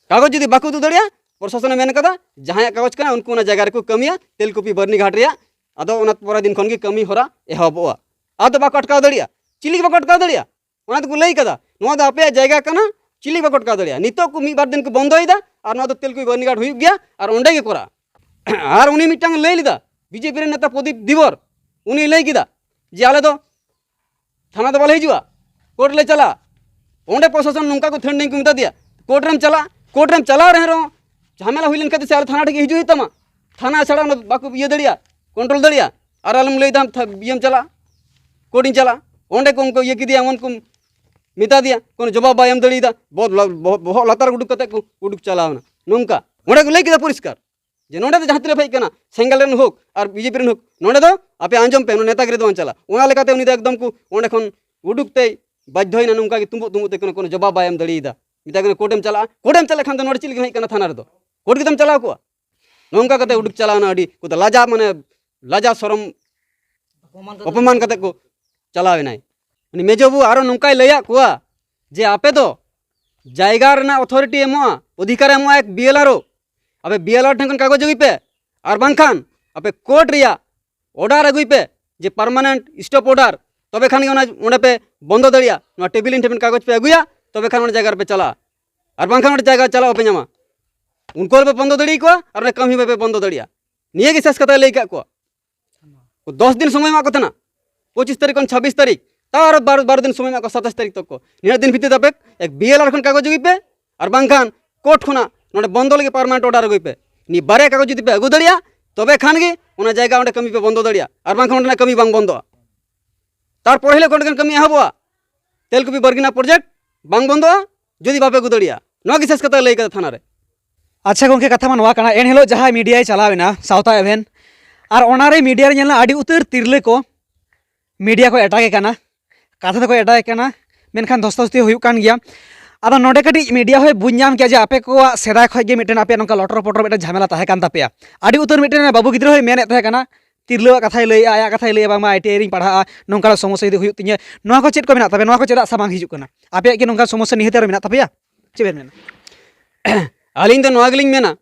ᱠᱟᱜᱚᱡᱽ ᱡᱩᱫᱤ ᱵᱟᱠᱚ ᱩᱫᱩᱜ ᱫᱟᱲᱮᱭᱟᱜᱼᱟ, ᱯᱨᱚᱥᱟᱥᱚᱱᱮ ᱢᱮᱱ ᱠᱟᱫᱟ, ᱡᱟᱦᱟᱸᱭᱟᱜ ᱠᱟᱜᱚᱡᱽ ᱠᱟᱱᱟ ᱩᱱᱠᱩ ᱚᱱᱟ ᱡᱟᱭᱜᱟ ᱨᱮᱠᱚ ᱠᱟᱹᱢᱤᱭᱟ, ᱛᱮᱞᱠᱩᱯᱤ ᱵᱟᱹᱨᱱᱤ ᱜᱷᱟᱴ ᱨᱮᱭᱟᱜ᱾ ᱟᱫᱚ ᱚᱱᱟ ᱯᱚᱨᱮᱨ ᱫᱤᱱ ᱠᱷᱚᱱ ᱜᱮ ᱠᱟᱹᱢᱤ ᱦᱚᱨᱟ ᱮᱦᱚᱵᱚᱜᱼᱟ᱾ ᱟᱫᱚ ᱵᱟᱠᱚ ᱟᱴᱠᱟᱣ ᱫᱟᱲᱮᱭᱟᱜᱼᱟ, ᱪᱤᱞᱤ ᱜᱮ ᱵᱟᱠᱚ ᱟᱴᱠᱟᱣ ᱫᱟᱲᱮᱭᱟᱜᱼᱟ᱾ ᱚᱱᱟ ᱫᱚᱠᱚ ᱞᱟᱹᱭ ᱠᱟᱫᱟ, ᱱᱚᱣᱟ ᱫᱚ ᱟᱯᱮᱭᱟᱜ ᱡᱟᱭᱜᱟ ᱠᱟᱱᱟ, ᱪᱤᱞᱤ ᱵᱟᱠᱚ ᱟᱴᱠᱟᱣ ᱫᱟᱲᱮᱭᱟᱜᱼᱟ᱾ ᱱᱤᱛᱚᱜ ᱠᱚ ᱢᱤᱫ ᱵᱟᱨ ᱫᱤᱱ ᱠᱚ ᱵᱚᱱᱫᱚᱭᱮᱫᱟ, ᱟᱨ ᱱᱚᱣᱟ ᱫᱚ ᱛᱮᱞᱠᱩᱯᱤ ᱵᱟᱹᱨᱱᱤ ᱜᱷᱟᱴ ᱦᱩᱭᱩᱜ ᱜᱮᱭᱟ, ᱟᱨ ᱚᱸᱰᱮ ᱜᱮ ᱠᱚᱨᱟᱜᱼᱟ᱾ ᱟᱨ ᱩᱱᱤ ᱢᱤᱫᱴᱟᱝ ᱞᱟᱹᱭ ᱞᱮᱫᱟ, ᱵᱤᱡᱮᱯᱤ ᱨᱮᱱ ᱱᱮᱛᱟ ᱯᱨᱚᱫᱤᱯ ᱫᱷᱤᱵᱚᱨ, ᱩᱱᱤ ᱞᱟᱹᱭ ᱠᱮᱫᱟ ᱡᱮ ᱟᱞᱮ ᱫᱚ ᱛᱷᱟᱱᱟ ᱫᱚ ᱵᱟᱞᱮ ᱦᱤᱡᱩᱜᱼᱟ, ᱠᱳᱨᱴ ᱞᱮ ᱪᱟᱞᱟᱜᱼᱟ᱾ ᱚᱸᱰᱮ ᱯᱨᱚᱥᱟᱥᱚᱱ ᱱᱚᱝᱠᱟ ᱠᱚ ᱛᱷᱟᱹᱱᱰᱤᱝ ᱠᱚ ᱢᱮᱛᱟ ᱫᱮᱭᱟ, ᱠᱳᱨᱴ ᱨᱮᱢ ᱪᱟᱞᱟᱜᱼᱟ, ᱠᱳᱨᱴ ᱨᱮᱢ ᱪᱟᱞᱟᱣ ᱨᱮᱦᱚᱸ ᱡᱷᱟᱢᱮᱞᱟ ᱦᱩᱭ ᱞᱮᱱᱠᱷᱟᱱ ᱫᱚ ᱥᱮ ᱟᱞᱮ ᱛᱷᱟᱱᱟ ᱴᱷᱮᱱ ᱜᱮ ᱦᱤᱡᱩᱜ ᱦᱩᱭᱩᱜ ᱛᱟᱢᱟ, ᱛᱷᱟᱱᱟ ᱪᱷᱟᱲᱟ ᱚᱱᱟ ᱵᱟᱠᱚ ᱤᱭᱟᱹ ᱫᱟᱲᱮᱭᱟᱜᱼᱟ, ᱠᱚᱱᱴᱨᱳᱞ ᱫᱟᱲᱮᱭᱟᱜᱼᱟ᱾ ᱟᱨ ᱟᱞᱮᱢ ᱞᱟᱹᱭ ᱫᱟᱢ ᱛᱷᱟ- ᱤᱭᱟᱹᱢ ᱪᱟᱞᱟᱜᱼᱟ, ᱠᱳᱨᱴ ᱤᱧ ᱪᱟᱞᱟᱜᱼᱟ, ᱚᱸᱰᱮ ᱠᱚ ᱩᱱᱠᱩ ᱤᱭᱟᱹ ᱠᱮᱫᱮᱭᱟ, ᱮᱢᱚᱱ ᱠᱚ ᱢᱮᱛᱟ ᱫᱮᱭᱟ, ᱠᱳᱱᱳ ᱡᱚᱵᱟᱵ ᱵᱟᱭ ᱮᱢ ᱫᱟᱲᱮᱭᱟᱫᱟ, ᱵᱚᱦᱚᱜ ᱞᱟ- ᱵᱚᱦᱚᱜ ᱵᱚᱦᱚᱜ ᱞᱟᱛᱟᱨ ᱩᱰᱩᱠ ᱠᱟᱛᱮ ᱠᱚ ᱩᱰᱩᱠ ᱪᱟᱞᱟᱣ ᱮᱱᱟ᱾ ᱱᱚᱝᱠᱟ ᱚᱸᱰᱮ ᱠᱚ ᱞᱟᱹᱭ ᱠᱮᱫᱟ ᱯᱚᱨᱤᱥᱠᱟᱨ ᱡᱮ ᱱᱚᱸᱰᱮ ᱫᱚ ᱡᱟᱦᱟᱸ ᱛᱤᱱᱟᱹᱜ ᱦᱮᱡ ᱠᱟᱱᱟ, ᱥᱮᱸᱜᱮᱞ ᱨᱮᱱ ᱦᱳᱠ ᱟᱨ ᱵᱤᱡᱮᱯᱤ ᱨᱮᱱ ᱦᱳᱠ, ᱱᱚᱸᱰᱮ ᱫᱚ ᱟᱯᱮ ᱟᱸᱡᱚᱢ ᱯᱮ, ᱱᱚᱣᱟ ᱱᱮᱛᱟᱜᱤᱨᱤ ᱫᱚ ᱵᱟᱝ ᱪᱟᱞᱟᱜᱼᱟ᱾ ᱚᱱᱟ ᱞᱮᱠᱟᱛᱮ ᱩᱱᱤ ᱫᱚ ᱮᱠᱫᱚᱢ ᱠᱚ ᱚᱸᱰᱮ ᱠᱷᱚᱱ ᱩᱰᱩᱠ ᱛᱮᱭ ᱵᱟᱫᱽᱫᱷᱚᱭᱮᱱᱟ, ᱱᱚᱝᱠᱟ ᱜᱮ ᱛᱩᱢᱵᱩᱜ ᱛᱩᱢᱵᱩᱜ ᱛᱮ ᱠᱳᱱᱳ ᱠᱳᱱᱳ ᱡᱚᱵᱟᱵ ᱵᱟᱭ ᱮᱢ ᱫᱟᱲᱮᱭᱟᱫᱟ᱾ ᱢᱮᱛᱟᱭ ᱠᱟᱱᱟ ᱠᱳᱨᱴ ᱮᱢ ᱪᱟᱞᱟᱜᱼᱟ, ᱠᱳᱨᱴ ᱮᱢ ᱪᱟᱞᱟᱜ ᱠᱷᱟᱱ ᱫᱚ ᱱᱚᱸᱰᱮ ᱪᱮᱫ ᱞᱟᱹᱜᱤᱫ ᱮᱢ ᱦᱮᱡ ᱠᱟᱱᱟ ᱛᱷᱟᱱᱟ ᱨᱮᱫᱚ, ᱠᱳᱨᱴ ᱜᱮᱛᱚᱢ ᱪᱟᱞᱟᱣ ᱠᱚᱜᱼᱟ᱾ ᱱᱚᱝᱠᱟ ᱠᱟᱛᱮ ᱩᱰᱩᱠ ᱪᱟᱞᱟᱣᱱᱟ, ᱟᱹᱰᱤ ᱠᱚᱫᱚ ᱞᱟᱡᱟ ᱢᱟᱱᱮ ᱞᱟᱡᱟ ᱥᱚᱨᱚᱢ ᱚᱯᱚᱢᱟᱱ ᱠᱟᱛᱮ ᱚᱯᱚᱢᱟᱱ ᱠᱟᱛᱮ ᱠᱚ ᱪᱟᱞᱟᱣ ᱮᱱᱟᱭ᱾ ᱩᱱᱤ ᱢᱮᱡᱚ ᱵᱟᱹᱵᱩ ᱟᱨᱚ ᱱᱚᱝᱠᱟᱭ ᱞᱟᱹᱭᱟᱫ ᱠᱚᱣᱟ ᱡᱮ ᱟᱯᱮ ᱫᱚ ᱡᱟᱭᱜᱟ ᱨᱮᱱᱟᱜ ᱚᱛᱷᱚᱨᱤᱴᱤ ᱮᱢᱚᱜᱼᱟ, ᱚᱫᱷᱤᱠᱟᱨ ᱮᱢᱚᱜᱼᱟ ᱮᱠ ᱵᱤ ᱮᱞ ᱟᱨ ᱳ, ᱟᱯᱮ ᱵᱤ ᱮᱞ ᱟᱨ ᱴᱷᱮᱱ ᱠᱷᱚᱱ ᱠᱟᱜᱚᱡᱽ ᱟᱹᱜᱩᱭ ᱯᱮ, ᱟᱨ ᱵᱟᱝᱠᱷᱟᱱ ᱟᱯᱮ ᱠᱳᱨᱴ ᱨᱮᱭᱟᱜ ᱚᱰᱟᱨ ᱟᱹᱜᱩᱭ ᱯᱮ ᱡᱮ ᱯᱟᱨᱢᱟᱱᱮᱱᱴ ᱥᱴᱚᱯ ᱚᱰᱟᱨ, ᱛᱚᱵᱮ ᱠᱷᱟᱱ ᱜᱮ ᱚᱱᱟ ᱚᱸᱰᱮ ᱯᱮ ᱵᱚᱱᱫᱚ ᱫᱟᱲᱮᱭᱟᱜᱼᱟ᱾ ᱱᱚᱣᱟ ᱴᱮᱵᱤᱞ ᱤᱧ ᱴᱷᱮᱱ ᱠᱟᱜᱚᱡᱽ ᱯᱮ ᱟᱹᱜᱩᱭᱟ, ᱛᱚᱵᱮ ᱠᱷᱟᱱ ᱚᱱᱟ ᱡᱟᱭᱜᱟ ᱨᱮᱯᱮ ᱪᱟᱞᱟᱜᱼᱟ, ᱟᱨ ᱵᱟᱝᱠᱷᱟᱱ ᱚᱸᱰᱮ ᱡᱟᱭᱜᱟ ᱪᱟᱞᱟᱜ ᱵᱟᱯᱮ ᱧᱟᱢᱟ᱾ ᱩᱱᱠᱩ ᱦᱚᱸ ᱵᱟᱯᱮ ᱵᱚᱱᱫᱚ ᱫᱟᱲᱮ ᱟᱠᱚᱣᱟ ᱟᱨ ᱚᱱᱟ ᱠᱟᱹᱢᱤ ᱵᱟᱯᱮ ᱵᱚᱱᱫᱚ ᱫᱟᱲᱮᱭᱟᱜᱼᱟ᱾ ᱱᱤᱭᱟᱹ ᱜᱮ ᱥᱮᱥ ᱠᱟᱛᱷᱟᱭ ᱞᱟᱹᱭ ᱟᱠᱟᱫ ᱠᱚᱣᱟ᱾ ᱫᱚᱥ ᱫᱤᱱ ᱥᱚᱢᱚᱭ ᱮᱢᱟᱜ ᱠᱚ ᱛᱟᱦᱮᱱᱟ, ᱯᱚᱸᱪᱤᱥ ᱛᱟᱹᱨᱤᱠᱷ ᱠᱷᱚᱱ ᱪᱷᱟᱵᱵᱤᱥ ᱛᱟᱹᱨᱤᱠᱷ, ᱛᱟᱣ ᱟᱨᱚ ᱵᱟᱨᱚ ᱵᱟᱨᱚ ᱫᱤᱱ ᱥᱚᱢᱚᱭ ᱮᱢᱟᱜ ᱠᱚᱣᱟ, ᱥᱟᱛᱟᱥ ᱛᱟᱹᱨᱤᱠᱷ ᱛᱚᱠ ᱠᱚ᱾ ᱱᱤᱱᱟᱹᱜ ᱫᱤᱱ ᱵᱷᱤᱛᱤᱨ ᱛᱮ ᱟᱯᱮ ᱮᱠ ᱵᱤ ᱮᱞ ᱟᱨ ᱠᱷᱚᱱ ᱠᱟᱜᱚᱡᱽ ᱟᱹᱜᱩᱭ ᱯᱮ, ᱟᱨ ᱵᱟᱝᱠᱷᱟᱱ ᱠᱳᱨᱴ ᱠᱷᱚᱱᱟᱜ ᱱᱚᱰᱮ ᱵᱚᱱᱫᱚ ᱞᱟᱹᱜᱤᱫ ᱯᱟᱨᱢᱟᱱᱮᱱᱴ ᱚᱰᱟᱨ ᱟᱹᱜᱩᱭ ᱯᱮ᱾ ᱱᱤᱭᱟᱹ ᱵᱟᱨᱭᱟ ᱠᱟᱜᱚᱡᱽ ᱡᱩᱫᱤ ᱯᱮ ᱟᱹᱜᱩ ᱫᱟᱲᱮᱭᱟᱜᱼᱟ, ᱛᱚᱵᱮ ᱠᱷᱟᱱ ᱜᱮ ᱚᱱᱟ ᱡᱟᱭᱜᱟ ᱚᱸᱰᱮ ᱠᱟᱹᱢᱤ ᱯᱮ ᱵᱚᱱᱫᱚ ᱫᱟᱲᱮᱭᱟᱜᱼᱟ, ᱟᱨ ᱵᱟᱝᱠᱷᱟᱱ ᱚᱸᱰᱮᱱᱟᱜ ᱠᱟᱹᱢᱤ ᱵᱟᱝ ᱵᱚᱱᱫᱚᱜᱼᱟ᱾ ᱛᱟᱨᱯᱚᱨ ᱦᱤᱞᱳᱜ ᱠᱷᱚᱱ ᱜᱮ ᱠᱟᱹᱢᱤ ᱮᱦᱚᱵᱚᱜᱼᱟ᱾ ᱛᱮᱞᱠᱩᱯᱤ ᱵᱟᱨᱜᱤᱱᱟ ᱯᱨᱚᱡᱮᱠᱴ ᱵᱟᱝ ᱵᱚᱱᱫᱚᱜᱼᱟ ᱡᱩᱫᱤ ᱵᱟᱯᱮ ᱟᱹᱜᱩ ᱫᱟᱲᱮᱭᱟᱜᱼᱟ᱾ ᱱᱚᱣᱟ ᱜᱮ ᱥᱮᱥ ᱠᱟᱛᱷᱟ ᱞᱟᱹᱭ ᱠᱟᱫᱟ ᱛᱷᱟᱱᱟ ᱨᱮ᱾ ᱟᱪᱪᱷᱟ ᱜᱚᱢᱠᱮ, ᱠᱟᱛᱷᱟ ᱢᱟ ᱱᱚᱣᱟ ᱠᱟᱱᱟ, ᱮᱱ ᱦᱤᱞᱳᱜ ᱡᱟᱦᱟᱸᱭ ᱢᱤᱰᱤᱭᱟᱭ ᱪᱟᱞᱟᱣ ᱮᱱᱟ ᱥᱟᱶᱛᱟ ᱮᱵᱷᱮᱱ, ᱟᱨ ᱚᱱᱟᱨᱮ ᱢᱤᱰᱤᱭᱟ ᱨᱮ ᱧᱮᱞ ᱮᱱᱟ ᱟᱹᱰᱤ ᱩᱛᱟᱹᱨ ᱛᱤᱨᱞᱟᱹ ᱠᱚ ᱢᱤᱰᱤᱭᱟ ᱠᱚ ᱮᱴᱟᱜᱮ ᱠᱟᱱᱟ, ᱠᱟᱛᱷᱟ ᱫᱚᱠᱚ ᱮᱴᱟᱜᱮ ᱠᱟᱱᱟ, ᱢᱮᱱᱠᱷᱟᱱ ᱫᱷᱚᱥᱛᱚᱥᱛᱤ ᱦᱩᱭᱩᱜ ᱠᱟᱱ ᱜᱮᱭᱟ᱾ ᱟᱫᱚ ᱱᱚᱰᱮ ᱠᱟᱹᱴᱤᱡ ᱢᱤᱰᱤᱭᱟ ᱦᱚᱸᱭ ᱵᱩᱡᱽ ᱧᱟᱢ ᱠᱮᱭᱟ ᱡᱮ ᱟᱯᱮ ᱠᱚᱣᱟᱜ ᱥᱮᱫᱟᱭ ᱠᱷᱚᱱ ᱜᱮ ᱢᱤᱫᱴᱮᱱ ᱟᱯᱮᱭᱟᱜ ᱱᱚᱝᱠᱟ ᱞᱚᱴᱚᱨ ᱯᱚᱴᱚᱨ ᱢᱤᱫᱴᱮᱱ ᱡᱷᱟᱢᱮᱞᱟ ᱛᱟᱦᱮᱸ ᱠᱟᱱ ᱛᱟᱯᱮᱭᱟ᱾ ᱟᱹᱰᱤ ᱩᱛᱟᱹᱨ ᱢᱤᱫᱴᱮᱱ ᱵᱟᱹᱵᱩ ᱜᱤᱫᱽᱨᱟᱹ ᱦᱚᱸᱭ ᱢᱮᱱᱮᱫ ᱛᱟᱦᱮᱸ ᱠᱟᱱᱟ, ᱛᱤᱨᱞᱟᱹᱣᱟᱜ ᱠᱟᱛᱷᱟᱭ ᱞᱟᱹᱭᱮᱜᱼᱟ, ᱟᱭᱟᱜ ᱠᱟᱛᱷᱟᱭ ᱞᱟᱹᱭᱟ, ᱵᱟᱝᱢᱟ ᱟᱭ ᱴᱤ ᱟᱭ ᱨᱤᱧ ᱯᱟᱲᱦᱟᱜᱼᱟ, ᱱᱚᱝᱠᱟᱱᱟᱜ ᱥᱚᱢᱚᱥᱥᱟ ᱡᱩᱫᱤ ᱦᱩᱭᱩᱜ ᱛᱤᱧᱟᱹ, ᱱᱚᱣᱟ ᱠᱚ ᱪᱮᱫ ᱠᱚ ᱢᱮᱱᱟᱜ ᱛᱟᱯᱮᱭᱟ? ᱱᱚᱣᱟ ᱠᱚ ᱪᱮᱫᱟᱜ ᱥᱮ ᱵᱟᱝ ᱦᱤᱡᱩᱜ ᱠᱟᱱᱟ? ᱟᱯᱮᱭᱟᱜ ᱠᱤ ᱱᱚᱝᱠᱟᱱ ᱥᱚᱢᱚᱥᱥᱟ ᱱᱤᱦᱟᱹᱛ ᱟᱨᱚ ᱢᱮᱱᱟᱜ ᱛᱟᱯᱮᱭᱟ? ᱪᱮᱫ ᱵᱮᱱ ᱢᱮᱱᱟ? ᱟᱹᱞᱤᱧ ᱫᱚ ᱱᱚᱣᱟ ᱜᱮᱞᱤᱧ ᱢᱮᱱᱟ,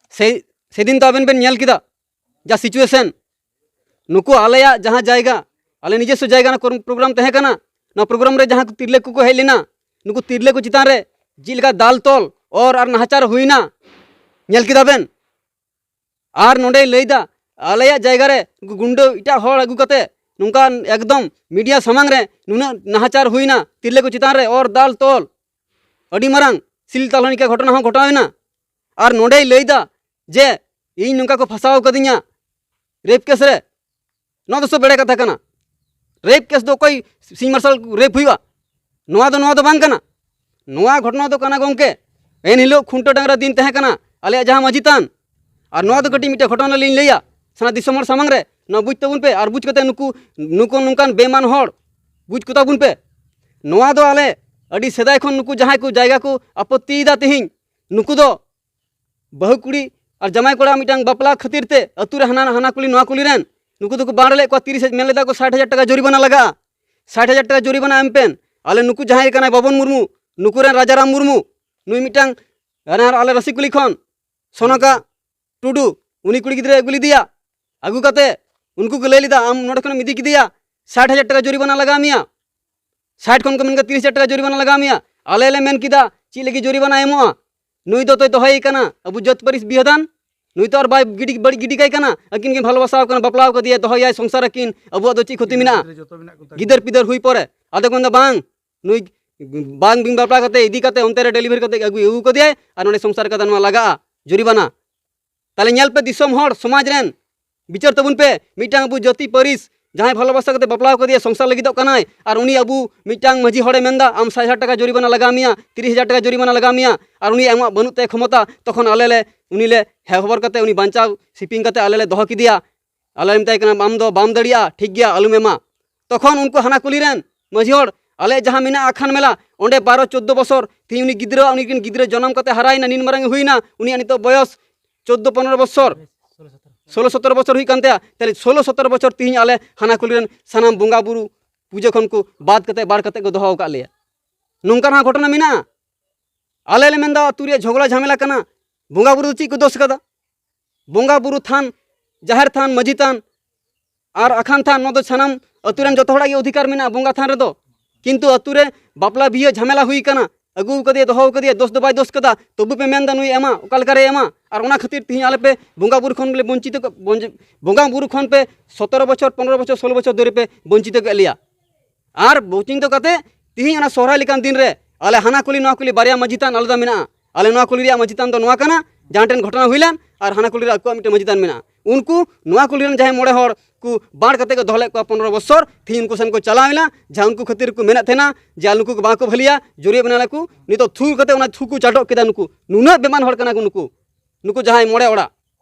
ᱥᱮ ᱥᱮᱫᱤᱱ ᱛᱚ ᱟᱵᱮᱱ ᱵᱮᱱ ᱧᱮᱞ ᱠᱮᱫᱟ ᱡᱟ ᱥᱤᱪᱩᱭᱮᱥᱚᱱ, ᱱᱩᱠᱩ ᱟᱞᱮᱭᱟᱜ ᱡᱟᱦᱟᱸ ᱡᱟᱭᱜᱟ, ᱟᱞᱮ ᱱᱤᱡᱮᱥᱥᱚ ᱡᱟᱭᱜᱟ ᱨᱮᱱᱟᱜ ᱯᱨᱳᱜᱨᱟᱢ ᱛᱟᱦᱮᱸ ᱠᱟᱱᱟ, ᱱᱚᱣᱟ ᱯᱨᱳᱜᱨᱟᱢ ᱨᱮ ᱡᱟᱦᱟᱸ ᱠᱚ ᱛᱤᱨᱞᱟᱹ ᱠᱚᱠᱚ ᱦᱮᱡ ᱞᱮᱱᱟ, ᱱᱩᱠᱩ ᱛᱤᱨᱞᱟᱹ ᱠᱚ ᱪᱮᱛᱟᱱ ᱨᱮ ᱪᱮᱫ ᱞᱮᱠᱟ ᱫᱟᱞ ᱛᱚᱞ, ᱚᱨ ᱟᱨ ᱱᱟᱦᱟᱪᱟᱨ ᱦᱩᱭᱱᱟ, ᱧᱮᱞ ᱠᱮᱫᱟ ᱵᱮᱱ᱾ ᱟᱨ ᱱᱚᱰᱮᱭ ᱞᱟᱹᱭᱫᱟ, ᱟᱞᱮᱭᱟᱜ ᱡᱟᱭᱜᱟ ᱨᱮ ᱩᱱᱠᱩ ᱜᱩᱱᱰᱟᱹ ᱮᱴᱟᱜ ᱦᱚᱲ ᱟᱹᱜᱩ ᱠᱟᱛᱮ ᱱᱚᱝᱠᱟᱱ ᱮᱠᱫᱚᱢ ᱢᱤᱰᱤᱭᱟ ᱥᱟᱢᱟᱝ ᱨᱮ ᱱᱩᱱᱟᱹᱜ ᱱᱟᱦᱟᱪᱟᱨ ᱦᱩᱭᱱᱟ, ᱛᱤᱨᱞᱟᱹ ᱠᱚ ᱪᱮᱛᱟᱱ ᱨᱮ ᱚᱨ ᱫᱟᱞ ᱛᱚᱞ, ᱟᱹᱰᱤ ᱢᱟᱨᱟᱝ ᱥᱤᱞ ᱛᱟᱞᱦᱟᱱᱤᱠᱟ ᱜᱷᱚᱴᱚᱱᱟ ᱦᱚᱸ ᱜᱷᱚᱴᱟᱣᱮᱱᱟ᱾ ᱟᱨ ᱱᱚᱰᱮᱭ ᱞᱟᱹᱭᱫᱟ ᱡᱮ ᱤᱧ ᱱᱚᱝᱠᱟ ᱠᱚ ᱯᱷᱟᱸᱥᱟᱣ ᱠᱟᱫᱤᱧᱟ ᱨᱮᱯ ᱠᱮᱥ ᱨᱮ᱾ ᱱᱚᱣᱟ ᱫᱚ ᱥᱚᱵ ᱮᱲᱮ ᱠᱟᱛᱷᱟ ᱠᱟᱱᱟ᱾ ᱨᱮᱯ ᱠᱮᱥ ᱫᱚ ᱚᱠᱚᱭ ᱥᱤᱧ ᱢᱟᱨᱥᱟᱞ ᱨᱮᱯ ᱦᱩᱭᱩᱜᱼᱟ? ᱱᱚᱣᱟ ᱫᱚ, ᱱᱚᱣᱟ ᱫᱚ ᱵᱟᱝ ᱠᱟᱱᱟ᱾ ᱱᱚᱣᱟ ᱜᱷᱚᱴᱚᱱᱟ ᱫᱚ ᱠᱟᱱᱟ, ᱜᱚᱢᱠᱮ, ᱮᱱ ᱦᱤᱞᱳᱜ ᱠᱷᱩᱱᱴᱟᱹᱣ ᱰᱟᱝᱨᱟ ᱫᱤᱱ ᱛᱟᱦᱮᱸ ᱠᱟᱱᱟ ᱟᱞᱮᱭᱟᱜ ᱡᱟᱦᱟᱸ ᱢᱟᱹᱡᱷᱤ ᱛᱷᱟᱱ᱾ ᱟᱨ ᱱᱚᱣᱟ ᱫᱚ ᱠᱟᱹᱴᱤᱡ ᱢᱤᱫᱴᱮᱡ ᱜᱷᱚᱴᱚᱱᱟ ᱞᱤᱧ ᱞᱟᱹᱭᱟ ᱥᱟᱱᱟ ᱫᱤᱥᱚᱢ ᱦᱚᱲ ᱥᱟᱢᱟᱝ ᱨᱮ, ᱱᱚᱣᱟ ᱵᱩᱡᱽ ᱛᱟᱵᱚᱱ ᱯᱮ᱾ ᱟᱨ ᱵᱩᱡᱽ ᱠᱟᱛᱮ ᱱᱩᱠᱩ, ᱱᱩᱠᱩ ᱱᱚᱝᱠᱟᱱ ᱵᱮᱢᱟᱱ ᱦᱚᱲ ᱵᱩᱡᱽ ᱠᱚᱛᱟ ᱵᱚᱱ ᱯᱮ᱾ ᱱᱚᱣᱟ ᱫᱚ ᱟᱞᱮ ᱟᱹᱰᱤ ᱥᱮᱫᱟᱭ ᱠᱷᱚᱱ ᱱᱩᱠᱩ ᱡᱟᱦᱟᱸᱭ ᱠᱚ ᱡᱟᱭᱜᱟ ᱠᱚ ᱟᱯᱚᱛᱛᱤᱭᱮᱫᱟ ᱛᱮᱦᱮᱧ, ᱱᱩᱠᱩ ᱫᱚ ᱵᱟᱹᱦᱩ ᱠᱩᱲᱤ ᱟᱨ ᱡᱟᱢᱟᱭ ᱠᱚᱲᱟ ᱢᱤᱫᱴᱟᱝ ᱵᱟᱯᱞᱟ ᱠᱷᱟᱹᱛᱤᱨ ᱛᱮ ᱟᱹᱛᱩ ᱨᱮ ᱦᱟᱱᱟ, ᱦᱟᱱᱟ ᱠᱩᱞᱤ ᱱᱚᱣᱟ ᱠᱩᱞᱤ ᱨᱮᱱ ᱱᱩᱠᱩ ᱫᱚᱠᱚ ᱵᱟᱝ ᱞᱮᱫ ᱠᱚᱣᱟ᱾ ᱛᱤᱨᱤᱥ, ᱢᱮᱱ ᱞᱮᱫᱟ ᱠᱚ ᱥᱟᱴ ᱦᱟᱡᱟᱨ ᱴᱟᱠᱟ ᱡᱩᱨᱤᱢᱟᱱᱟ ᱞᱟᱜᱟᱜᱼᱟ, ᱥᱟᱴ ᱦᱟᱡᱟᱨ ᱴᱟᱠᱟ ᱡᱩᱨᱤᱢᱟᱱᱟ ᱮᱢ ᱯᱮᱱ᱾ ᱟᱞᱮ ᱱᱩᱠᱩ ᱡᱟᱦᱟᱸᱭ ᱠᱟᱱᱟᱭ ᱵᱟᱵᱚᱱ ᱢᱩᱨᱢᱩ, ᱱᱩᱠᱩ ᱨᱮᱱ ᱨᱟᱡᱟᱨᱟᱢ ᱢᱩᱨᱢᱩ, ᱱᱩᱭ ᱢᱤᱫᱴᱟᱝ ᱟᱨ ᱟᱞᱮ ᱨᱟᱹᱥᱤᱠᱩᱞᱤ ᱠᱷᱚᱱ ᱥᱚᱱᱚᱠᱟ ᱴᱩᱰᱩ, ᱩᱱᱤ ᱠᱩᱲᱤ ᱜᱤᱫᱽᱨᱟᱹ ᱟᱹᱜᱩ ᱞᱮᱫᱮᱭᱟ᱾ ᱟᱹᱜᱩ ᱠᱟᱛᱮ ᱩᱱᱠᱩ ᱠᱚ ᱞᱟᱹᱭ ᱞᱮᱫᱟ, "ᱟᱢ ᱱᱚᱰᱮ ᱠᱷᱚᱱᱮᱢ ᱤᱫᱤ ᱠᱮᱫᱮᱭᱟ, ᱥᱟᱴ ᱦᱟᱡᱟᱨ ᱴᱟᱠᱟ ᱡᱩᱨᱤᱢᱟᱱᱟ ᱞᱟᱜᱟᱣ ᱢᱮᱭᱟ, ᱥᱟᱴ ᱠᱷᱚᱱ ᱠᱚ ᱢᱮᱱ ᱠᱮᱫᱟ ᱛᱤᱨᱤᱥ ᱦᱟᱡᱟᱨ ᱴᱟᱠᱟ ᱡᱩᱨᱤᱢᱟᱱᱟ ᱞᱟᱜᱟᱣ ᱢᱮᱭᱟ᱾" ᱟᱞᱮ ᱞᱮ ᱢᱮᱱ ᱠᱮᱫᱟ, "ᱪᱮᱫ ᱞᱟᱹᱜᱤᱫ ᱡᱩᱨᱤᱢᱟᱱᱟ ᱮᱢᱚᱜᱼᱟ? ᱱᱩᱭ ᱫᱚ ᱛᱚᱭ ᱫᱚᱦᱚᱭᱮ ᱠᱟᱱᱟ ᱟᱵᱚ ᱡᱟᱹᱛ ᱯᱟᱹᱨᱤᱥ ᱵᱤᱦᱟᱹᱫᱟᱱ, ᱱᱩᱭ ᱛᱚ ᱟᱨ ᱵᱟᱭ ᱜᱤᱰᱤ, ᱵᱟᱹᱲᱤᱡ ᱜᱤᱰᱤ ᱠᱟᱭ ᱠᱟᱱᱟ, ᱟᱹᱠᱤᱱ ᱠᱤᱱ ᱵᱷᱟᱞᱚᱵᱟᱥᱟᱣ ᱠᱟᱱᱟ, ᱵᱟᱯᱞᱟᱣ ᱠᱟᱫᱮᱭᱟ, ᱫᱚᱦᱚᱭᱟᱭ, ᱥᱚᱝᱥᱟᱨ ᱟᱹᱠᱤᱱ, ᱟᱵᱚᱣᱟᱜ ᱫᱚ ᱪᱮᱫ ᱠᱷᱚᱛᱤ ᱢᱮᱱᱟᱜᱼᱟ?" ᱜᱤᱫᱟᱹᱨ ᱯᱤᱫᱟᱹᱨ ᱦᱩᱭ ᱯᱚᱨᱮ ᱟᱫᱚ ᱠᱚ ᱢᱮᱱᱫᱟ, "ᱵᱟᱝ, ᱱᱩᱭ ᱵᱟᱝ ᱵᱤᱱ ᱵᱟᱯᱞᱟ ᱠᱟᱛᱮ ᱤᱫᱤ ᱠᱟᱛᱮ ᱚᱱᱛᱮ ᱨᱮ ᱰᱮᱞᱤᱵᱷᱟᱨᱤ ᱠᱟᱛᱮ ᱟᱹᱜᱩ, ᱟᱹᱜᱩ ᱠᱟᱫᱮᱭᱟᱭ ᱟᱨ ᱱᱚᱰᱮ ᱥᱚᱝᱥᱟᱨ ᱠᱟᱫᱟ, ᱱᱚᱣᱟ ᱞᱟᱜᱟᱜᱼᱟ ᱡᱩᱨᱤᱢᱟᱱᱟ᱾" ᱛᱟᱦᱞᱮ ᱧᱮᱞ ᱯᱮ ᱫᱤᱥᱚᱢ ᱦᱚᱲ, ᱥᱚᱢᱟᱡᱽ ᱨᱮᱱ, ᱵᱤᱪᱟᱹᱨ ᱛᱟᱵᱚᱱ ᱯᱮ, ᱢᱤᱫᱴᱟᱝ ᱟᱵᱚ ᱡᱟᱹᱛᱤ ᱯᱟᱹᱨᱤᱥ ᱡᱟᱦᱟᱸᱭ ᱵᱷᱟᱞᱚᱵᱟᱥᱟ ᱠᱟᱛᱮ ᱵᱟᱯᱞᱟ ᱠᱟᱫᱮᱭᱟ, ᱥᱚᱝᱥᱟᱨ ᱞᱟᱹᱜᱤᱫᱚᱜ ᱠᱟᱱᱟᱭ, ᱟᱨ ᱩᱱᱤ ᱟᱵᱚ ᱢᱤᱫᱴᱟᱝ ᱢᱟᱹᱡᱷᱤ ᱦᱚᱲᱮ ᱢᱮᱱᱫᱟ, "ᱟᱢ ᱥᱟᱭ ᱦᱟᱡᱟᱨ ᱴᱟᱠᱟ ᱡᱩᱨᱤᱢᱟᱱᱟ ᱞᱟᱜᱟᱣ ᱢᱮᱭᱟ, ᱛᱤᱨᱤᱥ ᱦᱟᱡᱟᱨ ᱴᱟᱠᱟ ᱡᱩᱨᱤᱢᱟᱱᱟ ᱞᱟᱜᱟᱣ ᱢᱮᱭᱟ", ᱟᱨ ᱩᱱᱤ ᱮᱢᱚᱜ ᱵᱟᱹᱱᱩᱜ ᱛᱟᱭᱟ ᱠᱷᱚᱢᱚᱛᱟ, ᱛᱚᱠᱷᱚᱱ ᱟᱞᱮ ᱞᱮ, ᱩᱱᱤ ᱞᱮ ᱦᱮ ᱦᱚᱵᱚᱨ ᱠᱟᱛᱮ ᱩᱱᱤ ᱵᱟᱧᱪᱟᱣ ᱥᱤᱯᱤᱝ ᱠᱟᱛᱮ ᱟᱞᱮ ᱞᱮ ᱫᱚᱦᱚ ᱠᱮᱫᱮᱭᱟ᱾ ᱟᱞᱮ ᱞᱮ ᱢᱮᱛᱟᱭ ᱠᱟᱱᱟ, "ᱟᱢ ᱫᱚ ᱵᱟᱢ ᱫᱟᱲᱮᱭᱟᱜᱼᱟ, ᱴᱷᱤᱠ ᱜᱮᱭᱟ, ᱟᱞᱚᱢ ᱮᱢᱟ᱾" ᱛᱚᱠᱷᱚᱱ ᱩᱱᱠᱩ ᱦᱟᱱᱟ ᱠᱩᱞᱦᱤ ᱨᱮᱱ ᱢᱟᱹᱡᱷᱤ ᱦᱚᱲ, ᱟᱞᱮ ᱡᱟᱦᱟᱸ ᱢᱮᱱᱟᱜᱼᱟ ᱟᱠᱷᱟᱱ ᱢᱮᱞᱟ, ᱚᱸᱰᱮ ᱵᱟᱨᱚ ᱪᱳᱫᱽᱫᱳ ᱵᱚᱥᱚᱨ, ᱛᱮᱦᱤᱧ ᱩᱱᱤ ᱜᱤᱫᱽᱨᱟᱹ, ᱩᱱᱤ ᱨᱮᱱ ᱜᱤᱫᱽᱨᱟᱹ ᱡᱚᱱᱚᱢ ᱠᱟᱛᱮ ᱦᱟᱨᱟᱭᱮᱱᱟ, ᱱᱤᱱ ᱢᱟᱨᱟᱝ ᱮ ᱦᱩᱭᱱᱟ, ᱩᱱᱤᱭᱟᱜ ᱱᱤᱛᱚᱜ ᱵᱚᱭᱚᱥ ᱪᱳᱫᱽᱫᱳ ᱯᱚᱱᱨᱚ ᱵᱚᱥᱚᱨ, ᱥᱳᱞᱳ ᱥᱚᱛᱨᱚ ᱵᱚᱥᱚᱨ ᱦᱩᱭᱩᱜ ᱠᱟᱱ ᱛᱟᱭᱟ᱾ ᱛᱟᱦᱞᱮ ᱥᱳᱞᱳ ᱥᱚᱛᱨᱚ ᱵᱚᱥᱚᱨ ᱛᱮᱦᱤᱧ ᱟᱞᱮ ᱦᱟᱱᱟ ᱠᱩᱞᱦᱤ ᱨᱮᱱ ᱥᱟᱱᱟᱢ ᱵᱚᱸᱜᱟ ᱵᱩᱨᱩ ᱯᱩᱡᱟᱹ ᱠᱷᱚᱱ ᱠᱚ ᱵᱟᱫ ᱠᱟᱛᱮ, ᱵᱟᱲ ᱠᱟᱛᱮ ᱠᱚ ᱫᱚᱦᱚ ᱟᱠᱟᱫ ᱞᱮᱭᱟ᱾ ᱱᱚᱝᱠᱟᱱᱟᱜ ᱜᱷᱚᱴᱚᱱᱟ ᱢᱮᱱᱟᱜᱼᱟ᱾ ᱟᱞᱮ ᱞᱮ ᱢᱮᱱᱫᱟ ᱟᱹᱛᱩ ᱨᱮᱭᱟᱜ ᱡᱷᱚᱜᱽᱲᱟ ᱡᱷᱟᱢᱮᱞᱟ ᱠᱟᱱᱟ, ᱵᱚᱸᱜᱟ ᱵᱩᱨᱩ ᱫᱚ ᱪᱮᱫ ᱠᱚ ᱫᱳᱥ ᱠᱟᱫᱟ? ᱵᱚᱸᱜᱟ ᱵᱩᱨᱩ ᱛᱷᱟᱱ, ᱡᱟᱦᱮᱨ ᱛᱷᱟᱱ, ᱢᱟᱹᱡᱷᱤ ᱛᱷᱟᱱ ᱟᱨ ᱟᱠᱷᱟᱱ ᱛᱷᱟᱱ, ᱱᱚᱣᱟ ᱫᱚ ᱥᱟᱱᱟᱢ ᱟᱹᱛᱩ ᱨᱮᱱ ᱡᱚᱛᱚ ᱦᱚᱲᱟᱜ ᱜᱮ ᱚᱫᱷᱤᱠᱟᱨ ᱢᱮᱱᱟᱜᱼᱟ ᱵᱚᱸᱜᱟ ᱛᱷᱟᱱ ᱨᱮᱫᱚ᱾ ᱠᱤᱱᱛᱩ ᱟᱹᱛᱩ ᱨᱮ ᱵᱟᱯᱞᱟ ᱵᱤᱦᱟᱹ ᱡᱷᱟᱢᱮᱞᱟ ᱦᱩᱭ ᱠᱟᱱᱟ, ᱟᱹᱜᱩ ᱠᱟᱫᱮᱭᱟ, ᱫᱚᱦᱚ ᱠᱟᱫᱮᱭᱟ, ᱫᱳᱥ ᱫᱚ ᱵᱟᱭ ᱫᱳᱥ ᱠᱟᱫᱟ, ᱛᱚᱵᱩ ᱯᱮ ᱢᱮᱱᱫᱟ ᱱᱩᱭ ᱮᱢᱟ, ᱚᱠᱟ ᱞᱮᱠᱟᱨᱮ ᱮᱢᱟ? ᱟᱨ ᱚᱱᱟ ᱠᱷᱟᱹᱛᱤᱨ ᱛᱤᱦᱤᱧ ᱟᱞᱮ ᱯᱮ ᱵᱚᱸᱜᱟ ᱵᱩᱨᱩ ᱠᱷᱚᱱ ᱞᱮ ᱵᱚᱧᱪᱤᱛ, ᱵᱚᱧᱪ- ᱵᱚᱸᱜᱟ ᱵᱩᱨᱩ ᱠᱷᱚᱱ ᱯᱮ ᱥᱚᱛᱮᱨᱚ ᱵᱚᱪᱷᱚᱨ, ᱯᱚᱱᱨᱚ ᱵᱚᱪᱷᱚᱨ, ᱥᱳᱞᱳ ᱵᱚᱪᱷᱚᱨ ᱫᱷᱚᱨᱮ ᱯᱮ ᱵᱚᱧᱪᱤᱛ ᱠᱮᱫ ᱞᱮᱭᱟ᱾ ᱟᱨ ᱵᱚᱧᱪᱤᱛ ᱠᱟᱛᱮ ᱛᱤᱦᱤᱧ ᱚᱱᱟ ᱥᱚᱦᱨᱟᱭ ᱞᱮᱠᱟᱱ ᱫᱤᱱ ᱨᱮ ᱟᱞᱮ ᱦᱟᱱᱟ ᱠᱩᱞᱦᱤ ᱱᱚᱣᱟ ᱠᱩᱞᱦᱤ ᱵᱟᱨᱭᱟ ᱢᱟᱹᱡᱷᱤ ᱛᱷᱟᱱ ᱟᱞᱟᱫᱟ ᱢᱮᱱᱟᱜᱼᱟ᱾ ᱟᱞᱮ ᱱᱚᱣᱟ ᱠᱩᱞᱦᱤ ᱨᱮᱭᱟᱜ ᱢᱟᱹᱡᱷᱤ ᱛᱷᱟᱱ ᱫᱚ ᱱᱚᱣᱟ ᱠᱟᱱᱟ, ᱡᱟᱦᱟᱸ ᱴᱷᱮᱱ ᱜᱷᱚᱴᱚᱱᱟ ᱦᱩᱭ ᱞᱮᱱ, ᱟᱨ ᱦᱟᱱᱟ ᱠᱩᱞᱦᱤ ᱨᱮ ᱟᱠᱚᱣᱟᱜ ᱢᱤᱫᱴᱮᱱ ᱢᱟᱹᱡᱷᱤ ᱛᱷᱟᱱ ᱢᱮᱱᱟᱜᱼᱟ᱾ ᱩᱱᱠᱩ ᱱᱚᱣᱟ ᱠᱩᱞᱦᱤ ᱨᱮᱱ ᱡᱟᱦᱟᱸᱭ ᱢᱚᱬᱮ ᱦᱚᱲ ᱠᱚ ᱵᱟᱲ ᱠᱟᱛᱮ ᱠᱚ ᱫᱚᱦᱚ ᱞᱮᱫ ᱠᱚᱣᱟ ᱯᱚᱱᱨᱚ ᱵᱚᱪᱷᱚᱨ, ᱛᱤᱦᱤᱧ ᱩᱱᱠᱩ ᱥᱮᱱ ᱠᱚ ᱪᱟᱞᱟᱣ ᱮᱱᱟ, ᱡᱟᱦᱟᱸ ᱩᱱᱠᱩ ᱠᱷᱟᱹᱛᱤᱨ ᱠᱚ ᱢᱮᱱᱮᱫ ᱛᱟᱦᱮᱱᱟ ᱡᱮ ᱱᱩᱠᱩ ᱠᱚ ᱵᱟᱝ ᱠᱚ ᱵᱷᱟᱹᱞᱤᱭᱟ, ᱡᱩᱨᱤ ᱵᱮᱱᱟᱣ ᱞᱮᱠᱚ, ᱱᱤᱛᱚᱜ ᱛᱷᱩ ᱠᱟᱛᱮ ᱚᱱᱟ ᱛᱷᱩ ᱠᱚ ᱪᱟᱰᱚᱜ ᱠᱮᱫᱟ᱾ ᱱᱩᱠᱩ ᱱᱩᱱᱟᱹᱜ ᱵᱮᱢᱟᱱ ᱦᱚᱲ ᱠᱟᱱᱟ ᱠᱚ ᱱᱩᱠᱩ, ᱱᱩᱠᱩ ᱡᱟᱦᱟᱸᱭ ᱢᱚᱬᱮ ᱚᱲᱟᱜ,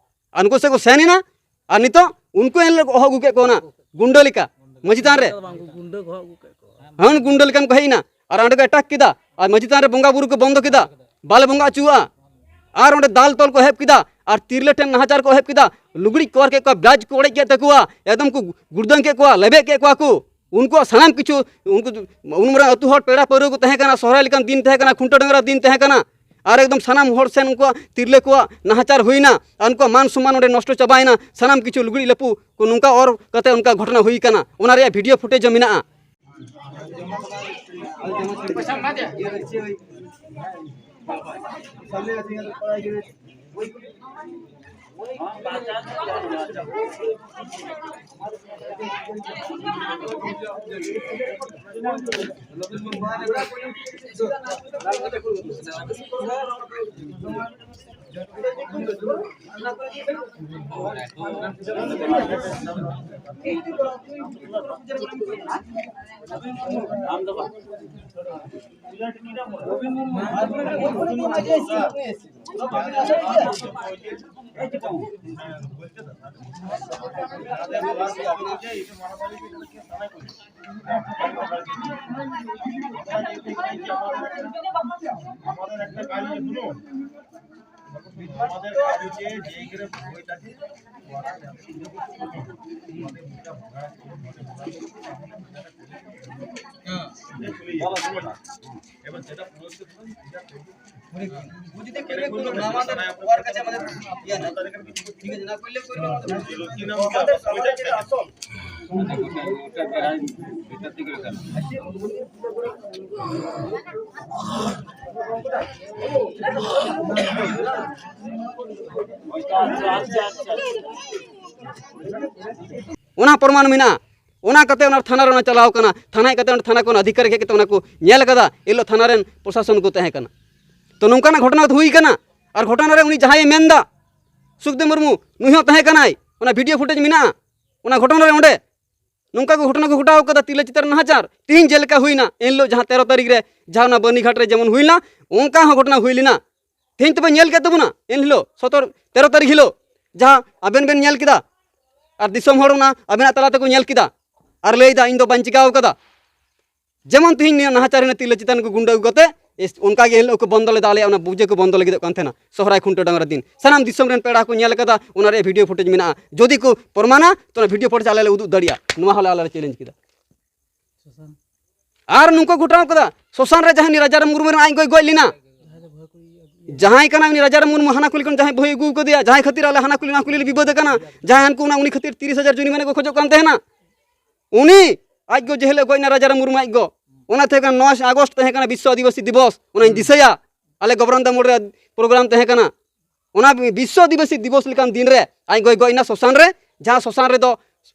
ᱟᱨ ᱱᱩᱠᱩ ᱥᱮᱫ ᱠᱚ ᱥᱮᱱ ᱮᱱᱟ, ᱟᱨ ᱱᱤᱛᱚᱜ ᱩᱱᱠᱩ ᱮᱱ ᱦᱤᱞᱳᱜ ᱠᱚ ᱦᱚᱦᱚ ᱟᱹᱜᱩ ᱠᱮᱫ ᱠᱚᱣᱟ ᱚᱱᱟ ᱜᱩᱱᱰᱟᱹ ᱞᱮᱠᱟ ᱢᱟᱹᱡᱷᱤ ᱛᱷᱟᱱ ᱨᱮ᱾ ᱜᱩᱱᱰᱟᱹ ᱠᱚ ᱦᱚᱦᱚ ᱟᱹᱜᱩ ᱠᱮᱫ ᱠᱚᱣᱟ᱾ ᱦᱮᱸ, ᱜᱩᱱᱰᱟᱹ ᱞᱮᱠᱟᱱ ᱠᱚ ᱦᱮᱡ ᱮᱱᱟ, ᱟᱨ ᱚᱸᱰᱮ ᱠᱚ ᱮᱴᱟᱠ ᱠᱮᱫᱟ, ᱟᱨ ᱢᱟᱹᱡᱷᱤ ᱛᱷᱟᱱ ᱨᱮ ᱵᱚᱸᱜᱟ ᱵᱩᱨᱩ ᱠᱚ ᱵᱚᱱᱫᱚ ᱠᱮᱫᱟ, ᱵᱟᱞᱮ ᱵᱚᱸᱜᱟ ᱦᱚᱪᱚᱣᱟᱜᱼᱟ᱾ ᱟᱨ ᱚᱸᱰᱮ ᱫᱟᱞ ᱛᱚᱞ ᱠᱚ ᱮᱦᱚᱵ ᱠᱮᱫᱟ, ᱟᱨ ᱛᱤᱨᱞᱟᱹ ᱴᱷᱮᱱ ᱱᱟᱦᱟᱪᱟᱨ ᱠᱚ ᱮᱦᱚᱵ ᱠᱮᱫᱟ, ᱞᱩᱜᱽᱲᱤᱡ ᱠᱚ ᱚᱨ ᱠᱮᱫ ᱠᱚᱣᱟ, ᱵᱞᱟᱣᱩᱡᱽ ᱠᱚ ᱚᱲᱮᱡ ᱠᱮᱫ ᱛᱟᱠᱚᱣᱟ, ᱮᱠᱫᱚᱢ ᱠᱚ ᱜᱩᱲᱫᱟᱹᱝ ᱠᱮᱫ ᱠᱚᱣᱟ, ᱞᱮᱵᱮᱫ ᱠᱮᱫ ᱠᱚᱣᱟ ᱠᱚ᱾ ᱩᱱᱠᱩᱣᱟᱜ ᱥᱟᱱᱟᱢ ᱠᱤᱪᱷᱩ, ᱩᱱᱠᱩ ᱩᱱ ᱢᱟᱨᱟᱝ ᱟᱹᱛᱩ ᱦᱚᱲ ᱯᱮᱲᱟ ᱯᱟᱹᱣᱨᱟᱹ ᱠᱚ ᱛᱟᱦᱮᱸ ᱠᱟᱱᱟ, ᱥᱚᱦᱨᱟᱭ ᱞᱮᱠᱟᱱ ᱫᱤᱱ ᱛᱟᱦᱮᱸ ᱠᱟᱱᱟ, ᱠᱷᱩᱱᱴᱟᱹᱣ ᱰᱟᱝᱨᱟ ᱫᱤᱱ ᱛᱟᱦᱮᱸ ᱠᱟᱱᱟ, ᱟᱨ ᱮᱠᱫᱚᱢ ᱥᱟᱱᱟᱢ ᱦᱚᱲ ᱥᱮᱱ ᱩᱱᱠᱩᱣᱟᱜ ᱛᱤᱨᱞᱟᱹ ᱠᱚᱣᱟᱜ ᱱᱟᱦᱟᱪᱟᱨ ᱦᱩᱭᱱᱟ, ᱟᱨ ᱩᱱᱠᱩᱣᱟᱜ ᱢᱟᱱ ᱥᱚᱢᱢᱟᱱ ᱚᱸᱰᱮ ᱱᱚᱥᱴᱚ ᱪᱟᱵᱟᱭᱮᱱᱟ, ᱥᱟᱱᱟᱢ ᱠᱤᱪᱷᱩ ᱞᱩᱜᱽᱲᱤᱡ ᱞᱟᱯᱚ ᱠᱚ ᱱᱚᱝᱠᱟ ᱚᱨ ᱠᱟᱛᱮ ᱚᱱᱠᱟ ᱜᱷᱚᱴᱚᱱᱟ ᱦᱩᱭ ᱠᱟᱱᱟ᱾ ᱚᱱᱟ ᱨᱮᱭᱟᱜ ᱵᱷᱤᱰᱤᱭᱳ ᱯᱷᱩᱴᱮᱡᱽ ᱦᱚᱸ ᱢᱮᱱᱟᱜᱼᱟ᱾ ᱚᱱᱟ ᱯᱨᱚᱢᱟᱱ ᱢᱮᱱᱟᱜᱼᱟ᱾ ᱚᱱᱟ ᱠᱟᱛᱮ ᱚᱱᱟ ᱛᱷᱟᱱᱟ ᱨᱮ ᱚᱱᱟ ᱪᱟᱞᱟᱣ ᱠᱟᱱᱟ, ᱛᱷᱟᱱᱟ ᱦᱮᱡ ᱠᱟᱛᱮ ᱚᱸᱰᱮ ᱛᱷᱟᱱᱟ ᱠᱷᱚᱱ ᱚᱫᱷᱤᱠᱟᱨᱤ ᱦᱮᱡ ᱠᱟᱛᱮ ᱚᱱᱟ ᱠᱚ ᱧᱮᱞ ᱠᱟᱫᱟ᱾ ᱮᱱ ᱦᱤᱞᱳᱜ ᱛᱷᱟᱱᱟ ᱨᱮᱱ ᱯᱨᱚᱥᱟᱥᱚᱱ ᱠᱚ ᱛᱟᱦᱮᱸ ᱠᱟᱱᱟ᱾ ᱛᱚ, ᱱᱚᱝᱠᱟᱱᱟᱜ ᱜᱷᱚᱴᱚᱱᱟ ᱫᱚ ᱦᱩᱭ ᱠᱟᱱᱟ᱾ ᱟᱨ ᱜᱷᱚᱴᱚᱱᱟ ᱨᱮ ᱩᱱᱤ ᱡᱟᱦᱟᱸᱭᱮ ᱢᱮᱱᱫᱟ, ᱥᱩᱠᱫᱮᱵ ᱢᱩᱨᱢᱩ, ᱱᱩᱭ ᱦᱚᱸ ᱛᱟᱦᱮᱸ ᱠᱟᱱᱟᱭ, ᱚᱱᱟ ᱵᱷᱤᱰᱤᱭᱳ ᱯᱷᱩᱴᱮᱡᱽ ᱢᱮᱱᱟᱜᱼᱟ ᱚᱱᱟ ᱜᱷᱚᱴᱚᱱᱟ ᱨᱮ᱾ ᱚᱸᱰᱮ ᱱᱚᱝᱠᱟ ᱠᱚ ᱜᱷᱚᱴᱚᱱᱟ ᱠᱚ ᱜᱷᱚᱴᱟᱣ ᱠᱟᱫᱟ, ᱛᱤᱨᱞᱟᱹ ᱪᱮᱛᱟᱱ ᱨᱮ ᱱᱟᱦᱟᱪᱟᱨ᱾ ᱛᱤᱦᱤᱧ ᱡᱮᱞᱮᱠᱟ ᱦᱩᱭᱱᱟ, ᱮᱱ ᱦᱤᱞᱳᱜ ᱡᱟᱦᱟᱸ ᱛᱮᱨᱚ ᱛᱟᱹᱨᱤᱠᱷ ᱨᱮ ᱡᱟᱦᱟᱸ ᱚᱱᱟ ᱵᱟᱹᱨᱱᱤᱜᱷᱟᱴ ᱨᱮ ᱡᱮᱢᱚᱱ ᱦᱩᱭᱱᱟ, ᱚᱱᱠᱟ ᱦᱚᱸ ᱜᱷᱚᱴᱚᱱᱟ ᱦᱩᱭ ᱞᱮᱱᱟ᱾ ᱛᱮᱦᱮᱧ ᱛᱚᱯᱮ ᱧᱮᱞ ᱠᱮᱫ ᱛᱟᱵᱚᱱᱟ, ᱮᱱ ᱦᱤᱞᱳᱜ ᱥᱚᱛᱚᱨ, ᱛᱮᱨᱚ ᱛᱟᱹᱨᱤᱠᱷ ᱦᱤᱞᱳᱜ ᱡᱟᱦᱟᱸ ᱟᱵᱮᱱ ᱵᱮᱱ ᱧᱮᱞ ᱠᱮᱫᱟ, ᱟᱨ ᱫᱤᱥᱚᱢ ᱦᱚᱲ ᱚᱱᱟ ᱟᱵᱮᱱᱟᱜ ᱛᱟᱞᱟ ᱛᱮᱠᱚ ᱧᱮᱞ ᱠᱮᱫᱟ, ᱟᱨ ᱞᱟᱹᱭᱫᱟ, "ᱤᱧ ᱫᱚ ᱵᱟᱹᱧ ᱪᱤᱠᱟᱹᱣ ᱠᱟᱫᱟ᱾" ᱡᱮᱢᱚᱱ ᱛᱮᱦᱮᱧ ᱱᱤᱭᱟᱹ ᱱᱟᱦᱟᱪᱟᱨ ᱨᱮᱱᱟᱜ ᱛᱤᱨᱞᱟᱹ ᱪᱮᱛᱟᱱ ᱠᱚ ᱜᱩᱱᱰᱟᱹ ᱟᱹᱜᱩ ᱠᱟᱛᱮ, ᱮᱥ-, ᱚᱱᱠᱟ ᱜᱮ ᱮᱱ ᱦᱤᱞᱳᱜ ᱠᱚ ᱵᱚᱱᱫᱚ ᱞᱮᱫᱟ, ᱟᱞᱮᱭᱟᱜ ᱚᱱᱟ ᱯᱩᱡᱟᱹ ᱠᱚ ᱵᱚᱱᱫᱚ ᱞᱟᱹᱜᱤᱫᱚᱜ ᱠᱟᱱ ᱛᱟᱦᱮᱱᱟ, ᱥᱚᱦᱨᱟᱭ ᱠᱷᱩᱱᱴᱟᱹᱣ ᱰᱟᱝᱨᱟ ᱫᱤᱱ᱾ ᱥᱟᱱᱟᱢ ᱫᱤᱥᱚᱢ ᱨᱮᱱ ᱯᱮᱲᱟ ᱠᱚ ᱧᱮᱞ ᱠᱟᱫᱟ, ᱚᱱᱟ ᱨᱮᱭᱟᱜ ᱵᱷᱤᱰᱤᱭᱳ ᱯᱷᱩᱴᱮᱡᱽ ᱢᱮᱱᱟᱜᱼᱟ᱾ ᱡᱩᱫᱤ ᱠᱚ ᱯᱨᱚᱢᱟᱱᱟ, ᱛᱚ ᱚᱱᱟ ᱵᱷᱤᱰᱤᱭᱳ ᱯᱷᱩᱴᱮᱡᱽ ᱟᱞᱮ ᱞᱮ ᱩᱫᱩᱜ ᱫᱟᱲᱮᱭᱟᱜᱼᱟ᱾ ᱱᱚᱣᱟ ᱦᱚᱸᱞᱮ ᱟᱞᱮ ᱞᱮ ᱪᱮᱞᱮᱧᱡᱽ ᱠᱮᱫᱟ᱾ ᱟᱨ ᱱᱚᱝᱠᱚ ᱜᱷᱚᱴᱟᱣ ᱠᱟᱫᱟ, ᱥᱚᱥᱟᱱ ᱨᱮ ᱡᱟᱦᱟᱸᱭ ᱩᱱᱤ ᱨᱟᱡᱟᱨᱟᱢ ᱢᱩᱨᱢᱩ ᱨᱮᱱ ᱟᱡ ᱜᱚᱡ, ᱜᱚᱡ ᱞᱮᱱᱟ, ᱡᱟᱦᱟᱸᱭ ᱠᱟᱱᱟ ᱩᱱᱤ ᱨᱟᱡᱟᱨᱟᱢ ᱢᱩᱨᱢᱩ, ᱦᱟᱱᱟ ᱠᱩᱞᱤ ᱠᱷᱚᱱ ᱡᱟᱦᱟᱸᱭ ᱵᱟᱹᱦᱩᱭ ᱟᱹᱜᱩ ᱠᱟᱫᱮᱭᱟ, ᱡᱟᱦᱟᱸᱭ ᱠᱷᱟᱹᱛᱤᱨ ᱟᱞᱮ ᱦᱟᱱᱟ ᱠᱩᱞᱤ ᱱᱚᱣᱟ ᱠᱩᱞᱤ ᱞᱮ ᱵᱤᱵᱟᱹᱫ ᱟᱠᱟᱱᱟ, ᱡᱟᱦᱟᱸᱭ ᱦᱟᱱᱠᱩ ᱚᱱᱟ ᱩᱱᱤ ᱠᱷᱟᱹᱛᱤᱨ ᱛᱤᱨᱤᱥ ᱦᱟᱡᱟᱨ ᱡᱩᱨᱤᱢᱟᱱᱟ ᱠᱚ ᱠᱷᱚᱡᱚᱜ ᱠᱟᱱ ᱛᱟᱦᱮᱱᱟ, ᱩᱱᱤ ᱟᱡ ᱜᱚ ᱡᱮ ᱦᱤᱞᱳᱜ ᱜᱚᱡ ᱮᱱᱟ ᱨᱟᱡᱟᱨᱟᱢ ᱢᱩᱨᱢᱩ ᱟᱡ ᱜᱚ, ᱚᱱᱟ ᱛᱟᱦᱮᱸ ᱠᱟᱱᱟ ᱱᱚᱭ ᱟᱜᱚᱥᱴ ᱛᱟᱦᱮᱸ ᱠᱟᱱᱟ ᱵᱤᱥᱥᱚ ᱟᱹᱫᱤᱵᱟᱹᱥᱤ ᱫᱤᱵᱚᱥ, ᱚᱱᱟᱧ ᱫᱤᱥᱟᱹᱭᱟ᱾ ᱟᱞᱮ ᱜᱚᱵᱨᱟᱱᱫᱟ ᱢᱳᱲ ᱨᱮ ᱯᱨᱳᱜᱨᱟᱢ ᱛᱟᱦᱮᱸ ᱠᱟᱱᱟ, ᱚᱱᱟ ᱵᱤᱥᱥᱚ ᱟᱹᱫᱤᱵᱟᱹᱥᱤ ᱫᱤᱵᱚᱥ ᱞᱮᱠᱟᱱ ᱫᱤᱱ ᱨᱮ ᱟᱡ ᱜᱚᱭ ᱜᱚᱡ ᱮᱱᱟ ᱥᱚᱥᱟᱱ ᱨᱮ, ᱡᱟᱦᱟᱸ ᱥᱚᱥᱟᱱ ᱨᱮᱫᱚ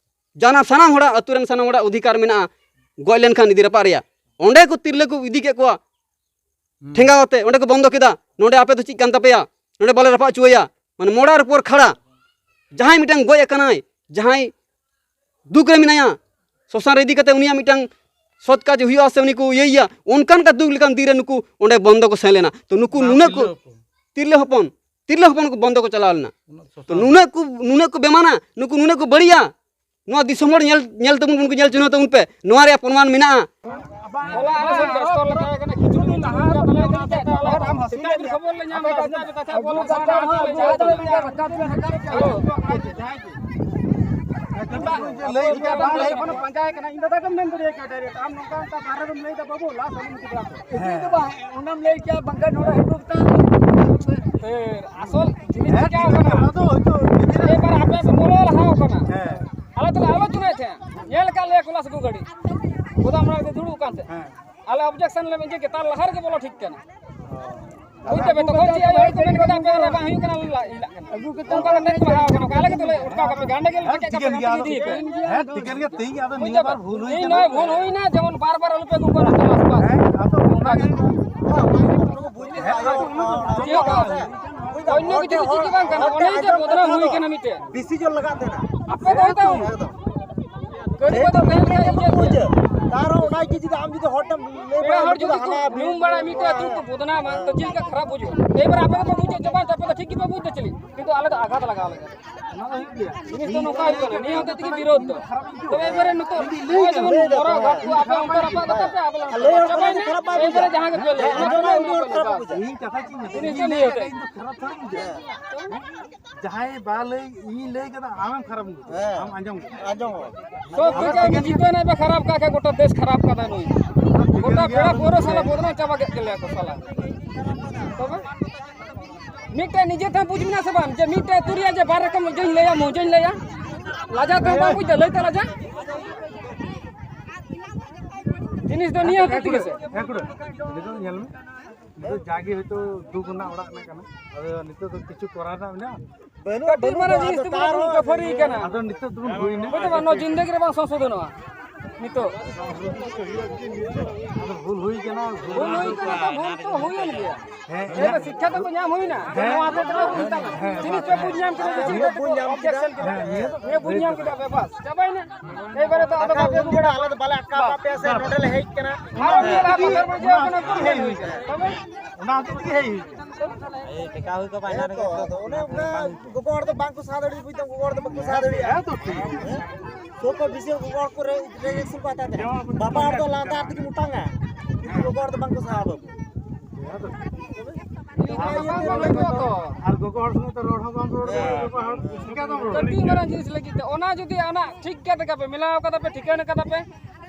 ᱡᱟᱱᱟᱢ ᱥᱟᱱᱟᱢ ᱦᱚᱲᱟᱜ, ᱟᱹᱛᱩ ᱨᱮᱱ ᱥᱟᱱᱟᱢ ᱦᱚᱲᱟᱜ ᱚᱫᱷᱤᱠᱟᱨ ᱢᱮᱱᱟᱜᱼᱟ ᱜᱚᱡ ᱞᱮᱱᱠᱷᱟᱱ ᱤᱫᱤ ᱨᱟᱯᱟᱜ ᱨᱮᱭᱟᱜ᱾ ᱚᱸᱰᱮ ᱠᱚ ᱛᱤᱨᱞᱟᱹ ᱠᱚ ᱤᱫᱤ ᱠᱮᱫ ᱠᱚᱣᱟ, ᱦᱩᱸ᱾ ᱴᱷᱮᱸᱜᱟ ᱟᱛᱮ ᱚᱸᱰᱮ ᱠᱚ ᱵᱚᱱᱫᱚ ᱠᱮᱫᱟ, "ᱱᱚᱸᱰᱮ ᱟᱯᱮ ᱫᱚ ᱪᱮᱫ ᱠᱟᱱ ᱛᱟᱯᱮᱭᱟ? ᱱᱚᱸᱰᱮ ᱵᱟᱞᱮ ᱨᱟᱯᱟᱜ ᱦᱚᱪᱚᱣᱟᱭᱟ᱾" ᱢᱟᱱᱮ ᱢᱚᱲᱟᱨ ᱯᱚᱨ ᱠᱷᱟᱲᱟ, ᱡᱟᱦᱟᱸᱭ ᱢᱤᱫᱴᱟᱝ ᱜᱚᱡ ᱟᱠᱟᱱᱟᱭ, ᱡᱟᱦᱟᱸᱭ ᱫᱩᱠ ᱨᱮ ᱢᱮᱱᱟᱭᱟ, ᱥᱚᱥᱟᱱ ᱨᱮ ᱤᱫᱤ ᱠᱟᱛᱮ ᱩᱱᱤᱭᱟᱜ ᱢᱤᱫᱴᱟᱝ ᱥᱚᱛ ᱠᱟᱡᱽ ᱦᱩᱭᱩᱜᱼᱟ ᱥᱮ ᱩᱱᱤ ᱠᱚ ᱤᱭᱟᱹᱭᱮᱭᱟ, ᱚᱱᱠᱟᱱ ᱠᱟ ᱫᱩᱠ ᱞᱮᱠᱟᱱ ᱫᱤᱱ ᱨᱮ ᱱᱩᱠᱩ ᱚᱸᱰᱮ ᱵᱚᱱᱫᱚ ᱠᱚ ᱥᱮᱱ ᱞᱮᱱᱟ᱾ ᱛᱚ ᱱᱩᱠᱩ ᱵᱟᱝ, ᱱᱩᱱᱟᱹᱜ ᱠᱚ, ᱛᱤᱨᱞᱟᱹ ᱦᱚᱯᱚᱱ᱾ ᱛᱤᱨᱞᱟᱹ ᱦᱚᱯᱚᱱ, ᱛᱤᱨᱞᱟᱹ ᱦᱚᱯᱚᱱ ᱠᱚ ᱵᱚᱱᱫᱚ ᱠᱚ ᱪᱟᱞᱟᱣ ᱞᱮᱱᱟ᱾ ᱩᱱᱟᱹᱜ ᱛᱚ ᱥᱚᱥᱟᱱ᱾ ᱱᱩᱱᱟᱹᱜ ᱠᱚ, ᱱᱩᱱᱟᱹᱜ ᱠᱚ ᱵᱮᱢᱟᱱᱟ, ᱱᱩᱠᱩ ᱱᱩᱱᱟᱹᱜ ᱠᱚ ᱵᱟᱹᱲᱤᱡᱟ, ᱱᱚᱣᱟ ᱫᱤᱥᱚᱢ ᱦᱚᱲ ᱧᱮᱞ, ᱧᱮᱞ ᱛᱟᱵᱚᱱ ᱠᱚ, ᱧᱮᱞ ᱪᱤᱱᱦᱟᱹᱣ ᱛᱟᱵᱚᱱ ᱯᱮ, ᱱᱚᱣᱟ ᱨᱮᱭᱟᱜ ᱯᱨᱚᱢᱟᱱ ᱢᱮᱱᱟᱜᱼᱟ᱾ ᱦᱚᱞᱟ ᱟᱞᱮ ᱥᱮᱱ ᱵᱮᱥᱛᱚ ᱞᱮ ᱛᱟᱦᱮᱸ ᱠᱟᱱᱟ, ᱠᱤᱪᱷᱩ ᱫᱤᱱ ᱞᱟᱦᱟ ᱥᱮᱛᱟᱜ ᱨᱮ ᱠᱷᱚᱵᱚᱨ ᱞᱮ ᱧᱟᱢ ᱮᱫᱟ, ᱥᱮᱛᱟᱜ ᱨᱮ ᱠᱟᱛᱷᱟ ᱵᱚᱞ ᱠᱷᱟᱱ ᱞᱟᱹᱭ ᱠᱮᱫᱟ, ᱵᱟᱝ ᱞᱟᱹᱭ ᱠᱟᱱᱟ, ᱤᱧ ᱫᱟᱫᱟ ᱜᱮᱢ ᱢᱮᱱ ᱫᱟᱲᱮᱭᱟᱭ ᱠᱟᱱᱟ direct, ᱟᱢ ᱱᱚᱝᱠᱟ ᱚᱱᱠᱟ ᱵᱟᱦᱨᱮ ᱨᱮᱢ ᱞᱟᱹᱭ ᱮᱫᱟ, ᱵᱟᱹᱵᱩ, ᱞᱟᱥ ᱟᱞᱚᱢ ᱤᱫᱤ ᱵᱟᱲᱟ ᱠᱚᱣᱟ᱾ ᱦᱮᱸ᱾ ᱤᱧ ᱫᱚ ᱵᱟᱝ, ᱚᱱᱟᱢ ᱞᱟᱹᱭ ᱠᱮᱭᱟ, ᱵᱟᱝᱠᱷᱟᱱ ᱱᱚᱰᱮ ᱦᱤᱡᱩᱜ ᱠᱟᱱᱟ᱾ ᱦᱮᱸ, ᱟᱥᱚᱞ ᱡᱤᱱᱤᱥ ᱦᱮᱸ, ᱪᱤᱠᱟ ᱴᱷᱤᱠ ᱠᱟᱱᱟ? ᱜᱮᱭᱟ, ᱚᱱᱟ ᱫᱚ ᱦᱚᱭᱛᱳ ᱮᱵᱟᱨ ᱟᱯᱮ ᱯᱮ ᱵᱚᱞᱚ ᱞᱟᱦᱟ ᱟᱠᱟᱱᱟ᱾ ᱦᱮᱸ᱾ ᱟᱞᱮ ᱫᱚᱞᱮ ᱟᱞᱳᱪᱚᱱᱟᱭᱮᱫ ᱛᱟᱦᱮᱸᱫ᱾ ᱟᱞᱮ ᱚᱵᱡᱮᱠᱥᱚᱱ ᱞᱮ ᱢᱮᱱ ᱠᱮᱫᱟ, ᱛᱟᱨ ᱞᱟᱦᱟ ᱨᱮᱜᱮ ᱵᱚᱞᱚ ᱴᱷᱤᱠ ᱠᱟᱱᱟ᱾ ᱵᱩᱡᱽ ᱫᱟᱯᱮ ᱛᱚ, ᱪᱮᱫ ᱟᱭᱳ ᱦᱚᱲ ᱠᱚ ᱢᱮᱱ ᱠᱮᱫᱟ, ᱟᱯᱮ ᱚᱱᱟ ᱵᱟᱝ ᱦᱩᱭᱩᱜ ᱠᱟᱱᱟ, ᱞᱟ-, ᱤᱧ ᱞᱟᱜ ᱠᱟᱱᱟ᱾ ᱚᱱᱠᱟ ᱠᱟᱛᱮ ᱠᱚ ᱞᱟᱦᱟ ᱠᱟᱱᱟ᱾ ᱟᱞᱮ ᱜᱮ ᱛᱚᱞᱮ ᱚᱴᱠᱟᱣ ᱠᱟᱜ ᱯᱮ, ᱜᱟᱱᱰᱮ ᱜᱮ ᱦᱮᱸ, ᱪᱮᱫ ᱴᱷᱤᱠᱟᱹᱱ ᱠᱟᱯᱮ ᱜᱮᱭᱟ, ᱤᱫᱤ ᱯᱮ᱾ ᱦᱮᱸ, ᱴᱷᱤᱠᱟᱹᱱ ᱜᱮᱭᱟ, ᱛᱮᱦᱮᱧ ᱟᱫᱚ ᱵᱩᱡᱽ ᱱᱤᱭᱟᱹ ᱫᱟᱯᱮ? ᱵᱟᱨ ᱵᱷᱩᱞ ᱦᱩᱭ ᱤᱧ ᱠᱟᱱᱟ᱾ ᱱᱚᱜᱼᱚᱭ ᱵᱷᱩᱞ ᱦᱩᱭᱱᱟ, ᱡᱮᱢᱚᱱ ᱵᱟᱨ ᱵᱟᱨ ᱟᱞᱚ ᱯᱮ ᱟᱹᱜᱩ ᱠᱚᱣᱟ ᱱᱚᱛᱮ ᱵᱟᱥ ᱵᱟᱥ᱾ ᱦᱮᱸ, ᱟᱫᱚ ᱚᱱᱟ ᱜᱮ᱾ ᱡᱮᱦᱮᱛᱩ ᱚᱱᱱᱚ ᱠᱤᱪᱷᱩ ᱪᱮᱫ ᱜᱮ ᱵᱟᱝ ᱠᱟᱱᱟ, ᱚᱱᱮ ᱡᱮ ᱵᱚᱫᱱᱟᱢ ᱦᱩᱭ ᱠᱟᱱᱟ ᱢᱤᱫᱴᱮᱱ᱾ ᱰᱤᱥᱤᱡᱚᱱ ᱞᱟᱜᱟᱜ ᱛᱟᱦᱮᱱᱟ᱾ ᱟᱯᱮ ᱫᱚ ᱦᱚᱭᱛᱳ ᱮᱠᱫᱚᱢ᱾ ᱠᱟᱹᱨᱤ ᱡᱮᱦᱮᱛᱩ ᱠᱚᱫᱚ ᱛᱟᱦᱮᱱ ᱠᱷᱟᱡ ᱤᱧ ᱤᱭᱟᱹ ᱵᱩᱡᱷᱟᱹᱣ᱾ ᱛᱟᱨ ᱚᱱᱟ ᱜᱮ ᱡᱩᱫᱤ ᱟᱢ ᱡᱩᱫᱤ ᱦᱚᱲ ᱴᱷᱮᱱ ᱞᱟᱹᱭ ᱯᱮᱲᱟ ᱵᱟᱲᱟ ᱦᱚᱲ ᱡᱩᱫᱤ ᱠᱚ ᱦᱟᱱᱟ ᱧᱩᱢ ᱵᱟᱲᱟᱭ ᱢᱤᱫᱴᱮᱡ ᱟᱹᱛᱩ ᱠᱚ ᱵᱚᱫᱱᱟᱢᱟ, ᱛᱚ ᱪᱮᱫ ᱞᱮᱠᱟ ᱠᱷᱟᱨᱟᱯ ᱵᱩᱡᱷᱟᱹᱜᱼᱟ? ᱮᱭᱵᱟᱨ ᱟᱯᱮ ᱫᱚᱯᱮ ᱵᱩᱡᱽ ᱪᱟᱵᱟ, ᱟᱯᱮ ᱫᱚ ᱴᱷᱤᱠ ᱜᱮᱯᱮ ᱵᱩᱡᱽ ᱫᱟ ᱪᱮᱞᱮ, ᱠᱤᱱᱛᱩ ᱟᱞᱮ ᱫᱚ ᱟᱜᱷᱟᱛ ᱞᱟᱜᱟᱣ ᱞᱮ ᱠᱟᱱᱟ᱾ ᱚᱱᱟ ᱫᱚ ᱦᱩᱭᱩᱜ ᱜᱮᱭᱟ᱾ ᱡᱤᱱᱤᱥ ᱫᱚ ᱱᱚᱝᱠᱟ ᱦᱩᱭᱩᱜ ᱠᱟᱱᱟ, ᱱᱤᱭᱟᱹ ᱦᱚᱛᱮᱡ ᱛᱮᱜᱮ ᱵᱤᱨᱳᱫᱷ ᱫᱚ᱾ ᱛᱚᱵᱮ ᱮᱵᱟᱨᱮ ᱱᱤᱛᱚᱜ ᱱᱚᱜᱼᱚᱭ ᱡᱮᱢᱚᱱ ᱢᱚᱨᱟ ᱜᱚᱡ ᱠᱚ ᱟᱯᱮ ᱚᱱᱛᱮ ᱨᱟᱯᱟᱜ ᱫᱚ ᱛᱟᱯᱮ, ᱟᱯᱮ ᱞᱟᱝ ᱞᱟᱹᱭ ᱦᱚᱲ ᱪᱟᱵᱟᱭ ᱠᱷᱟᱱ ᱢᱮ᱾ ᱠᱷᱟᱨᱟᱯ ᱵᱟᱭ ᱮᱵᱟᱨᱮ ᱵᱩᱡᱷᱟᱹᱜᱼᱟ᱾ ᱡᱟᱦᱟᱸ ᱜᱮ ᱯᱮ ᱞᱟᱹᱭ, ᱦᱮᱸ, ᱟᱸᱡᱚᱢ ᱟᱸᱡᱚᱢ ᱢᱮ, ᱟᱸᱡᱚᱢ ᱢᱮ, ᱵᱟᱥ᱾ ᱤᱧ ᱠᱟᱛᱷᱟ ᱪᱮᱫ ᱤᱧ ᱢᱮᱛᱟᱭ, ᱡᱤᱱᱤᱥ ᱫᱚ ᱱᱤᱭᱟᱹ ᱦᱚᱛᱮᱡ᱾ ᱤᱧ ᱫᱚ ᱠᱷᱟᱨᱟᱯ ᱛᱷᱚᱲᱤᱧ ᱵᱩᱡᱷᱟᱹᱣᱟ᱾ ᱦᱮᱸ᱾ ᱡᱟᱦᱟᱸᱭ ᱵᱟ ᱞᱟᱹᱭ, ᱤᱧᱤᱧ ᱞᱟᱹᱭ ᱠᱟᱫᱟ, ᱟᱢᱮᱢ ᱠᱷᱟᱨᱟᱯ ᱮᱢ ᱵᱩᱡᱷᱟᱹᱣᱟ᱾ ᱦᱮᱸ᱾ ᱟᱢ ᱟᱸᱡᱚᱢ ᱠᱟᱫᱟ᱾ ᱟᱸᱡᱚᱢ ᱦᱚᱲ᱾ ᱥᱚᱵ ᱟᱫᱚ ᱛᱷᱮᱠᱮ ᱴᱷᱤᱠᱟᱹᱱ ᱩᱱᱤ ᱜᱮᱭᱟ᱾ ᱡᱤᱛᱟᱹ ᱱᱟᱭ ᱵᱟ ᱠᱷᱟᱨᱟᱯ ᱠᱟᱜ ᱠᱷᱟᱡ ᱜᱚᱴᱟ ᱫᱮᱥ ᱠᱷᱟᱨᱟᱯ ᱠᱟᱫᱟᱭ ᱱᱩᱭ᱾ ᱴᱷᱤᱠᱟᱹᱱ ᱜᱚᱴᱟ ᱜᱮᱭᱟ᱾ ᱯᱩᱨᱟᱹ ᱥᱟᱞᱟ ᱵᱚᱫᱱᱟᱢ ᱪᱟᱵᱟ ᱠᱮᱫ ᱛᱟᱞᱮᱭᱟ ᱠᱚ ᱥᱟᱞᱟ᱾ ᱛᱚᱵᱮ ᱢᱤᱫᱴᱮᱡ ᱱᱤᱡᱮ ᱛᱮᱦᱚᱸ ᱵᱩᱡᱽ ᱢᱮᱱᱟᱜ ᱥᱮ ᱵᱟᱝ ᱡᱮ ᱢᱤᱫᱴᱮᱡ ᱟᱹᱛᱩ ᱨᱮᱭᱟᱜ ᱡᱮ ᱵᱟᱨ ᱨᱚᱠᱚᱢ ᱢᱚᱡᱟᱧ ᱞᱟᱹᱭᱟ, ᱢᱚᱡᱟᱧ ᱞᱟᱹᱭᱟ? ᱞᱟᱡᱟ ᱛᱮᱦᱚᱸ ᱵᱟᱢ ᱵᱩᱡᱽ ᱫᱟ, ᱞᱟᱹᱭ ᱛᱮ ᱞᱟᱡᱟ? ᱡᱤᱱᱤᱥ ᱫᱚ ᱱᱤᱭᱟᱹ ᱦᱚᱛᱮᱡ ᱛᱮᱜᱮ ᱥᱮ᱾ ᱦᱮᱸ, ᱠᱩᱲᱟᱹ, ᱱᱤᱛᱚᱜ ᱧᱮᱞ ᱢᱮ᱾ ᱱᱤᱛᱚᱜ ᱡᱟᱜᱮ ᱦᱚᱭᱛᱳ ᱫᱩᱠ ᱨᱮᱱᱟᱜ ᱚᱲᱟᱜ ᱨᱮᱱᱟᱜ ᱠᱟᱱᱟ, ᱟᱫᱚ ᱱᱤᱛᱚᱜ ᱫᱚ ᱠᱤᱪᱷᱩ ᱠᱚᱨᱟᱣ ᱨᱮᱱᱟᱜ ᱢᱮᱱᱟᱜᱼᱟ? ᱵᱟᱹᱱᱩᱜᱼᱟ, ᱠᱟᱹᱴᱤᱡ ᱵᱟᱹᱱᱩᱜᱼᱟ, ᱢᱟᱨᱟᱝ ᱟᱫᱚ ᱡᱤᱱᱤᱥ ᱛᱮᱵᱚᱱ ᱛᱟᱨ ᱵᱚᱱ ᱨᱮᱦᱚᱸ ᱠᱟᱹᱯᱷᱟᱹᱨᱤ ᱠᱟᱱᱟ᱾ ᱟᱫᱚ ᱱᱤᱛᱚᱜ ᱫᱚᱵᱚᱱ ᱦᱩᱭᱱᱟ᱾ ᱵᱩᱡᱷᱟᱹᱣ ᱵᱟᱝ? ᱱᱚᱣᱟ ᱡᱤᱱᱫᱮᱜᱤ ᱨᱮ ᱵᱟᱝ ᱥᱚᱝᱥᱳᱫᱷᱚᱱᱚᱜᱼᱟ ᱱᱤᱛᱚᱜ᱾ ᱟᱫᱚ ᱵᱷᱩᱞ ᱦᱩᱭ ᱠᱟᱱᱟ, ᱵᱷᱩᱞ ᱵᱷᱩᱞ ᱦᱩᱭ ᱠᱟᱱᱟ, ᱛᱚ ᱵᱷᱩᱞ ᱛᱚ ᱦᱩᱭᱮᱱ ᱜᱮᱭᱟ᱾ ᱦᱮᱸ, ᱮᱵᱟᱨ ᱦᱮᱸ᱾ ᱥᱤᱠᱠᱷᱟ ᱛᱚᱠᱚ ᱧᱟᱢ ᱦᱩᱭᱱᱟ᱾ ᱦᱮᱸ᱾ ᱱᱚᱣᱟ ᱫᱚ ᱛᱚ ᱦᱩᱭ ᱛᱟᱢᱟ᱾ ᱦᱮᱸ, ᱡᱤᱱᱤᱥ ᱯᱮ ᱵᱩᱡᱽ ᱧᱟᱢ ᱠᱮᱫᱟ ᱡᱮ ᱪᱮᱫ ᱠᱷᱟᱹᱛᱤᱨ objection ᱠᱮᱫᱟ᱾ ᱦᱮᱸ, ᱱᱤᱭᱟᱹ ᱫᱚ ᱦᱮᱸ, ᱵᱩᱡᱽ ᱧᱟᱢ ᱠᱮᱫᱟ ᱯᱮ, ᱵᱟᱥ, ᱪᱟᱵᱟᱭᱮᱱᱟ᱾ ᱮᱵᱟᱨᱮ ᱫᱚ ᱟᱫᱚ ᱵᱟᱯᱮ ᱟᱹᱜᱩ ᱵᱟᱲᱟ᱾ ᱟᱞᱮ ᱫᱚ ᱵᱟᱞᱮ ᱟᱴᱠᱟᱣ ᱠᱟᱜ ᱯᱮᱭᱟ ᱥᱮ, ᱵᱟᱥ᱾ ᱱᱚᱰᱮ ᱞᱮ ᱦᱮᱡ ᱠᱟᱱᱟ᱾ ᱟᱨ ᱚᱱᱟ ᱢᱤᱫ ᱫᱷᱟᱣ ᱦᱚᱛᱮᱡ ᱵᱟᱯᱮ ᱛᱮᱜᱮ ᱵᱩᱡᱷᱟᱹᱣ ᱦᱮᱡ ᱠᱟᱱᱟ, ᱦᱩᱭ ᱠᱟᱱᱟ᱾ ᱛᱚᱵᱮ? ᱚᱱᱟ ᱦᱚᱛᱮᱡ ᱛᱮᱜᱮ ᱦᱮᱡ ᱦᱩᱭ ᱠᱟᱱᱟ᱾ ᱮᱭ, ᱴᱮᱠᱟᱣ ᱦᱩᱭ ᱠᱚᱜ ᱵᱟᱝ ᱦᱮᱸ ᱛᱚ, ᱟᱫᱚ ᱚᱱᱮ ᱚᱱᱠᱟ ᱜᱚᱜᱚ ᱦᱚᱲ ᱫᱚ ᱵᱟᱝ ᱠᱚ ᱥᱟᱦᱟ ᱫᱟᱲᱮᱭᱟᱜᱼᱟ, ᱵᱩᱡᱽ ᱫᱟᱢ, ᱜᱚᱜᱚ ᱦᱚᱲ ᱫᱚ ᱵᱟᱠᱚ ᱥᱟᱦᱟ ᱫᱟᱲᱮᱭᱟᱜᱼᱟ᱾ ᱦᱮᱸ ᱛᱚ, ᱴᱷᱤᱠ᱾ ᱥᱚᱵ ᱠᱷᱚᱱ ᱵᱮᱥᱤ ᱜᱚᱜᱚ ᱦᱚᱲ ᱠᱚ ᱨᱮ-, rejection ᱠᱚ ᱦᱟᱛᱟᱣ ᱛᱟᱦᱮᱸᱫ᱾ ᱡᱮᱢᱚᱱ ᱵᱟᱵᱟ ᱦᱚᱲ ᱫᱚ ᱞᱟᱸᱫᱟ ᱛᱮᱜᱮ ᱚᱴᱟᱝᱟ, ᱠᱤᱱᱛᱩ ᱜᱚᱜᱚ ᱦᱚᱲ ᱫᱚ ᱵᱟᱝ ᱠᱚ ᱥᱟᱦᱟᱣᱟ, ᱵᱟᱹᱵᱩ᱾ ᱦᱮᱸ ᱛᱚ᱾ ᱟᱨ ᱜᱚᱜᱚ ᱦᱚᱲ ᱥᱚᱸᱜᱮ ᱛᱚ ᱨᱚᱲ ᱦᱚᱸ ᱵᱟᱢ ᱨᱚᱲ ᱫᱟᱲᱮᱭᱟᱜᱼᱟ, ᱦᱮᱸ᱾ ᱵᱟᱵᱟ ᱦᱚᱲ ᱪᱤᱠᱟᱹ ᱛᱮᱢ ᱨᱚᱲ ᱠᱟᱹᱴᱤᱡ ᱫᱟᱲᱮᱭᱟᱜᱼᱟ? ᱢᱟᱨᱟᱝ ᱡᱤᱱᱤᱥ ᱞᱟᱹᱜᱤᱫ ᱛᱮ, ᱚᱱᱟ ᱡᱩᱫᱤ ᱟᱱᱟ ᱴᱷᱤᱠ ᱠᱟᱛᱮ ᱯᱮ ᱢᱮᱞᱟᱣ ᱠᱟᱫᱟ ᱯᱮ, ᱴᱷᱤᱠᱟᱹᱱ ᱠᱟᱫᱟ ᱯᱮ,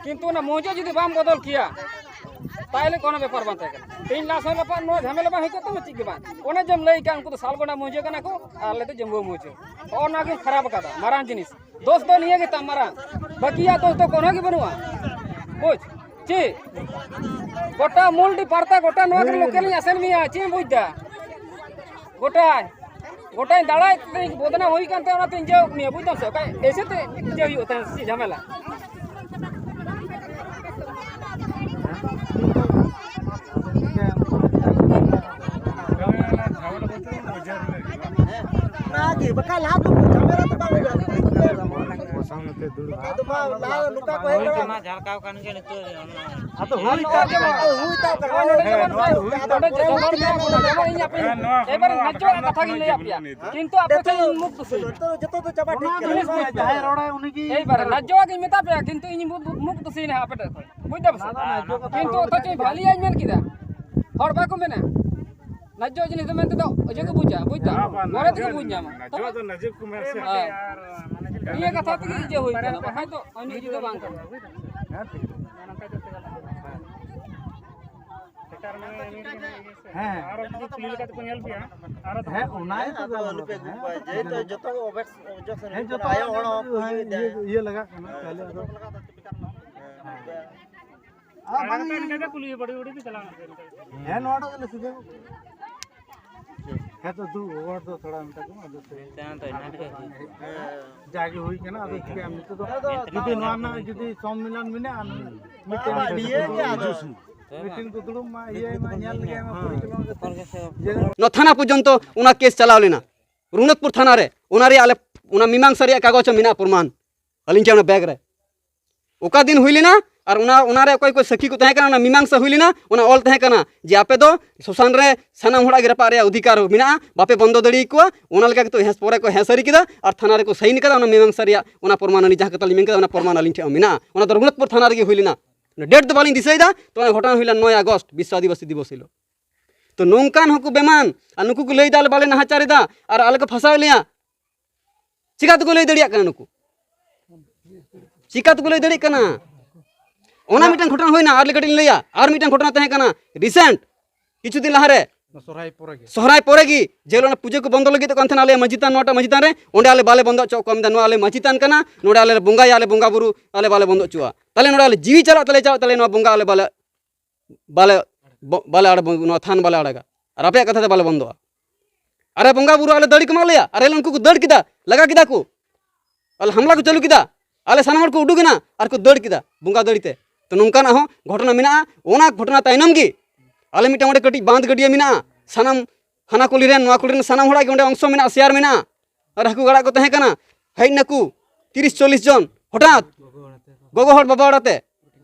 ᱠᱤᱱᱛᱩ ᱚᱱᱟ ᱢᱚᱡᱽ ᱡᱩᱫᱤ ᱵᱟᱢ ᱵᱚᱫᱚᱞ ᱠᱮᱭᱟ, ᱛᱟᱦᱞᱮ ᱠᱳᱱᱳ ᱵᱮᱯᱟᱨ ᱵᱟᱝ ᱛᱟᱦᱮᱸ ᱠᱟᱱᱟ᱾ ᱛᱮᱦᱮᱧ ᱞᱟᱥ ᱦᱚᱸ ᱵᱮᱯᱟᱨ, ᱱᱚᱣᱟ ᱡᱷᱟᱢᱮᱞᱟ ᱵᱟᱝ ᱦᱩᱭ ᱠᱚᱜ ᱛᱟᱢᱟ, ᱪᱮᱫ ᱜᱮ ᱵᱟᱝ᱾ ᱚᱱᱮ ᱡᱮᱢ ᱞᱟᱹᱭ ᱠᱟᱜ, ᱩᱱᱠᱩ ᱫᱚ ᱥᱟᱞᱜᱚᱱᱰᱟ ᱢᱩᱦᱡᱟᱹ ᱠᱟᱱᱟ ᱠᱚ, ᱟᱨ ᱟᱞᱮ ᱫᱚ ᱡᱟᱹᱢᱵᱩ ᱢᱩᱦᱡᱟᱹ᱾ ᱦᱚᱸᱜᱼᱚ ᱱᱚᱣᱟ ᱜᱮᱢ ᱠᱷᱟᱨᱟᱯ ᱟᱠᱟᱫᱟ, ᱢᱟᱨᱟᱝ ᱡᱤᱱᱤᱥ᱾ ᱫᱳᱥ ᱫᱚ ᱱᱤᱭᱟᱹ ᱜᱮ ᱛᱟᱢ ᱢᱟᱨᱟᱝ, ᱵᱟᱹᱠᱤᱭᱟᱜ ᱫᱳᱥ ᱫᱚ ᱠᱳᱱᱳ ᱜᱮ ᱵᱟᱹᱱᱩᱜᱼᱟ᱾ ᱵᱩᱡᱽ? ᱪᱮᱫ? ᱜᱚᱴᱟ ᱢᱩᱞᱰᱤ ᱯᱟᱨᱛᱟ, ᱜᱚᱴᱟ ᱱᱚᱣᱟ ᱠᱚᱨᱮ ᱞᱳᱠᱮᱞ ᱤᱧ ᱟᱥᱮᱱ ᱢᱮᱭᱟ, ᱪᱮᱫ ᱮᱢ ᱵᱩᱡᱽ ᱫᱟ? ᱜᱚᱴᱟ, ᱜᱚᱴᱟᱧ ᱫᱟᱬᱟᱭᱮᱫ ᱛᱮ ᱵᱚᱫᱱᱟᱢ ᱦᱩᱭ ᱠᱟᱱ ᱛᱮ ᱚᱱᱟᱛᱮᱧ ᱡᱟᱹᱣ ᱢᱮᱭᱟ, ᱵᱩᱡᱽ ᱫᱟᱢ ᱥᱮ? ᱚᱠᱟ ᱮᱭᱥᱮ ᱛᱮ ᱡᱟᱹᱣ ᱦᱩᱭᱩᱜ ᱛᱟᱦᱮᱸ ᱥᱮ ᱪᱮᱫ ᱡᱷᱟᱢᱮᱞᱟ? ᱚᱱᱟᱜᱮ, ᱵᱟᱠᱷᱟᱡ ᱞᱟᱦᱟ ᱫᱚ ᱡᱷᱟᱢᱮᱞᱟ ᱫᱚ ᱵᱟᱝ ᱦᱩᱭᱩᱜᱼᱟ᱾ ᱵᱟᱠᱷᱟᱡ ᱫᱚ ᱢᱟ ᱞᱟᱦᱟ ᱱᱚᱝᱠᱟ ᱠᱚ ᱦᱮᱡ ᱵᱟᱲᱟᱜᱼᱟ᱾ ᱡᱷᱟᱲᱠᱟᱣ ᱠᱟᱱ ᱜᱮᱭᱟ ᱱᱤᱛᱚᱜ᱾ ᱟᱫᱚ ᱦᱩᱭ ᱛᱟᱵ ᱠᱟᱱᱟ᱾ ᱦᱩᱭ ᱛᱟᱵ ᱠᱟᱱᱟ᱾ ᱦᱮᱸ, ᱱᱚᱣᱟ ᱫᱚ ᱦᱩᱭ ᱛᱟᱵ ᱠᱟᱱᱟ᱾ ᱱᱚᱰᱮ ᱡᱚᱛᱚ ᱦᱚᱲ ᱢᱮᱱᱟᱜ ᱵᱚᱱᱟ, ᱡᱮᱢᱚᱱ ᱤᱧ ᱟᱯᱮ ᱮᱵᱟᱨ ᱱᱟᱡᱚ ᱠᱟᱛᱷᱟ ᱜᱤᱧ ᱞᱟᱹᱭ ᱟᱯᱮᱭᱟ, ᱠᱤᱱᱛᱩ ᱟᱯᱮ ᱫᱚ ᱤᱧ ᱢᱩᱠ ᱫᱩᱥᱤ᱾ ᱱᱤᱛᱚᱜ ᱫᱚ ᱡᱚᱛᱚ ᱫᱚ ᱪᱟᱵᱟ ᱴᱷᱤᱠ ᱠᱟᱱᱟ᱾ ᱡᱤᱱᱤᱥ ᱵᱩᱡᱽ ᱯᱮ᱾ ᱡᱟᱦᱟᱸᱭ ᱨᱚᱲᱟᱭ ᱩᱱᱤ ᱜᱮ ᱮᱭᱵᱟᱨ ᱱᱟᱡᱚ ᱜᱤᱧ ᱢᱮᱛᱟ ᱯᱮᱭᱟ, ᱠᱤᱱᱛᱩ ᱤᱧ ᱢᱩᱠ, ᱢᱩᱠ ᱫᱩᱥᱤ ᱱᱟᱦᱟᱜ ᱟᱯᱮ ᱴᱷᱮᱱ ᱠᱷᱚᱱ᱾ ᱵᱩᱡᱽ ᱫᱟᱯᱮ ᱥᱮ? ᱚᱱᱟ ᱫᱚ ᱱᱟᱡᱚ ᱠᱟᱛᱷᱟ ᱠᱤᱱᱛᱩ ᱫᱚ ᱚᱛᱷᱚᱪᱚ ᱤᱧ ᱵᱷᱟᱞᱤᱭᱟᱹᱧ ᱢᱮᱱ ᱠᱮᱫᱟ᱾ ᱦᱚᱲ ᱵᱟᱠᱚ ᱢᱮᱱᱟ, ᱱᱟᱡᱚ ᱡᱤᱱᱤᱥ ᱫᱚ ᱢᱮᱱᱛᱮ ᱫᱚ ᱚᱡᱚᱜ ᱜᱮ ᱵᱩᱡᱟ, ᱵᱩᱡᱽ ᱫᱟᱢ? ᱵᱟᱝ, ᱵᱟᱝ, ᱢᱚᱱᱮ ᱛᱮᱜᱮ ᱱᱟᱡᱚ, ᱵᱩᱡᱽ ᱧᱟᱢᱟ᱾ ᱱᱟᱡᱚ ᱫᱚ ᱱᱟᱡᱚ ᱠᱚ ᱢᱮᱱᱟ ᱥᱮ᱾ ᱦᱮᱸ᱾ ᱱᱤᱭᱟᱹ ᱠᱟᱛᱷᱟ ᱛᱮᱜᱮ ᱤᱭᱟᱹ ᱦᱩᱭ ᱠᱟᱱᱟ, ᱵᱟᱠᱷᱟᱡ ᱫᱚ ᱚᱱᱟ ᱤᱭᱟᱹ ᱫᱚ ᱵᱟᱝ ᱠᱟᱱᱟ᱾ ᱦᱮᱸ, ᱴᱷᱤᱠ ᱜᱮᱭᱟ᱾ ᱦᱮᱸ᱾ ᱟᱨᱚ ᱡᱩᱫᱤ ᱠᱩᱞᱤ ᱞᱮᱠᱟ ᱛᱮᱠᱚ ᱧᱮᱞ ᱯᱮᱭᱟ, ᱟᱨᱚ ᱦᱮᱸ, ᱚᱱᱟ ᱜᱮᱛᱚ ᱟᱫᱚ ᱜᱟᱞᱢᱟᱨᱟᱣ ᱟᱞᱚᱯᱮ ᱠᱟᱱᱟ᱾ ᱟᱹᱜᱩ ᱠᱚᱣᱟ, ᱡᱮᱦᱮᱛᱩ ᱡᱚᱛᱚ ᱜᱮ ᱚᱵᱮᱥ ᱚᱵᱡᱮᱠᱥᱚᱱ ᱦᱮᱸ, ᱦᱩᱭᱩᱜ ᱡᱚᱛᱚ ᱠᱟᱱᱟ, ᱟᱭᱳ ᱦᱚᱲ ᱦᱚᱸ ᱦᱚᱸ ᱦᱩᱭᱩᱜ ᱤᱭᱟᱹ, ᱜᱮᱭᱟ᱾ ᱤᱭᱟᱹ ᱞᱟᱜᱟᱜ ᱠᱟᱱᱟ, ᱦᱮᱸ, ᱛᱟᱦᱞᱮ ᱟᱫᱚ ᱦᱮᱸ᱾ ᱟᱨ ᱵᱟᱝ ᱤᱱᱠᱟᱹ ᱜᱮ ᱠᱩᱞᱤ ᱵᱟᱲᱤ ᱵᱟᱲᱤ ᱛᱮ ᱪᱟᱞᱟᱣ ᱮᱱᱟ᱾ ᱦᱮᱸ, ᱱᱚᱣᱟ ᱴᱟᱜ ᱫᱚᱞᱮ ᱥᱤᱫᱷᱟᱹ ᱜᱚᱫ ᱠᱮᱫᱟ᱾ ᱦᱮᱸ, ᱛᱚ, ᱫᱩ ᱦᱚᱲ ᱫᱚ ᱛᱷᱚᱲᱟ ᱢᱮᱛᱟ ᱠᱚᱢ, ᱟᱫᱚ ᱥᱮ ᱦᱮᱸ, ᱛᱚ, ᱤᱱᱟᱹ ᱜᱮ ᱦᱩᱭ᱾ ᱡᱟᱜᱮ ᱦᱩᱭ ᱠᱟᱱᱟ, ᱟᱫᱚ ᱪᱤᱠᱟᱹᱭᱟᱢ? ᱱᱤᱛᱚᱜ ᱫᱚ ᱡᱩᱫᱤ ᱱᱚᱣᱟ ᱨᱮᱱᱟᱜ ᱡᱩᱫᱤ ᱥᱚᱢᱢᱮᱞᱚᱱ ᱢᱮᱱᱟᱜᱼᱟ, ᱢᱤᱫᱴᱮᱱ ᱟᱨ ᱱᱤᱭᱟᱹ ᱜᱮ ᱟᱫᱚ᱾ ᱢᱤᱴᱤᱝ ᱠᱚ ᱫᱩᱲᱩᱵ ᱢᱟ, ᱤᱭᱟᱹᱭ ᱢᱟ, ᱧᱮᱞ ᱞᱮᱜᱟᱭ ᱢᱟ, ᱯᱚᱨᱤᱪᱟᱞᱚᱱᱟ ᱠᱟᱛᱮ᱾ ᱱᱚᱣᱟ ᱛᱷᱟᱱᱟ ᱯᱚᱨᱡᱚᱱᱛᱚ ᱚᱱᱟ ᱠᱮᱥ ᱪᱟᱞᱟᱣ ᱞᱮᱱᱟ, ᱨᱚᱜᱷᱩᱱᱟᱛᱷᱯᱩᱨ ᱛᱷᱟᱱᱟ ᱨᱮ᱾ ᱚᱱᱟ ᱨᱮᱭᱟᱜ ᱟᱞᱮ, ᱚᱱᱟ ᱢᱤᱢᱟᱝᱥᱟ ᱨᱮᱭᱟᱜ ᱠᱟᱜᱚᱡᱽ ᱦᱚᱸ ᱢᱮᱱᱟᱜᱼᱟ, ᱯᱨᱚᱢᱟᱱ ᱟᱹᱞᱤᱧ ᱴᱷᱮᱱ ᱚᱱᱟ ᱵᱮᱜᱽ ᱨᱮ᱾ ᱚᱠᱟ ᱫᱤᱱ ᱦᱩᱭ ᱞᱮᱱᱟ ᱟᱨ ᱚᱱᱟ, ᱚᱱᱟ ᱨᱮ ᱚᱠᱚᱭ ᱠᱚ ᱥᱟᱹᱠᱷᱤ ᱠᱚ ᱛᱟᱦᱮᱸ ᱠᱟᱱᱟ, ᱚᱱᱟ ᱢᱤᱢᱟᱝᱥᱟ ᱦᱩᱭ ᱞᱮᱱᱟ, ᱚᱱᱟ ᱚᱞ ᱛᱟᱦᱮᱸ ᱠᱟᱱᱟ ᱡᱮ ᱟᱯᱮ ᱫᱚ ᱥᱚᱥᱟᱱ ᱨᱮ ᱥᱟᱱᱟᱢ ᱦᱚᱲᱟᱜ ᱜᱮ ᱨᱟᱯᱟᱜ ᱨᱮᱭᱟᱜ ᱚᱫᱷᱤᱠᱟᱨ ᱢᱮᱱᱟᱜᱼᱟ, ᱵᱟᱯᱮ ᱵᱚᱱᱫᱚ ᱫᱟᱲᱮᱭᱟᱠᱚᱣᱟ᱾ ᱚᱱᱟ ᱞᱮᱠᱟ ᱠᱟᱛᱮ ᱦᱮᱸ, ᱯᱚᱨᱮ ᱠᱚ ᱦᱮᱸ ᱥᱟᱹᱨᱤ ᱠᱮᱫᱟ ᱟᱨ ᱛᱷᱟᱱᱟ ᱨᱮᱠᱚ ᱥᱟᱭᱤᱱ ᱠᱟᱫᱟ᱾ ᱚᱱᱟ ᱢᱤᱢᱟᱝᱥᱟ ᱨᱮᱭᱟᱜ ᱚᱱᱟ ᱯᱨᱚᱢᱟᱱ ᱟᱹᱞᱤᱧ ᱡᱟᱦᱟᱸ ᱠᱟᱛᱷᱟ ᱞᱤᱧ ᱢᱮᱱ ᱠᱟᱫᱟ, ᱚᱱᱟ ᱯᱨᱚᱢᱟᱱ ᱟᱹᱞᱤᱧ ᱴᱷᱮᱱ ᱦᱚᱸ ᱢᱮᱱᱟᱜᱼᱟ᱾ ᱚᱱᱟ ᱫᱚ ᱨᱚᱜᱷᱩᱱᱟᱛᱷᱯᱩᱨ ᱛᱷᱟᱱᱟ ᱨᱮᱜᱮ ᱦᱩᱭ ᱞᱮᱱᱟ᱾ ᱰᱮᱴ ᱫᱚ ᱵᱟᱹᱞᱤᱧ ᱫᱤᱥᱟᱹᱭᱮᱫᱟ, ᱛᱚ ᱚᱱᱟ ᱜᱷᱚᱴᱚᱱᱟ ᱦᱩᱭ ᱞᱮᱱᱟ ᱱᱚᱭ ᱟᱜᱚᱥᱴ, ᱵᱤᱥᱥᱚ ᱟᱹᱫᱤᱵᱟᱹᱥᱤ ᱫᱤᱵᱚᱥ ᱦᱤᱞᱳᱜ᱾ ᱛᱚ ᱱᱚᱝᱠᱟᱱ ᱦᱚᱸᱠᱚ ᱵᱮᱢᱟᱱ, ᱟᱨ ᱱᱩᱠᱩ ᱠᱚ ᱞᱟᱹᱭᱫᱟ ᱟᱞᱮ ᱵᱟᱞᱮ ᱱᱟᱦᱟᱪᱟᱨ ᱮᱫᱟ, ᱟᱨ ᱟᱞᱮ ᱠᱚ ᱯᱷᱟᱸᱥᱟᱣᱮᱫ ᱞᱮᱭᱟ᱾ ᱪᱤᱠᱟ ᱛᱮᱠᱚ ᱞᱟᱹᱭ ᱫᱟᱲᱮᱭᱟᱜ ᱠᱟᱱᱟ ᱱᱩᱠᱩ? ᱪᱤᱠᱟ ᱛᱮᱠᱚ ᱞᱟᱹᱭ ᱫᱟᱲᱮᱭᱟᱜ ᱠᱟᱱᱟ? ᱚᱱᱟ ᱢᱤᱫᱴᱟᱝ ᱜᱷᱚᱴᱚᱱᱟ ᱦᱩᱭᱱᱟ, ᱟᱨ ᱠᱟᱹᱴᱤᱡ ᱤᱧ ᱞᱟᱹᱭᱟ, ᱟᱨ ᱢᱤᱫᱴᱟᱝ ᱜᱷᱚᱴᱚᱱᱟ ᱛᱟᱦᱮᱸ ᱠᱟᱱᱟ ᱨᱤᱥᱮᱱᱴ, ᱠᱤᱪᱷᱩ ᱫᱤᱱ ᱞᱟᱦᱟᱨᱮ᱾ ᱥᱚᱦᱨᱟᱭ ᱯᱚᱨᱮ ᱜᱮ᱾ ᱥᱚᱦᱨᱟᱭ ᱯᱚᱨᱮ ᱜᱮ ᱡᱮ ᱦᱤᱞᱳᱜ ᱚᱱᱟ ᱯᱩᱡᱟᱹ ᱠᱚ ᱵᱚᱱᱫᱚ ᱞᱟᱹᱜᱤᱫᱚᱜ ᱠᱟᱱ ᱛᱟᱦᱮᱱᱟ, ᱟᱞᱮᱭᱟᱜ ᱢᱟᱹᱡᱷᱤ ᱛᱷᱟᱱ, ᱱᱚᱣᱟᱴᱟᱜ ᱢᱟᱹᱡᱷᱤ ᱛᱷᱟᱱ ᱨᱮ, ᱚᱸᱰᱮ ᱟᱞᱮ ᱵᱟᱞᱮ ᱵᱚᱱᱫᱚ ᱦᱚᱪᱚᱣᱟᱜ ᱠᱚᱣᱟ᱾ ᱢᱮᱱᱫᱟ, ᱱᱚᱣᱟ ᱟᱞᱮ ᱢᱟᱹᱡᱷᱤ ᱛᱷᱟᱱ ᱠᱟᱱᱟ, ᱱᱚᱰᱮ ᱟᱞᱮ ᱵᱚᱸᱜᱟᱭᱟ, ᱟᱞᱮ ᱵᱚᱸᱜᱟ ᱵᱩᱨᱩ ᱟᱞᱮ ᱵᱟᱞᱮ ᱵᱚᱱᱫᱚ ᱦᱚᱪᱚᱣᱟᱜᱼᱟ᱾ ᱛᱟᱦᱞᱮ ᱱᱚᱰᱮ ᱟᱞᱮ ᱡᱤᱣᱤ ᱪᱟᱞᱟᱜ ᱛᱟᱞᱮ, ᱪᱟᱞᱟᱜ ᱛᱟᱞᱮ, ᱱᱚᱣᱟ ᱵᱚᱸᱜᱟ ᱟᱞᱮ ᱵᱟᱞᱮ, ᱵᱟᱞᱮ, ᱵᱚ-, ᱵᱟᱞᱮ ᱟᱲ-, ᱱᱚᱣᱟ ᱛᱷᱟᱱ ᱵᱟᱞᱮ ᱟᱲᱟᱜᱟ᱾ ᱟᱨ ᱟᱯᱮᱭᱟᱜ ᱠᱟᱛᱷᱟ ᱛᱮ ᱵᱟᱞᱮ ᱵᱚᱱᱫᱚᱜᱼᱟ᱾ ᱟᱨᱮ ᱵᱚᱸᱜᱟ ᱵᱩᱨᱩ ᱟᱞᱮ ᱫᱟᱹᱲ ᱠᱚ ᱮᱢᱟᱜ ᱞᱮᱭᱟ, ᱟᱨ ᱩᱱᱠᱩ ᱠᱚ ᱫᱟᱹᱲ ᱠᱮᱫᱟ, ᱞᱟᱜᱟ ᱠᱮᱫᱟ ᱠᱚ᱾ ᱟᱞᱮ ᱦᱟᱢᱞᱟ ᱠᱚ ᱪᱟᱹᱞᱩ ᱠᱮᱫᱟ, ᱟᱞᱮ ᱥᱟᱱᱟᱢ ᱦᱚᱲ ᱠᱚ ᱩᱰᱩᱠ ᱮᱱᱟ ᱟᱨ ᱠᱚ ᱫᱟᱹᱲ ᱠᱮᱫᱟ ᱵᱚᱸᱜᱟ ᱫᱟᱹᱲ ᱛᱮ᱾ ᱛᱚ, ᱱᱚᱝᱠᱟᱱᱟᱜ ᱦᱚᱸ ᱜᱷᱚᱴᱚᱱᱟ ᱢᱮᱱᱟᱜᱼᱟ᱾ ᱚᱱᱟ ᱜᱷᱚᱴᱚᱱᱟ ᱛᱟᱭᱱᱚᱢ ᱜᱮ ᱟᱞᱮ ᱢᱤᱫᱴᱟᱝ ᱚᱸᱰᱮ ᱠᱟᱹᱴᱤᱡ ᱵᱟᱸᱫᱷ ᱜᱟᱹᱰᱭᱟᱹ ᱢᱮᱱᱟᱜᱼᱟ, ᱥᱟᱱᱟᱢ ᱦᱟᱱᱟ ᱠᱩᱞᱦᱤ ᱨᱮᱱ ᱱᱚᱣᱟ ᱠᱩᱞᱦᱤ ᱨᱮᱱ ᱥᱟᱱᱟᱢ ᱦᱚᱲᱟᱜ ᱜᱮ ᱚᱸᱰᱮ ᱚᱝᱥᱚ ᱢᱮᱱᱟᱜᱼᱟ, ᱥᱮᱭᱟᱨ ᱢᱮᱱᱟᱜᱼᱟ᱾ ᱟᱨ ᱦᱟᱹᱠᱩ ᱟᱲᱟᱜ ᱠᱚ ᱛᱟᱦᱮᱸ ᱠᱟᱱᱟ, ᱦᱮᱡ ᱱᱟᱠᱚ ᱛᱤᱨᱤᱥ ᱪᱚᱞᱞᱤᱥ ᱡᱚᱱ ᱦᱚᱴᱟᱛ, ᱜᱚᱜᱚ ᱦᱚᱲ ᱵᱟᱵᱟ ᱦᱚᱲ ᱟᱛᱮ,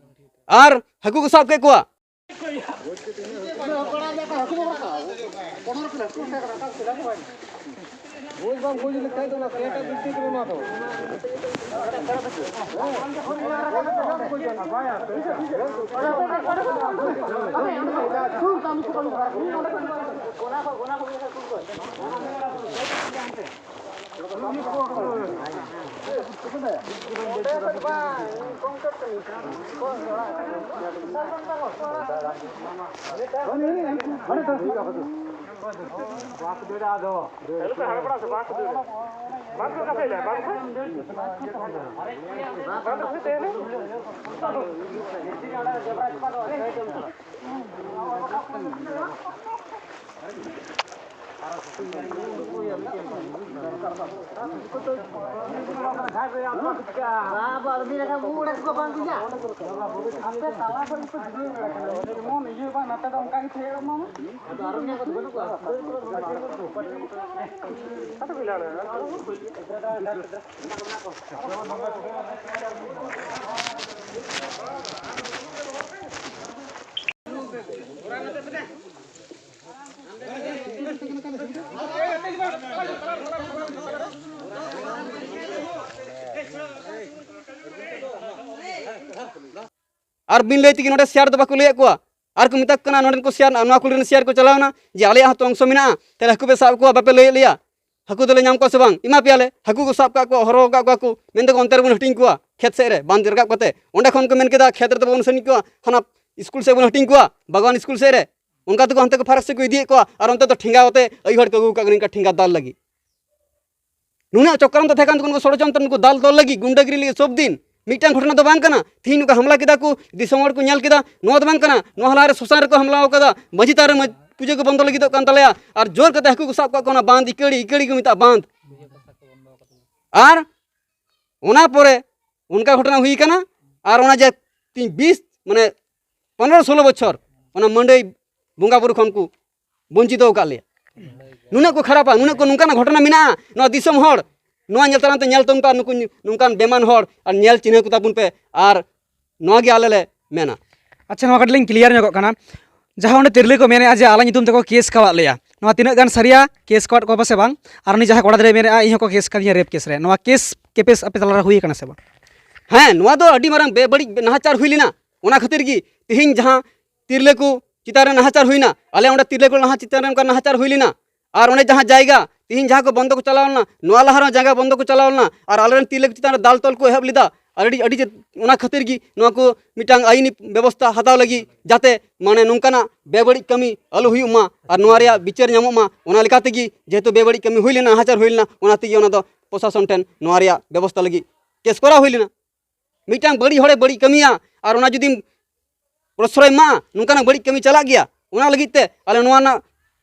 ᱟᱨ ᱦᱟᱹᱠᱩ ᱠᱚ ᱥᱟᱵ ᱠᱮᱫ ᱠᱚᱣᱟ᱾ ᱟᱨ ᱵᱤᱱ ᱞᱟᱹᱭ ᱛᱮᱜᱮ ᱱᱚᱰᱮ ᱥᱮᱭᱟᱨ ᱫᱚ ᱵᱟᱠᱚ ᱞᱟᱹᱭᱟᱫ ᱠᱚᱣᱟ᱾ ᱟᱨ ᱠᱚ ᱢᱮᱛᱟ ᱠᱚ ᱠᱟᱱᱟ, ᱱᱚᱰᱮᱱ ᱠᱚ ᱥᱮᱭᱟᱨ, ᱱᱚᱣᱟ ᱠᱩᱞᱦᱤ ᱨᱮᱱ ᱥᱮᱭᱟᱨ ᱠᱚ ᱪᱟᱞᱟᱣᱱᱟ ᱡᱮ ᱟᱞᱮᱭᱟᱜ ᱦᱚᱸᱛᱚ ᱚᱝᱥᱚ ᱢᱮᱱᱟᱜᱼᱟ, ᱛᱟᱦᱞᱮ ᱦᱟᱹᱠᱩ ᱯᱮ ᱥᱟᱵ ᱠᱚᱣᱟ, ᱵᱟᱯᱮ ᱞᱟᱹᱭᱮᱫ ᱞᱮᱭᱟ᱾ ᱦᱟᱹᱠᱩ ᱫᱚᱞᱮ ᱧᱟᱢ ᱠᱚᱣᱟ ᱥᱮ ᱵᱟᱝ? ᱮᱢᱟ ᱯᱮᱭᱟᱞᱮ᱾ ᱦᱟᱹᱠᱩ ᱠᱚ ᱥᱟᱵ ᱠᱟᱜ ᱠᱚᱣᱟ, ᱦᱚᱨᱦᱚ ᱠᱟᱜ ᱠᱚᱣᱟ ᱠᱚ, ᱢᱮᱱ ᱫᱟᱠᱚ ᱚᱱᱛᱮ ᱨᱮᱵᱚᱱ ᱦᱟᱹᱴᱤᱧ ᱠᱚᱣᱟ, ᱠᱷᱮᱛ ᱥᱮᱫ ᱨᱮ ᱵᱟᱸᱫᱽ ᱨᱟᱠᱟᱵ ᱠᱟᱛᱮ᱾ ᱚᱸᱰᱮ ᱠᱷᱚᱱ ᱠᱚ ᱢᱮᱱ ᱠᱮᱫᱟ, ᱠᱷᱮᱛ ᱨᱮᱫᱚ ᱵᱟᱵᱚᱱ ᱦᱟᱹᱴᱤᱧ ᱠᱚᱣᱟ, ᱦᱟᱱᱟ ᱥᱠᱩᱞ ᱥᱮᱫ ᱵᱚᱱ ᱦᱟᱹᱴᱤᱧ ᱠᱚᱣᱟ, ᱵᱟᱜᱽᱣᱟᱱ ᱥᱠᱩᱞ ᱥᱮᱫ ᱨᱮ᱾ ᱚᱱᱠᱟ ᱛᱮᱠᱚ ᱦᱟᱱᱛᱮ ᱠᱚ ᱯᱷᱟᱨᱟᱠ ᱥᱮᱫ ᱠᱚ ᱤᱫᱤᱭᱮᱫ ᱠᱚᱣᱟ, ᱟᱨ ᱚᱱᱛᱮ ᱫᱚ ᱴᱷᱮᱸᱜᱟ ᱟᱛᱮ ᱟᱹᱭᱩ ᱦᱚᱲ ᱠᱚ ᱟᱹᱜᱩ ᱠᱟᱜ ᱠᱟᱱᱟ, ᱱᱤᱝᱠᱟ ᱴᱷᱮᱸᱜᱟ ᱫᱟᱞ ᱞᱟᱹᱜᱤᱫ᱾ ᱱᱩᱱᱟᱹᱜ ᱪᱚᱠᱨᱟᱱᱛᱚ ᱛᱟᱦᱮᱸ ᱠᱟᱱ ᱛᱟᱠᱚ, ᱱᱩᱠᱩ ᱥᱚᱲᱚᱡᱚᱱᱛᱨᱚ, ᱱᱩᱠᱩ ᱫᱟᱞ ᱛᱚᱞ ᱞᱟᱹᱜᱤᱫ ᱜᱩᱱᱰᱟᱹᱜᱤᱨᱤ ᱞᱟᱹᱜᱤᱫ ᱥᱚᱵ ᱫᱤᱱ᱾ ᱢᱤᱫᱴᱟᱝ ᱜᱷᱚᱴᱚᱱᱟ ᱫᱚ ᱵᱟᱝ ᱠᱟᱱᱟ᱾ ᱛᱤᱦᱤᱧ ᱱᱚᱝᱠᱟ ᱦᱟᱢᱞᱟ ᱠᱮᱫᱟ ᱠᱚ, ᱫᱤᱥᱚᱢ ᱦᱚᱲ ᱠᱚ ᱧᱮᱞ ᱠᱮᱫᱟ, ᱱᱚᱣᱟ ᱫᱚ ᱵᱟᱝ ᱠᱟᱱᱟ᱾ ᱱᱚᱣᱟ ᱦᱟᱞᱟ ᱨᱮ ᱥᱚᱥᱟᱱ ᱨᱮᱠᱚ ᱦᱟᱢᱞᱟ ᱟᱠᱟᱫᱟ, ᱢᱟᱹᱡᱷᱤ ᱛᱷᱟᱱ ᱨᱮ ᱢᱟᱹᱡ-, ᱯᱩᱡᱟᱹ ᱠᱚ ᱵᱚᱱᱫᱚ ᱞᱟᱹᱜᱤᱫᱚᱜ ᱠᱟᱱ ᱛᱟᱞᱮᱭᱟ, ᱟᱨ ᱡᱳᱨ ᱠᱟᱛᱮ ᱦᱟᱹᱠᱩ ᱠᱚ ᱥᱟᱵ ᱠᱟᱜ ᱠᱚᱣᱟ ᱚᱱᱟ ᱵᱟᱸᱫ ᱤᱠᱟᱹᱲᱤ, ᱤᱠᱟᱹᱲᱤ ᱠᱚ ᱢᱮᱛᱟᱜᱼᱟ ᱵᱟᱸᱫ᱾ ᱟᱨ ᱚᱱᱟ ᱯᱚᱨᱮ ᱚᱱᱠᱟ ᱜᱷᱚᱴᱚᱱᱟ ᱦᱩᱭ ᱠᱟᱱᱟ᱾ ᱟᱨ ᱚᱱᱟ ᱡᱮ ᱛᱤᱧ ᱵᱤᱥ, ᱢᱟᱱᱮ ᱯᱚᱱᱨᱚ ᱥᱳᱞᱳ ᱵᱚᱪᱷᱚᱨ ᱚᱱᱟ ᱢᱟᱹᱰᱟᱹᱭ ᱵᱚᱸᱜᱟ ᱵᱩᱨᱩ ᱠᱷᱚᱱ ᱠᱚ ᱵᱚᱧᱪᱤᱛ ᱟᱠᱟᱫ ᱞᱮᱭᱟ᱾ ᱱᱩᱱᱟᱹᱜ ᱠᱚ ᱠᱷᱟᱨᱟᱯᱟ, ᱱᱩᱱᱟᱹᱜ ᱠᱚ, ᱱᱚᱝᱠᱟᱱᱟᱜ ᱜᱷᱚᱴᱚᱱᱟ ᱢᱮᱱᱟᱜᱼᱟ᱾ ᱱᱚᱣᱟ ᱫᱤᱥᱚᱢ ᱦᱚᱲ ᱱᱚᱣᱟ ᱧᱮᱞ ᱛᱟᱭᱚᱢ ᱛᱮ ᱧᱮᱞ ᱛᱟᱵᱚᱱ ᱯᱮ, ᱱᱩᱠᱩ ᱱᱚᱝᱠᱟᱱ ᱵᱮᱢᱟᱱ ᱦᱚᱲ ᱟᱨ ᱧᱮᱞ ᱪᱤᱱᱦᱟᱹ ᱠᱚ ᱛᱟᱵᱚᱱ ᱯᱮ᱾ ᱟᱨ ᱱᱚᱣᱟ ᱜᱮ ᱟᱞᱮ ᱞᱮ ᱢᱮᱱᱟ᱾ ᱟᱪᱪᱷᱟ, ᱱᱚᱣᱟ ᱠᱟᱹᱴᱤᱡ ᱞᱤᱧ ᱠᱞᱤᱭᱟᱨ ᱧᱚᱜᱚᱜ ᱠᱟᱱᱟ᱾ ᱡᱟᱦᱟᱸ ᱚᱸᱰᱮ ᱛᱤᱨᱞᱟᱹ ᱠᱚ ᱢᱮᱱᱮᱫᱼᱟ ᱡᱮ ᱟᱞᱮ ᱧᱩᱛᱩᱢ ᱛᱮᱠᱚ ᱠᱮᱥ ᱠᱟᱣᱟᱫ ᱞᱮᱭᱟ, ᱱᱚᱣᱟ ᱛᱤᱱᱟᱹᱜ ᱜᱟᱱ ᱥᱟᱹᱨᱤᱭᱟ? ᱠᱮᱥ ᱠᱟᱣᱟᱫ ᱠᱚᱣᱟ ᱯᱮ ᱥᱮ ᱵᱟᱝ? ᱟᱨ ᱩᱱᱤ ᱡᱟᱦᱟᱸ ᱠᱚᱲᱟ ᱜᱤᱫᱽᱨᱟᱹᱭ ᱢᱮᱱᱮᱫᱼᱟ ᱤᱧ ᱦᱚᱸᱠᱚ ᱠᱮᱥ ᱠᱟᱫᱤᱧᱟ ᱨᱮᱯ ᱠᱮᱥ ᱨᱮ, ᱱᱚᱣᱟ ᱠᱮᱥ ᱠᱮᱯᱮᱥ ᱟᱯᱮ ᱛᱟᱞᱟᱨᱮ ᱦᱩᱭ ᱟᱠᱟᱱᱟ ᱥᱮ ᱵᱟᱝ? ᱦᱮᱸ, ᱱᱚᱣᱟ ᱫᱚ ᱟᱹᱰᱤ ᱢᱟᱨᱟᱝ ᱵᱮᱵᱟᱹᱲᱤᱡ ᱱᱟᱦᱟᱪᱟᱨ ᱦᱩᱭ ᱞᱮᱱᱟ᱾ ᱚᱱᱟ ᱠᱷᱟᱹᱛᱤᱨ ᱜᱮ ᱛᱮᱦᱮᱧ ᱡᱟᱦᱟᱸ ᱛᱤᱨᱞᱟᱹ ᱠᱚ ᱪᱮᱛᱟᱱ ᱨᱮ ᱱᱟᱦᱟᱪᱟᱨ ᱦᱩᱭᱱᱟ, ᱟᱞᱮ ᱚᱸᱰᱮ ᱛᱤᱨᱞᱟᱹ ᱠᱚ ᱱᱟᱦᱟᱜ ᱪᱮᱛᱟᱱ ᱨᱮ ᱚᱱᱠᱟ ᱱᱟᱦᱟᱪᱟᱨ ᱦᱩᱭ ᱞᱮᱱᱟ᱾ ᱟᱨ ᱚᱸᱰᱮ ᱡᱟᱦᱟᱸ ᱡᱟᱭᱜᱟ ᱛᱮᱦᱮᱧ ᱡᱟᱦᱟᱸ ᱠᱚ ᱵᱚᱱᱫᱚ ᱠᱚ ᱪᱟᱞᱟᱣ ᱞᱮᱱᱟ, ᱱᱚᱣᱟ ᱞᱟᱦᱟ ᱨᱮᱦᱚᱸ ᱡᱟᱭᱜᱟ ᱵᱚᱱᱫᱚ ᱠᱚ ᱪᱟᱞᱟᱣ ᱞᱮᱱᱟ, ᱟᱨ ᱟᱞᱮᱨᱮᱱ ᱛᱤᱨᱞᱟᱹ ᱠᱚ ᱪᱮᱛᱟᱱ ᱨᱮ ᱫᱟᱞ ᱛᱚᱞ ᱠᱚ ᱮᱦᱚᱵ ᱞᱮᱫᱟ᱾ ᱟᱨ ᱟᱹᱰᱤ, ᱟᱹᱰᱤ ᱡᱮ-, ᱚᱱᱟ ᱠᱷᱟᱹᱛᱤᱨ ᱜᱮ ᱱᱚᱣᱟ ᱠᱚ ᱢᱤᱫᱴᱟᱝ ᱟᱹᱭᱤᱱᱤ ᱵᱮᱵᱚᱥᱛᱷᱟ ᱦᱟᱛᱟᱣ ᱞᱟᱹᱜᱤᱫ, ᱡᱟᱛᱮ ᱢᱟᱱᱮ ᱱᱚᱝᱠᱟᱱᱟᱜ ᱵᱮᱵᱟᱹᱲᱤᱡ ᱠᱟᱹᱢᱤ ᱟᱞᱚ ᱦᱩᱭᱩᱜ ᱢᱟ ᱟᱨ ᱱᱚᱣᱟ ᱨᱮᱭᱟᱜ ᱵᱤᱪᱟᱹᱨ ᱧᱟᱢᱚᱜ ᱢᱟ᱾ ᱚᱱᱟ ᱞᱮᱠᱟ ᱛᱮᱜᱮ ᱡᱮᱦᱮᱛᱩ ᱵᱮᱵᱟᱹᱲᱤᱡ ᱠᱟᱹᱢᱤ ᱦᱩᱭ ᱞᱮᱱᱟ, ᱱᱟᱦᱟᱪᱟᱨ ᱦᱩᱭ ᱞᱮᱱᱟ, ᱚᱱᱟ ᱛᱮᱜᱮ ᱚᱱᱟ ᱫᱚ ᱯᱨᱚᱥᱟᱥᱚᱱ ᱴᱷᱮᱱ ᱱᱚᱣᱟ ᱨᱮᱭᱟᱜ ᱵᱮᱵᱚᱥᱛᱷᱟ ᱞᱟᱹᱜᱤᱫ ᱠᱮᱥ ᱠᱚᱨᱟᱣ ᱦᱩᱭ ᱞᱮᱱᱟ᱾ ᱢᱤᱫᱴᱟᱝ ᱵᱟᱹᱲᱤᱡ ᱦᱚᱲᱮ ᱵᱟᱹᱲᱤᱡ ᱠᱟᱹᱢᱤᱭᱟ ᱟᱨ ᱚᱱᱟ ᱡᱩᱫᱤᱢ ᱯᱨᱚᱥᱨᱚᱭ ᱮᱢᱟᱜᱼᱟ, ᱱᱚᱝᱠᱟᱱᱟᱜ ᱵᱟᱹᱲᱤᱡ ᱠᱟᱹᱢᱤ ᱪᱟᱞᱟᱜ ᱜᱮᱭᱟ᱾ ᱚᱱᱟ ᱞᱟᱹᱜᱤᱫ ᱛᱮ ᱟᱞᱮ ᱱᱚᱣᱟ ᱨᱮᱱᱟᱜ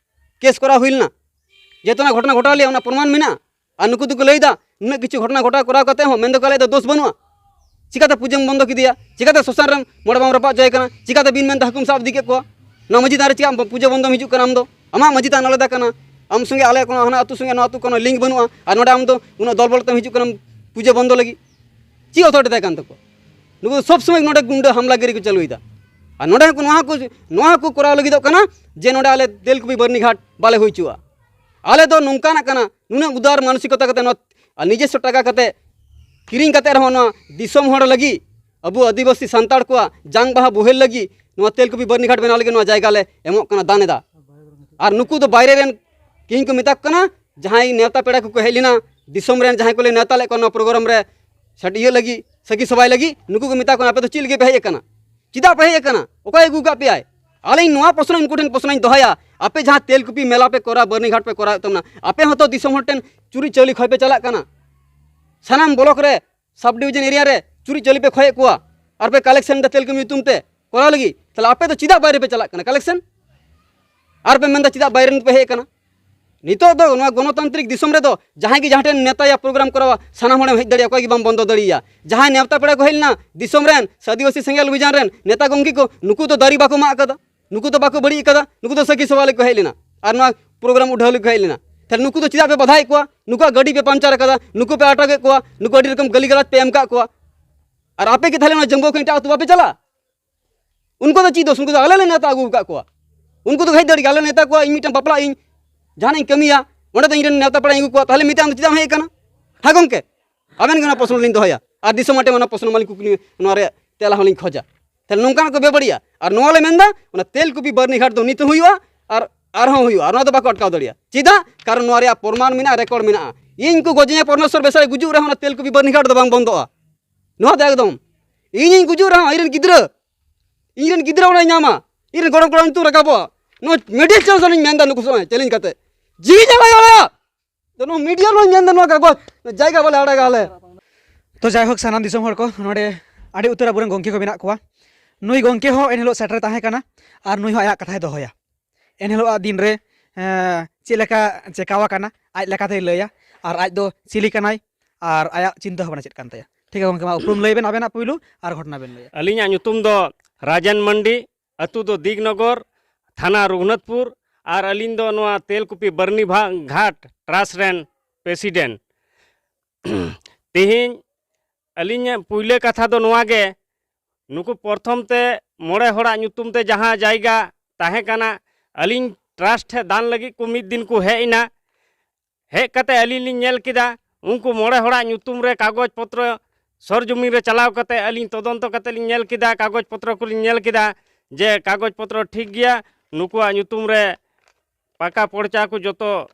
ᱠᱮᱥ ᱠᱚᱨᱟᱣ ᱦᱩᱭ ᱞᱮᱱᱟ᱾ ᱡᱮᱦᱮᱛᱩ ᱚᱱᱟ ᱜᱷᱚᱴᱚᱱᱟ ᱜᱷᱚᱴᱟᱣ ᱞᱮᱭᱟ, ᱚᱱᱟ ᱯᱨᱚᱢᱟᱱ ᱢᱮᱱᱟᱜᱼᱟ᱾ ᱟᱨ ᱱᱩᱠᱩ ᱫᱚᱠᱚ ᱞᱟᱹᱭᱫᱟ, ᱱᱩᱱᱟᱹᱜ ᱠᱤᱪᱷᱩ ᱜᱷᱚᱴᱚᱱᱟ ᱜᱷᱚᱴᱟᱣ ᱠᱚᱨᱟᱣ ᱠᱟᱛᱮ ᱦᱚᱸ ᱢᱮᱱ ᱫᱚᱠᱚ ᱟᱞᱮᱭᱟᱜ ᱫᱚ ᱫᱳᱥ ᱵᱟᱹᱱᱩᱜᱼᱟ᱾ ᱪᱤᱠᱟᱹᱛᱮ ᱯᱩᱡᱟᱹᱢ ᱵᱚᱱᱫᱚ ᱠᱮᱫᱮᱭᱟ? ᱪᱤᱠᱟᱹᱛᱮ ᱥᱚᱥᱟᱱ ᱨᱮᱢ ᱢᱚᱬᱮ ᱵᱟᱢ ᱨᱟᱯᱟᱜ ᱦᱚᱪᱚᱭᱮ ᱠᱟᱱᱟ? ᱪᱤᱠᱟᱹᱛᱮ ᱵᱤᱱ ᱢᱮᱱᱛᱮ ᱦᱟᱹᱠᱩᱢ ᱥᱟᱵ ᱤᱫᱤ ᱠᱮᱫ ᱠᱚᱣᱟ? ᱱᱚᱣᱟ ᱢᱟᱹᱡᱷᱤ ᱛᱷᱟᱱ ᱨᱮ ᱪᱮᱫᱟᱜ ᱯᱩᱡᱟᱹ ᱵᱚᱱᱫᱚᱢ ᱦᱤᱡᱩᱜ ᱠᱟᱱᱟ ᱟᱢ ᱫᱚ? ᱟᱢᱟᱜ ᱢᱟᱹᱡᱷᱤ ᱛᱷᱟᱱ ᱟᱞᱟᱫᱟ ᱠᱟᱱᱟ, ᱟᱢ ᱥᱚᱸᱜᱮ ᱟᱞᱮ ᱠᱳᱱᱳ ᱦᱟᱱᱟ ᱟᱹᱛᱩ ᱥᱚᱸᱜᱮ ᱱᱚᱣᱟ ᱟᱹᱛᱩ ᱠᱳᱱᱳ ᱞᱤᱝᱠ ᱵᱟᱹᱱᱩᱜᱼᱟ᱾ ᱟᱨ ᱱᱚᱰᱮ ᱟᱢ ᱫᱚ ᱩᱱᱟᱹᱜ ᱫᱚᱞ ᱵᱚᱞ ᱛᱮᱢ ᱦᱤᱡᱩᱜ ᱠᱟᱱᱟ ᱯᱩᱡᱟᱹ ᱵᱚᱱᱫᱚ ᱞᱟᱹᱜᱤᱫ? ᱪᱮᱫ ᱚᱛᱷᱚᱨᱤᱴᱤ ᱛᱟᱦᱮᱸ ᱠᱟᱱ ᱛᱟᱠᱚᱣᱟ? ᱱᱩᱠᱩ ᱫᱚ ᱥᱚᱵ ᱥᱚᱢᱚᱭ ᱱᱚᱰᱮ ᱜᱩᱱᱰᱟᱹ ᱦᱟᱢᱞᱟᱜᱤᱨᱤ ᱠᱚ ᱪᱟᱹᱞᱩᱭᱮᱫᱟ᱾ ᱟᱨ ᱱᱚᱰᱮ ᱦᱚᱸᱠᱚ ᱱᱚᱣᱟ ᱠᱚ, ᱱᱚᱣᱟ ᱦᱚᱸᱠᱚ ᱠᱚᱨᱟᱣ ᱞᱟᱹᱜᱤᱫᱚᱜ ᱠᱟᱱᱟ ᱡᱮ ᱱᱚᱰᱮ ᱟᱞᱮ ᱛᱮᱞᱠᱩᱯᱤ ᱵᱟᱹᱨᱱᱤ ᱜᱷᱟᱴ ᱵᱟᱞᱮ ᱦᱩᱭ ᱦᱚᱪᱚᱣᱟᱜᱼᱟ᱾ ᱟᱞᱮ ᱫᱚ ᱱᱚᱝᱠᱟᱱᱟᱜ ᱠᱟᱱᱟ, ᱱᱩᱱᱟᱹᱜ ᱩᱫᱟᱨ ᱢᱟᱱᱚᱥᱤᱠᱚᱛᱟ ᱠᱟᱛᱮ ᱱᱚᱣᱟ, ᱟᱨ ᱱᱤᱡᱮᱥᱥᱚ ᱴᱟᱠᱟ ᱠᱟᱛᱮ ᱠᱤᱨᱤᱧ ᱠᱟᱛᱮ ᱨᱮᱦᱚᱸ ᱱᱚᱣᱟ ᱫᱤᱥᱚᱢ ᱦᱚᱲ ᱞᱟᱹᱜᱤᱫ, ᱟᱵᱚ ᱟᱹᱫᱤᱵᱟᱹᱥᱤ ᱥᱟᱱᱛᱟᱲ ᱠᱚᱣᱟᱜ ᱡᱟᱝ ᱵᱟᱦᱟ ᱵᱳᱦᱮᱞ ᱞᱟᱹᱜᱤᱫ ᱱᱚᱣᱟ ᱛᱮᱞᱠᱩᱯᱤ ᱵᱟᱹᱨᱱᱤ ᱜᱷᱟᱴ ᱵᱮᱱᱟᱣ ᱞᱟᱹᱜᱤᱫ ᱱᱚᱣᱟ ᱡᱟᱭᱜᱟ ᱞᱮ ᱮᱢᱚᱜ ᱠᱟᱱᱟ, ᱫᱟᱱ ᱮᱫᱟ᱾ ᱟᱨ ᱱᱩᱠᱩ ᱫᱚ ᱵᱟᱭᱨᱮ ᱨᱮᱱ ᱠᱤᱧ ᱠᱚ ᱢᱮᱛᱟ ᱠᱚ ᱠᱟᱱᱟ, ᱡᱟᱦᱟᱸᱭ ᱱᱮᱣᱛᱟ ᱯᱮᱲᱟ ᱠᱚᱠᱚ ᱦᱮᱡ ᱞᱮᱱᱟ, ᱫᱤᱥᱚᱢ ᱨᱮᱱ ᱡᱟᱦᱟᱸᱭ ᱠᱚᱞᱮ ᱱᱮᱣᱛᱟ ᱞᱮᱫ ᱠᱚᱣᱟ ᱱᱚᱣᱟ ᱯᱨᱳᱜᱨᱟᱢ ᱨᱮ, ᱥᱟᱹᱰᱤᱭᱟᱹ ᱞᱟᱹᱜᱤᱫ, ᱥᱟᱹᱠᱷᱤ ᱥᱚᱵᱷᱟᱭ ᱞᱟᱹᱜᱤᱫ, ᱱᱩᱠᱩ ᱠᱚ ᱢᱮᱛᱟ ᱠᱚ ᱠᱟᱱᱟ, "ᱟᱯᱮ ᱫᱚ ᱪᱮᱫ ᱞᱟᱹᱜᱤᱫ ᱯᱮ ᱦᱮᱡ ᱟᱠᱟᱱᱟ? ᱚᱠᱚᱭ ᱟᱹᱜᱩ ᱟᱠᱟᱫ ᱯᱮᱭᱟᱭ?" ᱟᱹᱞᱤᱧ ᱱᱚᱣᱟ ᱯᱨᱚᱥᱱᱚ ᱩᱱᱠᱩ ᱴᱷᱮᱱ ᱯᱨᱚᱥᱱᱚᱧ ᱫᱚᱦᱚᱭᱟ, ᱟᱯᱮ ᱡᱟᱦᱟᱸ ᱛᱮᱞᱠᱩᱯᱤ ᱢᱮᱞᱟ ᱯᱮ ᱠᱚᱨᱟᱣ, ᱵᱟᱹᱨᱱᱤᱜᱷᱟᱴ ᱯᱮ ᱠᱚᱨᱟᱣᱮᱫ ᱛᱟᱵᱚᱱᱟ, ᱟᱯᱮ ᱦᱚᱸᱛᱚ ᱫᱤᱥᱚᱢ ᱦᱚᱲ ᱴᱷᱮᱱ ᱪᱩᱨᱤ ᱪᱟᱣᱞᱮ ᱠᱷᱚᱭ ᱯᱮ ᱪᱟᱞᱟᱜ ᱠᱟᱱᱟ᱾ ᱥᱟᱱᱟᱢ ᱵᱞᱚᱠ ᱨᱮ, ᱥᱟᱵ ᱰᱤᱵᱷᱤᱡᱚᱱ ᱮᱨᱤᱭᱟ ᱨᱮ ᱪᱩᱨᱤ ᱪᱟᱣᱞᱮ ᱯᱮ ᱠᱷᱚᱭᱮᱫ ᱠᱚᱣᱟ, ᱟᱨ ᱯᱮ ᱠᱟᱞᱮᱠᱥᱚᱱ ᱮᱫᱟ ᱛᱮᱞᱠᱩᱯᱤ ᱧᱩᱛᱩᱢ ᱛᱮ ᱠᱚᱨᱟᱣ ᱞᱟᱹᱜᱤᱫ᱾ ᱛᱟᱦᱞᱮ ᱟᱯᱮ ᱫᱚ ᱪᱮᱫᱟᱜ ᱵᱟᱭᱨᱮ ᱯᱮ ᱪᱟᱞᱟᱜ ᱠᱟᱱᱟ ᱠᱟᱞᱮᱠᱥᱚᱱ? ᱟᱨ ᱯᱮ ᱢᱮᱱᱫᱟ ᱪᱮᱫᱟᱜ ᱵᱟᱭᱨᱮ ᱯᱮ ᱦᱮᱡ ᱟᱠᱟᱱᱟ? ᱱᱤᱛᱚᱜ ᱫᱚ ᱱᱚᱣᱟ ᱜᱚᱱᱚᱛᱟᱱᱛᱨᱤᱠ ᱫᱤᱥᱚᱢ ᱨᱮᱫᱚ ᱡᱟᱦᱟᱸᱭ ᱜᱮ ᱡᱟᱦᱟᱸ ᱴᱷᱮᱱ ᱱᱮᱛᱟᱭᱟ ᱯᱨᱳᱜᱨᱟᱢ ᱠᱚᱨᱟᱣᱟ, ᱥᱟᱱᱟᱢ ᱦᱚᱲᱮᱢ ᱦᱮᱡ ᱫᱟᱲᱮᱭᱟᱜᱼᱟ, ᱚᱠᱚᱭ ᱜᱮ ᱵᱟᱢ ᱵᱚᱱᱫᱚ ᱫᱟᱲᱮᱭᱟᱜᱼᱟ᱾ ᱡᱟᱦᱟᱸᱭ ᱱᱮᱣᱛᱟ ᱯᱮᱲᱟ ᱠᱚ ᱦᱮᱡ ᱞᱮᱱᱟ ᱫᱤᱥᱚᱢ ᱨᱮᱱ ᱥᱮ ᱟᱹᱫᱤᱵᱟᱹᱥᱤ ᱥᱮᱸᱜᱮᱞ ᱚᱵᱷᱤᱡᱟᱱ ᱨᱮᱱ ᱱᱮᱛᱟ ᱜᱚᱢᱠᱮ ᱠᱚ, ᱱᱩᱠᱩ ᱫᱚ ᱫᱟᱨᱮ ᱵᱟᱠᱚ ᱢᱟᱜ ᱟᱠᱟᱫᱟ, ᱱᱩᱠᱩ ᱫᱚ ᱵᱟᱠᱚ ᱵᱟᱹᱲᱤᱡ ᱟᱠᱟᱫᱟ, ᱱᱩᱠᱩ ᱫᱚ ᱥᱟᱹᱠᱷᱤ ᱥᱚᱵᱷᱟ ᱞᱟᱹᱜᱤᱫ ᱠᱚ ᱦᱮᱡ ᱞᱮᱱᱟ ᱟᱨ ᱱᱚᱣᱟ ᱯᱨᱳᱜᱨᱟᱢ ᱩᱰᱷᱟᱹᱣ ᱞᱟᱹᱜᱤᱫ ᱠᱚ ᱦᱮᱡ ᱞᱮᱱᱟ᱾ ᱛᱟᱦᱞᱮ ᱱᱩᱠᱩ ᱫᱚ ᱪᱮᱫᱟᱜ ᱯᱮ ᱵᱟᱫᱷᱟᱭᱮᱫ ᱠᱚᱣᱟ? ᱱᱩᱠᱩᱣᱟᱜ ᱜᱟᱹᱰᱤ ᱯᱮ ᱯᱟᱢᱪᱟᱨ ᱟᱠᱟᱫᱟ, ᱱᱩᱠᱩ ᱯᱮ ᱟᱴᱚᱠᱮᱫ ᱠᱚᱣᱟ, ᱱᱩᱠᱩ ᱟᱹᱰᱤ ᱨᱚᱠᱚᱢ ᱜᱟᱹᱞᱤ ᱜᱟᱞᱟᱡᱽ ᱯᱮ ᱮᱢ ᱠᱟᱜ ᱠᱚᱣᱟ᱾ ᱟᱨ ᱟᱯᱮ ᱜᱮ ᱛᱟᱦᱞᱮ ᱚᱱᱟ ᱡᱚᱢᱵᱚ ᱠᱷᱚᱱ ᱮᱴᱟᱜ ᱟᱹᱛᱩ ᱵᱟᱯᱮ ᱪᱟᱞᱟᱜᱼᱟ? ᱩᱱᱠᱩ ᱫᱚ ᱪᱮᱫ ᱫᱳᱥ? ᱩᱱᱠᱩ ᱫᱚ ᱟᱞᱮ ᱞᱮ ᱱᱮᱣᱛᱟ ᱟᱹᱜᱩ ᱟᱠᱟᱫ ᱠᱚᱣᱟ᱾ ᱩᱱᱠᱩ ᱫᱚ ᱦᱮᱡ ᱫᱟᱲᱮᱭᱟᱜᱼᱟ, ᱟᱞᱮ ᱱᱮᱣᱛᱟ ᱠᱚᱣᱟ, ᱤᱧ ᱢᱤᱫᱴᱟᱝ ᱵᱟᱯᱞᱟᱜ ᱤᱧ, ᱡᱟᱦᱟᱱᱟᱜ ᱤᱧ ᱠᱟᱹᱢᱤᱭᱟ, ᱚᱸᱰᱮ ᱫᱚ ᱤᱧ ᱨᱮᱱ ᱱᱮᱣᱛᱟ ᱯᱮᱲᱟᱧ ᱟᱹᱜᱩ ᱠᱚᱣᱟ, ᱛᱟᱦᱞᱮ ᱢᱤᱫᱴᱟᱝ ᱫᱚ ᱪᱮᱫᱟᱜ ᱮᱢ ᱦᱮᱡ ᱟᱠᱟᱱᱟ? ᱦᱮᱸ ᱜᱚᱢᱠᱮ, ᱟᱵᱮᱱ ᱜᱮ ᱚᱱᱟ ᱯᱨᱚᱥᱱᱚ ᱞᱤᱧ ᱫᱚᱦᱚᱭᱟ, ᱟᱨ ᱫᱤᱥᱚᱢ ᱦᱚᱲ ᱴᱷᱮᱱ ᱚᱱᱟ ᱯᱨᱚᱥᱱᱚ ᱢᱟᱞᱤᱧ ᱠᱩᱠᱞᱤ, ᱱᱚᱣᱟ ᱨᱮᱭᱟᱜ ᱛᱮᱞᱟ ᱦᱚᱸᱞᱤᱧ ᱠᱷᱚᱡᱟ᱾ ᱛᱟᱦᱞᱮ ᱱᱚᱝᱠᱟᱱᱟᱜ ᱠᱚ ᱵᱮᱵᱟᱹᱲᱤᱡᱼᱟ, ᱟᱨ ᱱᱚᱣᱟ ᱞᱮ ᱢᱮᱱᱫᱟ ᱚᱱᱟ ᱛᱮᱞᱠᱩᱯᱤ ᱵᱟᱹᱨᱱᱤᱜᱷᱟᱴ ᱫᱚ ᱱᱤᱛ ᱦᱚᱸ ᱦᱩᱭᱩᱜᱼᱟ, ᱟᱨ ᱟᱨᱦᱚᱸ ᱦᱩᱭᱩᱜᱼᱟ, ᱟᱨ ᱱᱚᱣᱟ ᱫᱚ ᱵᱟᱠᱚ ᱟᱴᱠᱟᱣ ᱫᱟᱲᱮᱭᱟᱜᱼᱟ᱾ ᱪᱮᱫᱟᱜ? ᱠᱟᱨᱚᱱ ᱱᱚᱣᱟ ᱨᱮᱭᱟᱜ ᱯᱨᱚᱢᱟᱱ ᱢᱮᱱᱟᱜᱼᱟ, ᱨᱮᱠᱚᱨᱰ ᱢᱮᱱᱟᱜᱼᱟ᱾ ᱤᱧ ᱠᱚ ᱜᱚᱡᱮᱧᱟ ᱯᱚᱨᱢᱮᱥᱚᱨ ᱵᱮᱥᱟᱭ ᱜᱩᱡᱩᱜ ᱨᱮᱦᱚᱸ ᱚᱱᱟ ᱛᱮᱞᱠᱩᱯᱤ ᱵᱟᱹᱨᱱᱤᱜᱷᱟᱴ ᱫᱚ ᱵᱟᱝ ᱵᱚᱱᱫᱚᱜᱼᱟ᱾ ᱱᱚᱣᱟ ᱫᱚ ᱮᱠᱫᱚᱢ, ᱤᱧᱤᱧ ᱜᱩᱡᱩᱜ ᱨᱮᱦᱚᱸ ᱤᱧ ᱨᱮᱱ ᱜᱤᱫᱽᱨᱟᱹ, ᱤᱧ ᱨᱮᱱ ᱜᱤᱫᱽᱨᱟᱹ ᱚᱱᱟᱭ ᱧᱟᱢᱟ, ᱤᱧ ᱨᱮᱱ ᱜᱚᱲᱚᱢ ᱠᱚᱲᱟ ᱧᱩᱛᱩᱢ ᱨᱟᱠᱟᱵᱚᱜᱼᱟ᱾ ᱱᱚᱣᱟ ᱢᱤᱰᱤᱭᱟ ᱪᱮᱱᱮᱞ ᱥᱟᱢᱟᱝ ᱤᱧ ᱢᱮᱱᱫᱟ, ᱱᱩᱠᱩ ᱥᱟᱢᱟᱝ ᱪᱮᱞᱮᱧᱡᱽ ᱠᱟᱛᱮ, ᱡᱤᱣᱤ ᱡᱟᱸᱜᱟ ᱟᱲᱟᱜᱟ᱾ ᱛᱚ ᱱᱚᱣᱟ ᱢᱤᱰᱤᱭᱟ ᱞᱚᱧ ᱢᱮᱱᱫᱟ, ᱱᱚᱣᱟ ᱠᱟᱜᱚᱡᱽ, ᱱᱚᱣᱟ ᱡᱟᱭᱜᱟ ᱵᱟᱞᱮ ᱟᱲᱟᱜᱟ ᱟᱞᱮ᱾ ᱛᱚ ᱡᱟᱭᱦᱳᱠ, ᱥᱟᱱᱟᱢ ᱫᱤᱥᱚᱢ ᱦᱚᱲ ᱠᱚ, ᱱᱚᱰᱮ ᱟᱹᱰᱤ ᱩᱛᱟᱹᱨ ᱟᱵᱚᱨᱮᱱ ᱜᱚᱢᱠᱮ ᱠᱚ ᱢᱮᱱᱟᱜ ᱠᱚᱣᱟ᱾ ᱱᱩᱭ ᱜᱚᱢᱠᱮ ᱦᱚᱸ ᱮᱱᱦᱤᱞᱳᱜ ᱥᱮᱴᱮᱨ ᱛᱟᱦᱮᱸ ᱠᱟᱱᱟ, ᱟᱨ ᱱᱩᱭ ᱦᱚᱸ ᱟᱭᱟᱜ ᱠᱟᱛᱷᱟᱭ ᱫᱚᱦᱚᱭᱟ᱾ ᱮᱱᱦᱤᱞᱳᱜ ᱟᱜ ᱫᱤᱱ ᱨᱮ, ᱮᱸ, ᱪᱮᱫ ᱞᱮᱠᱟ ᱪᱮᱠᱟᱣ ᱟᱠᱟᱱᱟ, ᱟᱡ ᱞᱮᱠᱟᱛᱮᱭ ᱞᱟᱹᱭᱟ, ᱟᱨ ᱟᱡ ᱫᱚ ᱪᱤᱞᱤ ᱠᱟᱱᱟᱭ, ᱟᱨ ᱟᱭᱟᱜ ᱪᱤᱱᱛᱟᱹ ᱵᱷᱟᱵᱽᱱᱟ ᱪᱮᱫ ᱠᱟᱱ ᱛᱟᱭᱟ᱾ ᱴᱷᱤᱠ ᱜᱮᱭᱟ ᱜᱚᱢᱠᱮ, ᱢᱟ ᱩᱯᱨᱩᱢ ᱞᱟᱹᱭ ᱵᱮᱱ ᱟᱵᱮᱱᱟᱜ ᱯᱩᱭᱞᱩ, ᱟᱨ ᱜᱷᱚᱴᱚᱱᱟ ᱵᱮᱱ ᱞᱟᱹᱭᱟ᱾ ᱟᱹᱞᱤᱧᱟᱜ ᱧᱩᱛᱩᱢ ᱫᱚ ᱨᱟᱡᱮᱱ ᱢᱟᱱᱰᱤ, ᱟᱹᱛᱩ ᱫᱚ ᱫᱤᱜᱽᱱᱚᱜᱚᱨ, ᱛᱷᱟᱱᱟ ᱨᱚᱜᱷᱩᱱᱟᱛᱷᱯᱩᱨ, ᱟᱨ ᱟᱹᱞᱤᱧ ᱫᱚ ᱱᱚᱣᱟ ᱛᱮᱞᱠᱩᱯᱤ ᱵᱟᱹᱨᱱᱤ ᱵᱷᱟ-, ᱜᱷᱟᱴ ᱴᱨᱟᱥᱴ ᱨᱮᱱ ᱯᱨᱮᱥᱤᱰᱮᱱᱴ᱾ ᱛᱮᱦᱮᱧ ᱟᱹᱞᱤᱧᱟᱜ ᱯᱩᱭᱞᱟᱹ ᱠᱟᱛᱷᱟ ᱫᱚ ᱱᱚᱣᱟ ᱜᱮ, ᱱᱩᱠᱩ ᱯᱨᱚᱛᱷᱚᱢ ᱛᱮ ᱢᱚᱬᱮ ᱦᱚᱲᱟᱜ ᱧᱩᱛᱩᱢ ᱛᱮ ᱡᱟᱦᱟᱸ ᱡᱟᱭᱜᱟ ᱛᱟᱦᱮᱸ ᱠᱟᱱᱟ, ᱟᱹᱞᱤᱧ ᱴᱨᱟᱥᱴ ᱴᱷᱮᱱ ᱫᱟᱱ ᱞᱟᱹᱜᱤᱫ ᱠᱚ ᱢᱤᱫ ᱫᱤᱱ ᱠᱚ ᱦᱮᱡ ᱮᱱᱟ᱾ ᱦᱮᱡ ᱠᱟᱛᱮ ᱟᱹᱞᱤᱧ ᱞᱤᱧ ᱧᱮᱞ ᱠᱮᱫᱟ, ᱩᱱᱠᱩ ᱢᱚᱬᱮ ᱦᱚᱲᱟᱜ ᱧᱩᱛᱩᱢ ᱨᱮ ᱠᱟᱜᱚᱡᱽ ᱯᱚᱛᱨᱚ ᱥᱚᱨᱡᱚᱢᱤᱱ ᱨᱮ ᱪᱟᱞᱟᱣ ᱠᱟᱛᱮ ᱟᱹᱞᱤᱧ ᱛᱚᱫᱚᱱᱛᱚ ᱠᱟᱛᱮ ᱞᱤᱧ ᱧᱮᱞ ᱠᱮᱫᱟ, ᱠᱟᱜᱚᱡᱽ ᱯᱚᱛᱨᱚ ᱠᱚᱞᱤᱧ ᱧᱮᱞ ᱠᱮᱫᱟ ᱡᱮ ᱠᱟᱜᱚᱡᱽ ᱯᱚᱛᱨᱚ ᱴᱷᱤᱠ ᱜᱮᱭᱟ, ᱱᱩᱠᱩᱣᱟᱜ ᱧᱩᱛᱩᱢ ᱨᱮ ᱯᱟᱠᱟ ᱯᱚᱲᱪᱟ ᱠᱚ ᱡᱚᱛᱚ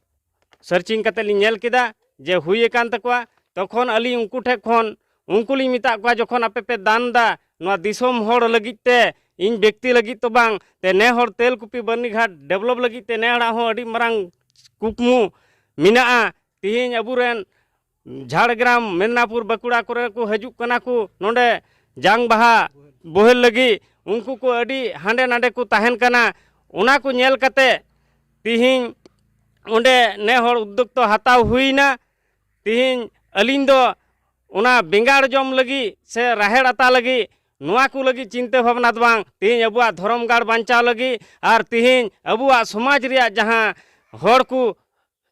ᱥᱟᱨᱪᱤᱝ ᱠᱟᱛᱮ ᱞᱤᱧ ᱧᱮᱞ ᱠᱮᱫᱟ ᱡᱮ ᱦᱩᱭ ᱟᱠᱟᱱ ᱛᱟᱠᱚᱣᱟ᱾ ᱛᱚᱠᱷᱚᱱ ᱟᱹᱞᱤᱧ ᱩᱱᱠᱩ ᱴᱷᱮᱱ ᱠᱷᱚᱱ, ᱩᱱᱠᱩ ᱞᱤᱧ ᱢᱮᱛᱟᱜ ᱠᱚᱣᱟ, ᱡᱚᱠᱷᱚᱱ ᱟᱯᱮ ᱯᱮ ᱫᱟᱱ ᱫᱟ ᱱᱚᱣᱟ ᱫᱤᱥᱚᱢ ᱦᱚᱲ ᱞᱟᱹᱜᱤᱫ ᱛᱮ, ᱤᱧ ᱵᱮᱠᱛᱤ ᱞᱟᱹᱜᱤᱫ ᱫᱚ ᱵᱟᱝ, ᱛᱮ ᱱᱮ ᱦᱚᱲ ᱛᱮᱞᱠᱩᱯᱤ ᱵᱟᱹᱨᱱᱤᱜᱷᱟᱴ ᱰᱮᱵᱷᱞᱚᱯ ᱞᱟᱹᱜᱤᱫ ᱛᱮ ᱱᱮ ᱦᱚᱲᱟᱜ ᱦᱚᱸ ᱟᱹᱰᱤ ᱢᱟᱨᱟᱝ ᱠᱩᱠᱢᱩ ᱢᱮᱱᱟᱜᱼᱟ᱾ ᱛᱤᱦᱤᱧ ᱟᱵᱚᱨᱮᱱ ᱡᱷᱟᱲᱜᱨᱟᱢ, ᱢᱮᱫᱽᱱᱟᱯᱩᱨ, ᱵᱟᱸᱠᱩᱲᱟ ᱠᱚᱨᱮ ᱠᱚ ᱦᱤᱡᱩᱜ ᱠᱟᱱᱟ ᱠᱚ ᱱᱚᱰᱮ ᱡᱟᱝ ᱵᱟᱦᱟ ᱵᱚᱦᱮᱞ ᱞᱟᱹᱜᱤᱫ, ᱩᱱᱠᱩ ᱠᱚ ᱟᱹᱰᱤ ᱦᱟᱸᱰᱮ ᱱᱟᱰᱮ ᱠᱚ ᱛᱟᱦᱮᱱ ᱠᱟᱱᱟ᱾ ᱚᱱᱟ ᱠᱚ ᱧᱮᱞ ᱠᱟᱛᱮ ᱛᱤᱦᱤᱧ ᱚᱸᱰᱮ ᱱᱮ ᱦᱚᱲ ᱩᱫᱽᱫᱳᱜᱽ ᱫᱚ ᱦᱟᱛᱟᱣ ᱦᱩᱭᱱᱟ᱾ ᱛᱤᱦᱤᱧ ᱟᱹᱞᱤᱧ ᱫᱚ ᱚᱱᱟ ᱵᱮᱸᱜᱟᱲ ᱡᱚᱢ ᱞᱟᱹᱜᱤᱫ ᱥᱮ ᱨᱟᱦᱮᱲ ᱟᱛᱟ ᱞᱟᱹᱜᱤᱫ ᱱᱚᱣᱟ ᱠᱚ ᱞᱟᱹᱜᱤᱫ ᱪᱤᱱᱛᱟᱹ ᱵᱷᱟᱵᱽᱱᱟ ᱫᱚ ᱵᱟᱝ, ᱛᱤᱦᱤᱧ ᱟᱵᱚᱣᱟᱜ ᱫᱷᱚᱨᱚᱢ ᱜᱟᱲ ᱵᱟᱧᱪᱟᱣ ᱞᱟᱹᱜᱤᱫ ᱟᱨ ᱛᱤᱦᱤᱧ ᱟᱵᱚᱣᱟᱜ ᱥᱚᱢᱟᱡᱽ ᱨᱮᱭᱟᱜ ᱡᱟᱦᱟᱸ ᱦᱚᱲ ᱠᱚ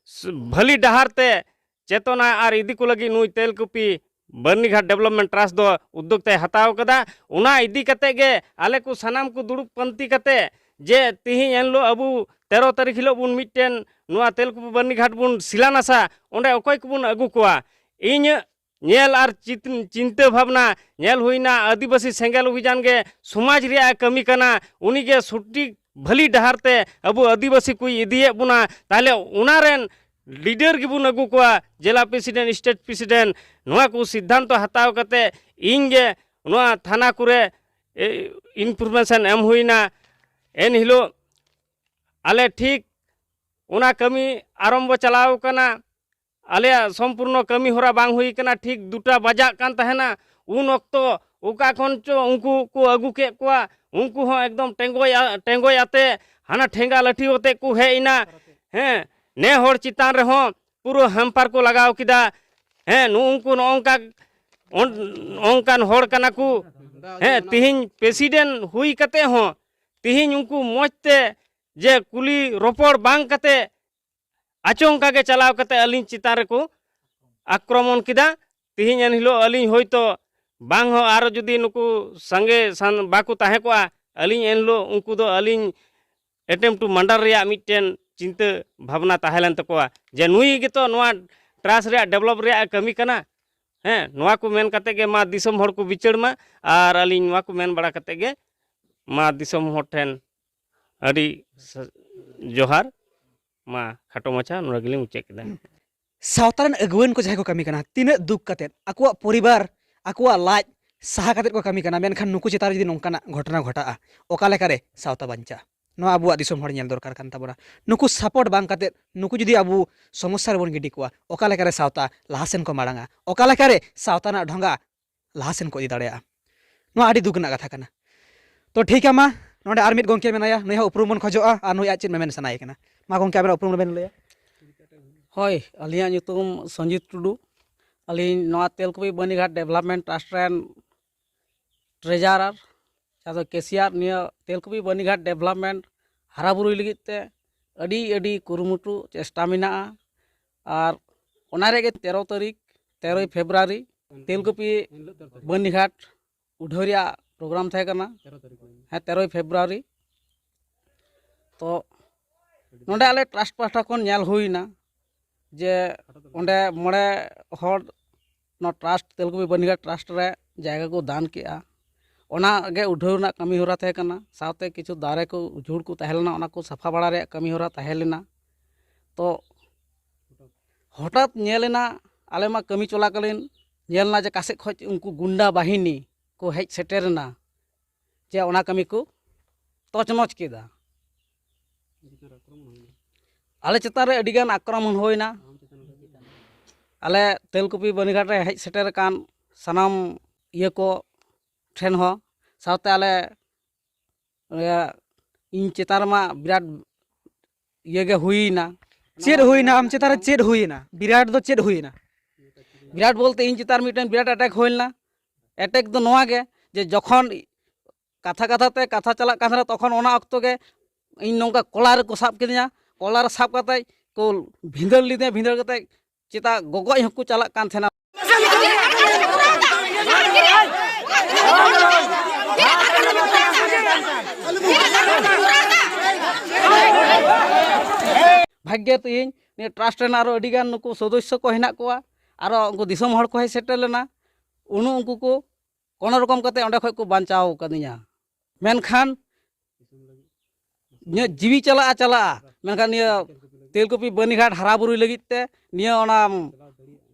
ᱥ-, ᱵᱷᱟᱹᱞᱤ ᱰᱟᱦᱟᱨ ᱛᱮ ᱪᱮᱛᱚᱱᱟ ᱟᱨ ᱤᱫᱤ ᱠᱚ ᱞᱟᱹᱜᱤᱫ ᱱᱩᱭ ᱛᱮᱞᱠᱩᱯᱤ ᱵᱟᱹᱨᱱᱤᱜᱷᱟᱴ ᱰᱮᱵᱷᱞᱚᱯᱢᱮᱱᱴ ᱴᱨᱟᱥᱴ ᱫᱚ ᱩᱫᱽᱫᱳᱜᱽ ᱛᱮᱭ ᱦᱟᱛᱟᱣ ᱠᱟᱫᱟ᱾ ᱚᱱᱟ ᱤᱫᱤ ᱠᱟᱛᱮ ᱜᱮ ᱟᱞᱮ ᱠᱚ ᱥᱟᱱᱟᱢ ᱠᱚ ᱫᱩᱲᱩᱵ ᱯᱟᱱᱛᱮ ᱠᱟᱛᱮ ᱡᱮ ᱛᱤᱦᱤᱧ ᱮᱱᱦᱤᱞᱳᱜ ᱟᱵᱚ ᱛᱮᱨᱚ ᱛᱟᱹᱨᱤᱠᱷ ᱦᱤᱞᱳᱜ ᱵᱚᱱ ᱢᱤᱫᱴᱮᱱ ᱱᱚᱣᱟ ᱛᱮᱞᱠᱩᱯᱤ ᱵᱟᱹᱨᱱᱤᱜᱷᱟᱴ ᱵᱚᱱ ᱥᱤᱞᱟᱱᱟᱥᱟ, ᱚᱸᱰᱮ ᱚᱠᱚᱭ ᱠᱚᱵᱚᱱ ᱟᱹᱜᱩ ᱠᱚᱣᱟ? ᱤᱧᱟᱹᱜ ᱧᱮᱞ ᱟᱨ ᱪᱤᱛ-, ᱪᱤᱱᱛᱟᱹ ᱵᱷᱟᱵᱽᱱᱟ ᱧᱮᱞ ᱦᱩᱭᱱᱟ, ᱟᱹᱫᱤᱵᱟᱹᱥᱤ ᱥᱮᱸᱜᱮᱞ ᱚᱵᱷᱤᱡᱟᱱ ᱜᱮ ᱥᱚᱢᱟᱡᱽ ᱨᱮᱭᱟᱜ ᱮ ᱠᱟᱹᱢᱤ ᱠᱟᱱᱟ, ᱩᱱᱤᱜᱮ ᱥᱚᱴᱷᱤᱠ ᱵᱷᱟᱹᱞᱤ ᱰᱟᱦᱟᱨ ᱛᱮ ᱟᱵᱚ ᱟᱹᱫᱤᱵᱟᱹᱥᱤ ᱠᱚᱭ ᱤᱫᱤᱭᱮᱫ ᱵᱚᱱᱟ᱾ ᱛᱟᱦᱞᱮ ᱚᱱᱟ ᱨᱮᱱ ᱞᱤᱰᱟᱨ ᱜᱮᱵᱚᱱ ᱟᱹᱜᱩ ᱠᱚᱣᱟ, ᱡᱮᱞᱟ ᱯᱨᱮᱥᱤᱰᱮᱱᱴ, ᱥᱴᱮᱴ ᱯᱨᱮᱥᱤᱰᱮᱱᱴ, ᱱᱚᱣᱟ ᱠᱚ ᱥᱤᱫᱽᱫᱷᱟᱱᱛᱚ ᱦᱟᱛᱟᱣ ᱠᱟᱛᱮ ᱤᱧ ᱜᱮ ᱱᱚᱣᱟ ᱛᱷᱟᱱᱟ ᱠᱚᱨᱮ, ᱮ, ᱤᱱᱯᱷᱚᱨᱢᱮᱥᱚᱱ ᱮᱢ ᱦᱩᱭᱱᱟ᱾ ᱮᱱ ᱦᱤᱞᱳᱜ ᱟᱞᱮ ᱴᱷᱤᱠ ᱚᱱᱟ ᱠᱟᱹᱢᱤ ᱟᱨᱚᱢᱵᱚ ᱪᱟᱞᱟᱣ ᱠᱟᱱᱟ᱾ ᱟᱞᱮᱭᱟᱜ ᱥᱚᱢᱯᱩᱨᱱᱚ ᱠᱟᱹᱢᱤ ᱦᱚᱨᱟ ᱵᱟᱝ ᱦᱩᱭ ᱠᱟᱱᱟ, ᱴᱷᱤᱠ ᱫᱩᱴᱟ ᱵᱟᱡᱟᱜ ᱠᱟᱱ ᱛᱟᱦᱮᱱᱟ᱾ ᱩᱱ ᱚᱠᱛᱚ ᱚᱠᱟ ᱠᱷᱚᱱ ᱪᱚ ᱩᱱᱠᱩ ᱠᱚ ᱟᱹᱜᱩ ᱠᱮᱫ ᱠᱚᱣᱟ, ᱩᱱᱠᱩ ᱦᱚᱸ ᱮᱠᱫᱚᱢ ᱴᱮᱸᱜᱚᱭ ᱟ-, ᱴᱮᱸᱜᱚᱭ ᱟᱛᱮ ᱦᱟᱱᱟ ᱴᱷᱮᱸᱜᱟ ᱞᱟᱹᱴᱷᱤ ᱟᱛᱮ ᱠᱚ ᱦᱮᱡ ᱮᱱᱟ᱾ ᱦᱮᱸ, ᱱᱮ ᱦᱚᱲ ᱪᱮᱛᱟᱱ ᱨᱮᱦᱚᱸ ᱯᱩᱨᱟᱹ ᱦᱮᱢᱯᱟᱨ ᱠᱚ ᱞᱟᱜᱟᱣ ᱠᱮᱫᱟ᱾ ᱦᱮᱸ, ᱱᱩᱜᱼᱩ ᱱᱩᱠᱩ ᱱᱚᱜᱼᱚ ᱱᱚᱝᱠᱟ ᱚᱱ-, ᱚᱱᱠᱟᱱ ᱦᱚᱲ ᱠᱟᱱᱟ ᱠᱚ᱾ ᱦᱮᱸ, ᱛᱤᱦᱤᱧ ᱯᱨᱮᱥᱤᱰᱮᱱᱴ ᱦᱩᱭ ᱠᱟᱛᱮ ᱦᱚᱸ ᱛᱤᱦᱤᱧ ᱩᱱᱠᱩ ᱢᱚᱡᱽ ᱛᱮ ᱡᱮ ᱠᱩᱞᱤ ᱨᱚᱯᱚᱲ ᱵᱟᱝ ᱠᱟᱛᱮ ᱟᱪᱚᱝᱠᱟ ᱜᱮ ᱪᱟᱞᱟᱣ ᱠᱟᱛᱮ ᱟᱹᱞᱤᱧ ᱪᱮᱛᱟᱱ ᱨᱮᱠᱚ ᱟᱠᱨᱚᱢᱚᱱ ᱠᱮᱫᱟ᱾ ᱛᱤᱦᱤᱧ ᱮᱱ ᱦᱤᱞᱳᱜ ᱟᱹᱞᱤᱧ ᱦᱚᱭᱛᱳ ᱵᱟᱝ ᱦᱚᱸ ᱟᱨᱚ ᱡᱩᱫᱤ ᱱᱩᱠᱩ ᱥᱟᱸᱜᱮ ᱥᱟᱱ-, ᱵᱟᱠᱚ ᱛᱟᱦᱮᱸ ᱠᱚᱜᱼᱟ, ᱟᱹᱞᱤᱧ ᱮᱱ ᱦᱤᱞᱳᱜ ᱩᱱᱠᱩ ᱫᱚ ᱟᱹᱞᱤᱧ attempt to murder ᱨᱮᱭᱟᱜ ᱢᱤᱫᱴᱮᱱ ᱪᱤᱱᱛᱟᱹ ᱵᱷᱟᱵᱽᱱᱟ ᱛᱟᱦᱮᱸ ᱞᱮᱱ ᱛᱟᱠᱚᱣᱟ ᱡᱮ ᱱᱩᱭ ᱜᱮᱛᱚ ᱱᱚᱣᱟ ᱴᱨᱟᱥᱴ ᱨᱮᱭᱟᱜ ᱰᱮᱵᱷᱞᱚᱯ ᱨᱮᱭᱟᱜ ᱮ ᱠᱟᱹᱢᱤ ᱠᱟᱱᱟ᱾ ᱦᱮᱸ, ᱱᱚᱣᱟ ᱠᱚ ᱢᱮᱱ ᱠᱟᱛᱮ ᱜᱮ ᱢᱟ ᱫᱤᱥᱚᱢ ᱦᱚᱲ ᱠᱚ ᱵᱤᱪᱟᱹᱨ ᱢᱟ᱾ ᱟᱨ ᱟᱹᱞᱤᱧ ᱱᱚᱣᱟ ᱠᱚ ᱢᱮᱱ ᱵᱟᱲᱟ ᱠᱟᱛᱮ ᱜᱮ ᱢᱟ ᱫᱤᱥᱚᱢ ᱦᱚᱲ ᱴᱷᱮᱱ ᱟᱹᱰᱤ ᱥ-, ᱡᱚᱦᱟᱨ᱾ ᱢᱟ ᱠᱷᱟᱴᱚ ᱢᱟᱪᱷᱟ ᱱᱚᱰᱮ ᱜᱮᱞᱤᱧ ᱢᱩᱪᱟᱹᱫ ᱠᱮᱫᱟ᱾ ᱥᱟᱶᱛᱟ ᱨᱮᱱ ᱟᱹᱜᱩᱣᱟᱹᱱ ᱠᱚ ᱡᱟᱦᱟᱸᱭ ᱠᱚ ᱠᱟᱹᱢᱤ ᱠᱟᱱᱟ, ᱛᱤᱱᱟᱹᱜ ᱫᱩᱠ ᱠᱟᱛᱮᱫ ᱟᱠᱚᱣᱟᱜ ᱯᱚᱨᱤᱵᱟᱨ, ᱟᱠᱚᱣᱟᱜ ᱞᱟᱡ ᱥᱟᱦᱟ ᱠᱟᱛᱮᱫ ᱠᱚ ᱠᱟᱹᱢᱤ ᱠᱟᱱᱟ, ᱢᱮᱱᱠᱷᱟᱱ ᱱᱩᱠᱩ ᱪᱮᱛᱟᱱ ᱨᱮ ᱡᱩᱫᱤ ᱱᱚᱝᱠᱟᱱᱟᱜ ᱜᱷᱚᱴᱚᱱᱟ ᱜᱷᱚᱴᱟᱜᱼᱟ, ᱚᱠᱟ ᱞᱮᱠᱟᱨᱮ ᱥᱟᱶᱛᱟ ᱵᱟᱧᱪᱟᱜᱼᱟ? ᱱᱚᱣᱟ ᱟᱵᱚᱣᱟᱜ ᱫᱤᱥᱚᱢ ᱦᱚᱲ ᱧᱮᱞ ᱫᱚᱨᱠᱟᱨ ᱠᱟᱱ ᱛᱟᱵᱚᱱᱟ᱾ ᱱᱩᱠᱩ ᱥᱟᱯᱳᱨᱴ ᱵᱟᱝ ᱠᱟᱛᱮᱫ ᱱᱩᱠᱩ ᱡᱩᱫᱤ ᱟᱵᱚ ᱥᱚᱢᱚᱥᱥᱟ ᱨᱮᱵᱚᱱ ᱜᱤᱰᱤ ᱠᱚᱣᱟ, ᱚᱠᱟ ᱞᱮᱠᱟᱨᱮ ᱥᱟᱶᱛᱟ ᱞᱟᱦᱟ ᱥᱮᱱ ᱠᱚ ᱢᱟᱲᱟᱝᱟ, ᱚᱠᱟ ᱞᱮᱠᱟᱨᱮ ᱥᱟᱶᱛᱟ ᱨᱮᱱᱟᱜ ᱰᱷᱚᱸᱜᱟ ᱞᱟᱦᱟ ᱥᱮᱱ ᱠᱚ ᱤᱫᱤ ᱫᱟᱲᱮᱭᱟᱜᱼᱟ? ᱱᱚᱣᱟ ᱟᱹᱰᱤ ᱫᱩᱠ ᱨᱮᱱᱟᱜ ᱠᱟᱛᱷᱟ ᱠᱟᱱᱟ᱾ ᱛᱚ ᱴᱷᱤᱠ ᱜᱮᱭᱟ, ᱢᱟ ᱱᱚᱰᱮ ᱟᱨ ᱢᱤᱫ ᱜᱚᱢᱠᱮ ᱢᱮᱱᱟᱭᱟ, ᱱᱩᱭ ᱦᱚᱸ ᱩᱯᱨᱩᱢ ᱵᱚᱱ ᱠᱷᱚᱡᱚᱜᱼᱟ ᱟᱨ ᱱᱩᱭ ᱟᱡ ᱪᱮᱫ ᱢᱮᱢᱮᱱ ᱥᱟᱱᱟᱭᱮ ᱠᱟᱱᱟ᱾ ᱢᱟ ᱜᱚᱢᱠᱮ, ᱟᱵᱮᱱᱟᱜ ᱩᱯᱨᱩᱢ ᱵᱮᱱ ᱞᱟᱹᱭᱟ᱾ ᱦᱳᱭ, ᱟᱹᱞᱤᱧᱟᱜ ᱧᱩᱛᱩᱢ ᱥᱚᱧᱡᱤᱛ ᱴᱩᱰᱩ᱾ ᱟᱹᱞᱤᱧ ᱱᱚᱣᱟ ᱛᱮᱞᱠᱩᱯᱤ ᱵᱟᱹᱱᱤᱜᱷᱟᱴ ᱰᱮᱵᱷᱞᱚᱯᱢᱮᱱᱴ ᱴᱨᱟᱥᱴ ᱨᱮᱱ ᱴᱨᱮᱡᱟᱨᱟᱨ, ᱡᱟᱦᱟᱸ ᱫᱚ ᱠᱮᱥᱤᱭᱟᱨ᱾ ᱱᱤᱭᱟᱹ ᱛᱮᱞᱠᱩᱯᱤ ᱵᱟᱹᱱᱤᱜᱷᱟᱴ ᱰᱮᱵᱷᱞᱚᱯᱢᱮᱱᱴ ᱦᱟᱨᱟᱵᱩᱨᱩᱭ ᱞᱟᱹᱜᱤᱫ ᱛᱮ ᱟᱹᱰᱤ ᱟᱹᱰᱤ ᱠᱩᱨᱩᱢᱩᱴᱩ ᱪᱮᱥᱴᱟ ᱢᱮᱱᱟᱜᱼᱟ᱾ ᱟᱨ ᱚᱱᱟ ᱨᱮᱜᱮ ᱛᱮᱨᱚ ᱛᱟᱹᱨᱤᱠᱷ, ᱛᱮᱨᱚᱭ ᱯᱷᱮᱵᱽᱨᱩᱣᱟᱨᱤ, ᱛᱮᱞᱠᱩᱯᱤ ᱵᱟᱹᱱᱤᱜᱷᱟᱴ ᱩᱰᱷᱟᱹᱣ ᱨᱮᱭᱟᱜ ᱯᱨᱳᱜᱨᱟᱢ ᱛᱟᱦᱮᱸ ᱠᱟᱱᱟ᱾ ᱦᱮᱸ, ᱛᱮᱨᱚᱭ ᱯᱷᱮᱵᱽᱨᱩᱣᱟᱨᱤ᱾ ᱛᱚ ᱱᱚᱰᱮ ᱟᱞᱮ ᱴᱨᱟᱥᱴ ᱯᱟᱦᱴᱟ ᱠᱷᱚᱱ ᱧᱮᱞ ᱦᱩᱭᱱᱟ ᱡᱮ ᱚᱸᱰᱮ ᱢᱚᱬᱮ ᱦᱚᱲ ᱱᱚᱣᱟ ᱴᱨᱟᱥᱴ, ᱛᱮᱞᱠᱩᱯᱤ ᱵᱟᱹᱱᱤᱜᱷᱟᱴ ᱴᱨᱟᱥᱴ ᱨᱮ ᱡᱟᱭᱜᱟ ᱠᱚ ᱫᱟᱱ ᱠᱮᱜᱼᱟ᱾ ᱚᱱᱟ ᱜᱮ ᱩᱰᱷᱟᱹᱣ ᱨᱮᱱᱟᱜ ᱠᱟᱹᱢᱤ ᱦᱚᱨᱟ ᱛᱟᱦᱮᱸ ᱠᱟᱱᱟ, ᱥᱟᱶᱛᱮ ᱠᱤᱪᱷᱩ ᱫᱟᱨᱮ ᱠᱚ ᱡᱷᱩᱲ ᱠᱚ ᱛᱟᱦᱮᱸ ᱞᱮᱱᱟ, ᱚᱱᱟ ᱠᱚ ᱥᱟᱯᱷᱟ ᱵᱟᱲᱟ ᱨᱮᱭᱟᱜ ᱠᱟᱹᱢᱤ ᱦᱚᱨᱟ ᱛᱟᱦᱮᱸ ᱞᱮᱱᱟ᱾ ᱛᱚ ᱦᱚᱴᱟᱛ ᱧᱮᱞ ᱮᱱᱟ, ᱟᱞᱮ ᱢᱟ ᱠᱟᱹᱢᱤ ᱪᱚᱞᱟᱠᱟᱞᱤᱱ, ᱧᱮᱞ ᱮᱱᱟ ᱡᱮ ᱚᱠᱟ ᱥᱮᱫ ᱠᱷᱚᱱ ᱩᱱᱠᱩ ᱜᱩᱱᱰᱟ ᱵᱟᱦᱤᱱᱤ ᱠᱚ ᱦᱮᱡ ᱥᱮᱴᱮᱨ ᱮᱱᱟ, ᱡᱮ ᱚᱱᱟ ᱠᱟᱹᱢᱤ ᱠᱚ ᱛᱚᱪᱱᱚᱪ ᱠᱮᱫᱟ᱾ ᱟᱞᱮ ᱪᱮᱛᱟᱱ ᱨᱮ ᱟᱹᱰᱤᱜᱟᱱ ᱟᱠᱨᱚᱢᱚᱱ ᱦᱩᱭᱱᱟ᱾ ᱟᱞᱮ ᱛᱮᱞᱠᱩᱯᱤ ᱵᱟᱹᱱᱤᱜᱷᱟᱴ ᱨᱮ ᱦᱮᱡ ᱥᱮᱴᱮᱨ ᱟᱠᱟᱱ ᱥᱟᱱᱟᱢ ᱤᱭᱟᱹ ᱠᱚ ᱴᱷᱮᱱ ᱦᱚᱸ, ᱥᱟᱶᱛᱮ ᱟᱞᱮ, ᱤᱭᱟᱹ, ᱤᱧ ᱪᱮᱛᱟᱱ ᱨᱮᱢᱟ ᱵᱤᱨᱟᱴ ᱤᱭᱟᱹ ᱜᱮ ᱦᱩᱭᱱᱟ᱾ ᱪᱮᱫ ᱦᱩᱭᱱᱟ? ᱟᱢ ᱪᱮᱛᱟᱱ ᱨᱮ ᱪᱮᱫ ᱦᱩᱭᱱᱟ? ᱵᱤᱨᱟᱴ ᱫᱚ ᱪᱮᱫ ᱦᱩᱭᱱᱟ? ᱵᱤᱨᱟᱴ ᱵᱚᱞᱛᱮ ᱤᱧ ᱪᱮᱛᱟᱱ ᱢᱤᱫᱴᱮᱱ ᱵᱤᱨᱟᱴ ᱮᱴᱮᱠ ᱦᱩᱭ ᱞᱮᱱᱟ᱾ ᱮᱴᱮᱠ ᱫᱚ ᱱᱚᱣᱟ ᱜᱮ, ᱡᱮ ᱡᱚᱠᱷᱚᱱ ᱠᱟᱛᱷᱟ ᱠᱟᱛᱷᱟ ᱛᱮ ᱠᱟᱛᱷᱟ ᱪᱟᱞᱟᱜ ᱠᱟᱱ ᱛᱟᱦᱮᱱᱟ, ᱛᱚᱠᱷᱚᱱ ᱚᱱᱟ ᱚᱠᱛᱚ ᱜᱮ ᱤᱧ ᱱᱚᱝᱠᱟ ᱠᱚᱞᱟᱨ ᱨᱮᱠᱚ ᱥᱟᱵ ᱠᱤᱫᱤᱧᱟ᱾ ᱠᱚᱞᱟᱨ ᱨᱮ ᱥᱟᱵ ᱠᱟᱛᱮ ᱠᱚ ᱵᱷᱤᱸᱫᱟᱹᱲ ᱞᱤᱫᱤᱧᱟ᱾ ᱵᱷᱤᱸᱫᱟᱹᱲ ᱠᱟᱛᱮ ᱪᱮᱛᱟ ᱜᱚᱜᱚᱡ ᱦᱚᱸᱠᱚ ᱪᱟᱞᱟᱜ ᱠᱟᱱ ᱛᱟᱦᱮᱱᱟ᱾ ᱵᱷᱟᱜᱽᱜᱮ ᱛᱮᱦᱮᱧ ᱱᱤᱭᱟᱹ ᱴᱨᱟᱥᱴ ᱨᱮᱱ ᱟᱨᱚ ᱟᱹᱰᱤᱜᱟᱱ ᱱᱩᱠᱩ ᱥᱚᱫᱚᱥᱥᱚ ᱠᱚ ᱦᱮᱱᱟᱜ ᱠᱚᱣᱟ, ᱟᱨᱚ ᱩᱱᱠᱩ ᱫᱤᱥᱚᱢ ᱦᱚᱲ ᱠᱚ ᱦᱮᱡ ᱥᱮᱴᱮᱨ ᱞᱮᱱᱟ᱾ ᱩᱱᱩ ᱩᱱᱠᱩ ᱠᱚ ᱠᱳᱱᱳ ᱨᱚᱠᱚᱢ ᱠᱟᱛᱮ ᱚᱸᱰᱮ ᱠᱷᱚᱡ ᱠᱚ ᱵᱟᱧᱪᱟᱣ ᱠᱟᱫᱤᱧᱟ᱾ ᱢᱮᱱᱠᱷᱟᱱ ᱤᱧᱟᱹᱜ ᱡᱤᱣᱤ ᱪᱟᱞᱟᱜᱼᱟ, ᱪᱟᱞᱟᱜᱼᱟ, ᱢᱮᱱᱠᱷᱟᱱ ᱱᱤᱭᱟᱹ ᱛᱮᱞᱠᱩᱯᱤ ᱵᱟᱹᱱᱤᱜᱷᱟᱴ ᱦᱟᱨᱟ ᱵᱩᱨᱩᱭ ᱞᱟᱹᱜᱤᱫ ᱛᱮ ᱱᱤᱭᱟᱹ ᱚᱱᱟ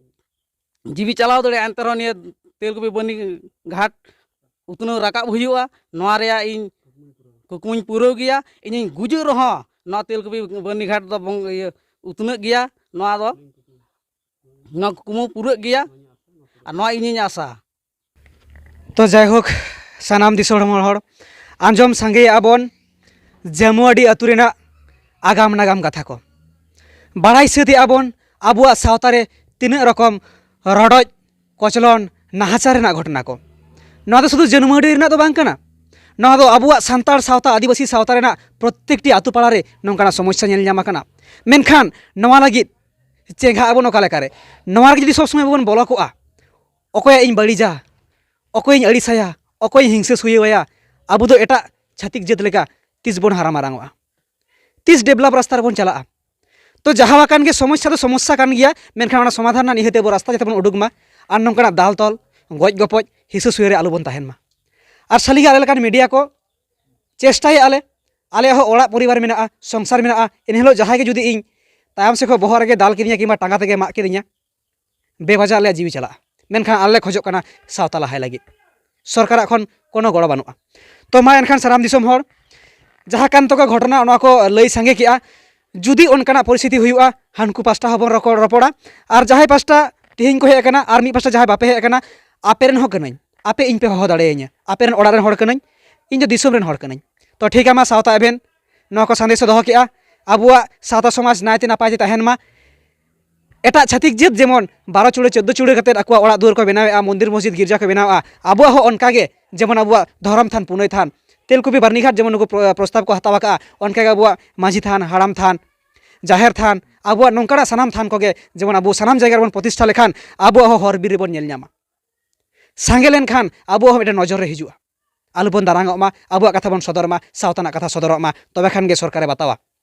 ᱡᱤᱣᱤ ᱪᱟᱞᱟᱣ ᱫᱟᱲᱮᱭᱟᱜᱼᱟ, ᱮᱱᱛᱮ ᱨᱮᱦᱚᱸ ᱱᱤᱭᱟᱹ ᱛᱮᱞᱠᱩᱯᱤ ᱵᱟᱹᱨᱱᱤ ᱜᱷᱟᱴ ᱩᱛᱱᱟᱹᱣ ᱨᱟᱠᱟᱵ ᱦᱩᱭᱩᱜᱼᱟ᱾ ᱱᱚᱣᱟ ᱨᱮᱭᱟᱜ ᱤᱧ ᱠᱩᱠᱢᱩᱧ ᱯᱩᱨᱟᱹᱣ ᱜᱮᱭᱟ᱾ ᱤᱧᱤᱧ ᱜᱩᱡᱩᱜ ᱨᱮᱦᱚᱸ ᱱᱚᱣᱟ ᱛᱮᱞᱠᱩᱯᱤ ᱵᱟᱹᱨᱱᱤ ᱜᱷᱟᱴ ᱫᱚ ᱵᱚᱝ-, ᱤᱭᱟᱹ, ᱩᱛᱱᱟᱹᱜ ᱜᱮᱭᱟ᱾ ᱱᱚᱣᱟ ᱫᱚ, ᱱᱚᱣᱟ ᱠᱩᱠᱢᱩ ᱯᱩᱨᱟᱹᱜ ᱜᱮᱭᱟ᱾ ᱟᱨ ᱱᱚᱣᱟ ᱤᱧᱤᱧ ᱟᱥᱟ᱾ ᱛᱚ ᱡᱟᱭᱦᱳᱠ, ᱥᱟᱱᱟᱢ ᱫᱤᱥᱚᱢ ᱦᱚᱲ, ᱦᱚᱲ ᱟᱸᱡᱚᱢ ᱥᱟᱸᱜᱮᱭᱮᱜᱼᱟ ᱵᱚᱱ ᱡᱟᱹᱢᱩᱣᱟᱹᱰᱤ ᱟᱹᱛᱩ ᱨᱮᱱᱟᱜ ᱟᱜᱟᱢ ᱱᱟᱜᱟᱢ ᱠᱟᱛᱷᱟ ᱠᱚ᱾ ᱵᱟᱲᱟᱭ ᱥᱟᱹᱛᱮᱜᱼᱟ ᱵᱚᱱ ᱟᱵᱚᱣᱟᱜ ᱥᱟᱶᱛᱟ ᱨᱮ ᱛᱤᱱᱟᱹᱜ ᱨᱚᱠᱚᱢ ᱨᱚᱰᱚᱡ ᱠᱚᱪᱞᱚᱱ, ᱱᱟᱦᱟᱪᱟᱨ ᱨᱮᱱᱟᱜ ᱜᱷᱚᱴᱚᱱᱟ ᱠᱚ᱾ ᱱᱚᱣᱟ ᱫᱚ ᱥᱩᱫᱷᱩ ᱡᱟᱹᱢᱩᱣᱟᱹᱰᱤ ᱨᱮᱱᱟᱜ ᱫᱚ ᱵᱟᱝ ᱠᱟᱱᱟ, ᱱᱚᱣᱟ ᱫᱚ ᱟᱵᱚᱣᱟᱜ ᱥᱟᱱᱛᱟᱲ ᱥᱟᱶᱛᱟ, ᱟᱹᱫᱤᱵᱟᱹᱥᱤ ᱥᱟᱶᱛᱟ ᱨᱮᱱᱟᱜ ᱯᱨᱚᱛᱮᱠᱴᱤ ᱟᱹᱛᱩ ᱯᱟᱲᱟ ᱨᱮ ᱱᱚᱝᱠᱟᱱᱟᱜ ᱥᱚᱢᱚᱥᱥᱟ ᱧᱮᱞ ᱧᱟᱢ ᱟᱠᱟᱱᱟ᱾ ᱢᱮᱱᱠᱷᱟᱱ ᱱᱚᱣᱟ ᱞᱟᱹᱜᱤᱫ ᱪᱮᱸᱜᱷᱟᱜ ᱟᱵᱚᱱ ᱚᱠᱟ ᱞᱮᱠᱟᱨᱮ? ᱱᱚᱣᱟ ᱨᱮ ᱡᱩᱫᱤ ᱥᱚᱵ ᱥᱚᱢᱚᱭ ᱵᱚᱱ ᱵᱚᱞᱚ ᱠᱚᱜᱼᱟ, ᱚᱠᱚᱭᱟᱜ ᱤᱧ ᱵᱟᱹᱲᱤᱡᱟ, ᱚᱠᱚᱭᱤᱧ ᱟᱹᱲᱤᱥᱟᱭᱟ, ᱚᱠᱚᱭᱤᱧ ᱦᱤᱝᱥᱟᱹ ᱥᱩᱭᱟᱹᱣᱟᱭᱟ, ᱟᱵᱚ ᱫᱚ ᱮᱴᱟᱜ ᱪᱷᱟᱹᱛᱤᱠ ᱡᱟᱹᱛ ᱞᱮᱠᱟ ᱛᱤᱥ ᱵᱚᱱ ᱦᱟᱨᱟ ᱢᱟᱨᱟᱝᱚᱜᱼᱟ? ᱛᱤᱥ ᱰᱮᱵᱷᱞᱚᱯ ᱨᱟᱥᱛᱟ ᱨᱮᱵᱚᱱ ᱪᱟᱞᱟᱜᱼᱟ? ᱛᱚ ᱡᱟᱦᱟᱸ ᱟᱠᱟᱱ ᱜᱮ ᱥᱚᱢᱚᱥᱥᱟ ᱫᱚ ᱥᱚᱢᱚᱥᱥᱟ ᱠᱟᱱ ᱜᱮᱭᱟ, ᱢᱮᱱᱠᱷᱟᱱ ᱚᱱᱟ ᱥᱚᱢᱟᱫᱷᱟᱱ ᱨᱮᱱᱟᱜ ᱱᱤᱦᱟᱹᱛ ᱟᱵᱚ ᱨᱟᱥᱛᱟ ᱡᱟᱛᱮ ᱵᱚᱱ ᱩᱰᱩᱠ ᱢᱟ᱾ ᱟᱨ ᱱᱚᱝᱠᱟᱱᱟᱜ ᱫᱟᱞ ᱛᱚᱞ, ᱜᱚᱡ ᱜᱚᱯᱚᱡ, ᱦᱤᱥᱟᱹ ᱥᱩᱭᱟᱹ ᱨᱮ ᱟᱞᱚ ᱵᱚᱱ ᱛᱟᱦᱮᱱ ᱢᱟ᱾ ᱟᱨ ᱥᱟᱹᱨᱤᱜᱮ ᱟᱞᱮ ᱞᱮᱠᱟᱱ ᱢᱤᱰᱤᱭᱟ ᱠᱚ ᱪᱮᱥᱴᱟᱭᱮᱫᱼᱟ ᱞᱮ, ᱟᱞᱮᱭᱟᱜ ᱦᱚᱸ ᱚᱲᱟᱜ ᱯᱚᱨᱤᱵᱟᱨ ᱢᱮᱱᱟᱜᱼᱟ, ᱥᱚᱝᱥᱟᱨ ᱢᱮᱱᱟᱜᱼᱟ, ᱮᱱᱦᱤᱞᱳᱜ ᱡᱟᱦᱟᱸᱭ ᱜᱮ ᱡᱩᱫᱤ ᱤᱧ ᱛᱟᱭᱚᱢ ᱥᱮᱫ ᱠᱷᱚᱱ ᱵᱚᱦᱚᱜ ᱨᱮᱜᱮ ᱫᱟᱞ ᱠᱤᱫᱤᱧᱟ ᱠᱤᱝᱵᱟ ᱴᱟᱸᱜᱟ ᱛᱮᱜᱮ ᱢᱟᱜ ᱠᱤᱫᱤᱧᱟ, ᱵᱮᱵᱟᱡᱟ ᱟᱞᱮᱭᱟᱜ ᱡᱤᱣᱤ ᱪᱟᱞᱟᱜᱼᱟ᱾ ᱢᱮᱱᱠᱷᱟᱱ ᱟᱞᱮ ᱞᱮ ᱠᱷᱚᱡᱚᱜ ᱠᱟᱱᱟ ᱥᱟᱶᱛᱟ ᱞᱟᱦᱟᱭ ᱞᱟᱹᱜᱤᱫ, ᱥᱚᱨᱠᱟᱨᱟᱜ ᱠᱷᱚᱱ ᱠᱳᱱᱳ ᱜᱚᱲᱚ ᱵᱟᱹᱱᱩᱜᱼᱟ᱾ ᱛᱚ ᱢᱟ ᱮᱱᱠᱷᱟᱱ ᱥᱟᱱᱟᱢ ᱫᱤᱥᱚᱢ ᱦᱚᱲ, ᱡᱟᱦᱟᱸ ᱠᱟᱱ ᱛᱟᱠᱚ ᱜᱷᱚᱴᱚᱱᱟ, ᱚᱱᱟ ᱠᱚ ᱞᱟᱹᱭ ᱥᱟᱸᱜᱮ ᱠᱮᱜᱼᱟ᱾ ᱡᱩᱫᱤ ᱚᱱᱠᱟᱱᱟᱜ ᱯᱚᱨᱤᱥᱛᱷᱤᱛᱤ ᱦᱩᱭᱩᱜᱼᱟ, ᱦᱟᱱᱠᱩ ᱯᱟᱥᱴᱟ ᱦᱚᱸᱵᱚᱱ ᱨᱚᱠᱚ-, ᱨᱚᱯᱚᱲᱟ, ᱟᱨ ᱡᱟᱦᱟᱸᱭ ᱯᱟᱥᱴᱟ ᱛᱮᱦᱮᱧ ᱠᱚ ᱦᱮᱡ ᱟᱠᱟᱱᱟ ᱟᱨ ᱢᱤᱫ ᱯᱟᱥᱴᱟ ᱡᱟᱦᱟᱸᱭ ᱵᱟᱯᱮ ᱦᱮᱡ ᱟᱠᱟᱱᱟ, ᱟᱯᱮ ᱨᱮᱱ ᱦᱚᱸ ᱠᱟᱹᱱᱟᱹᱧ, ᱟᱯᱮ ᱤᱧ ᱯᱮ ᱦᱚᱦᱚ ᱫᱟᱲᱮᱭᱟᱹᱧᱟ, ᱟᱯᱮ ᱨᱮᱱ ᱚᱲᱟᱜ ᱨᱮᱱ ᱦᱚᱲ ᱠᱟᱹᱱᱟᱹᱧ, ᱤᱧ ᱫᱚ ᱫᱤᱥᱚᱢ ᱨᱮᱱ ᱦᱚᱲ ᱠᱟᱹᱱᱟᱹᱧ᱾ ᱛᱚ ᱴᱷᱤᱠ ᱜᱮᱭᱟ, ᱢᱟ ᱥᱟᱶᱛᱟ ᱮᱵᱷᱮᱱ ᱱᱚᱣᱟ ᱠᱚ ᱥᱟᱸᱫᱮᱥ ᱮ ᱫᱚᱦᱚ ᱠᱮᱜᱼᱟ, ᱟᱵᱚᱣᱟᱜ ᱥᱟᱶᱛᱟ ᱥᱚᱢᱟᱡᱽ ᱱᱟᱭᱛᱮ ᱱᱟᱯᱟᱭ ᱛᱮ ᱛᱟᱦᱮᱱ ᱢᱟ᱾ ᱮᱴᱟᱜ ᱪᱷᱟᱹᱛᱤᱠ ᱡᱟᱹᱛ ᱡᱮᱢᱚᱱ ᱵᱟᱨᱚ ᱪᱩᱲᱟᱹ ᱪᱳᱫᱽᱫᱳ ᱪᱩᱲᱟᱹ ᱠᱟᱛᱮᱫ ᱟᱠᱚᱣᱟᱜ ᱚᱲᱟᱜ ᱫᱩᱣᱟᱹᱨ ᱠᱚ ᱵᱮᱱᱟᱣᱮᱫᱼᱟ, ᱢᱚᱱᱫᱤᱨ ᱢᱚᱥᱡᱤᱫ ᱜᱤᱨᱡᱟ ᱠᱚ ᱵᱮᱱᱟᱣᱮᱫᱼᱟ, ᱟᱵᱚᱣᱟᱜ ᱦᱚᱸ ᱚᱱᱠᱟ ᱜᱮ ᱡᱮᱢᱚᱱ ᱟᱵᱚᱣᱟᱜ ᱫᱷᱚᱨᱚᱢ ᱛᱷᱟᱱ ᱯᱩᱱᱟᱹᱭ ᱛᱷᱟᱱ ᱛᱮᱞᱠᱩᱯᱤ ᱵᱟᱹᱨᱱᱤᱜᱷᱟᱴ ᱡᱮᱢᱚᱱ ᱱᱩᱠᱩ ᱯᱨᱚ-, ᱯᱨᱚᱥᱛᱟᱵ ᱠᱚ ᱦᱟᱛᱟᱣ ᱟᱠᱟᱫᱼᱟ, ᱚᱱᱠᱟ ᱜᱮ ᱟᱵᱚᱣᱟᱜ ᱢᱟᱹᱡᱷᱤ ᱛᱷᱟᱱ, ᱦᱟᱲᱟᱢ ᱛᱷᱟᱱ, ᱡᱟᱦᱮᱨ ᱛᱷᱟᱱ, ᱟᱵᱚᱣᱟᱜ ᱱᱚᱝᱠᱟᱱᱟᱜ ᱥᱟᱱᱟᱢ ᱛᱷᱟᱱ ᱠᱚᱜᱮ ᱡᱮᱢᱚᱱ ᱟᱵᱚ ᱥᱟᱱᱟᱢ ᱡᱟᱭᱜᱟ ᱨᱮᱵᱚᱱ ᱯᱨᱚᱛᱤᱥᱴᱷᱟ ᱞᱮᱠᱷᱟᱱ ᱟᱵᱚᱣᱟᱜ ᱦᱚᱸ ᱦᱚᱨ ᱵᱤᱨ ᱨᱮᱵᱚᱱ ᱧᱮᱞ ᱧᱟᱢᱟ᱾ ᱥᱟᱸᱜᱮ ᱞᱮᱱᱠᱷᱟᱱ ᱟᱵᱚᱣᱟᱜ ᱦᱚᱸ ᱢᱤᱫᱴᱮᱱ ᱱᱚᱡᱚᱨ ᱨᱮ ᱦᱤᱡᱩᱜᱼᱟ᱾ ᱟᱞᱚᱵᱚᱱ ᱫᱟᱨᱟᱝᱚᱜ ᱢᱟ, ᱟᱵᱚᱣᱟᱜ ᱠᱟᱛᱷᱟ ᱵᱚᱱ ᱥᱚᱫᱚᱨ ᱢᱟ, ᱥᱟᱶᱛᱟ ᱨᱮᱱᱟᱜ ᱠᱟᱛᱷᱟ ᱥᱚᱫᱚᱨᱚᱜ ᱢᱟ, ᱛᱚᱵᱮ ᱠᱷᱟᱱ ᱜᱮ ᱥᱚᱨᱠᱟᱨᱮ ᱵᱟᱛᱟᱣᱟ,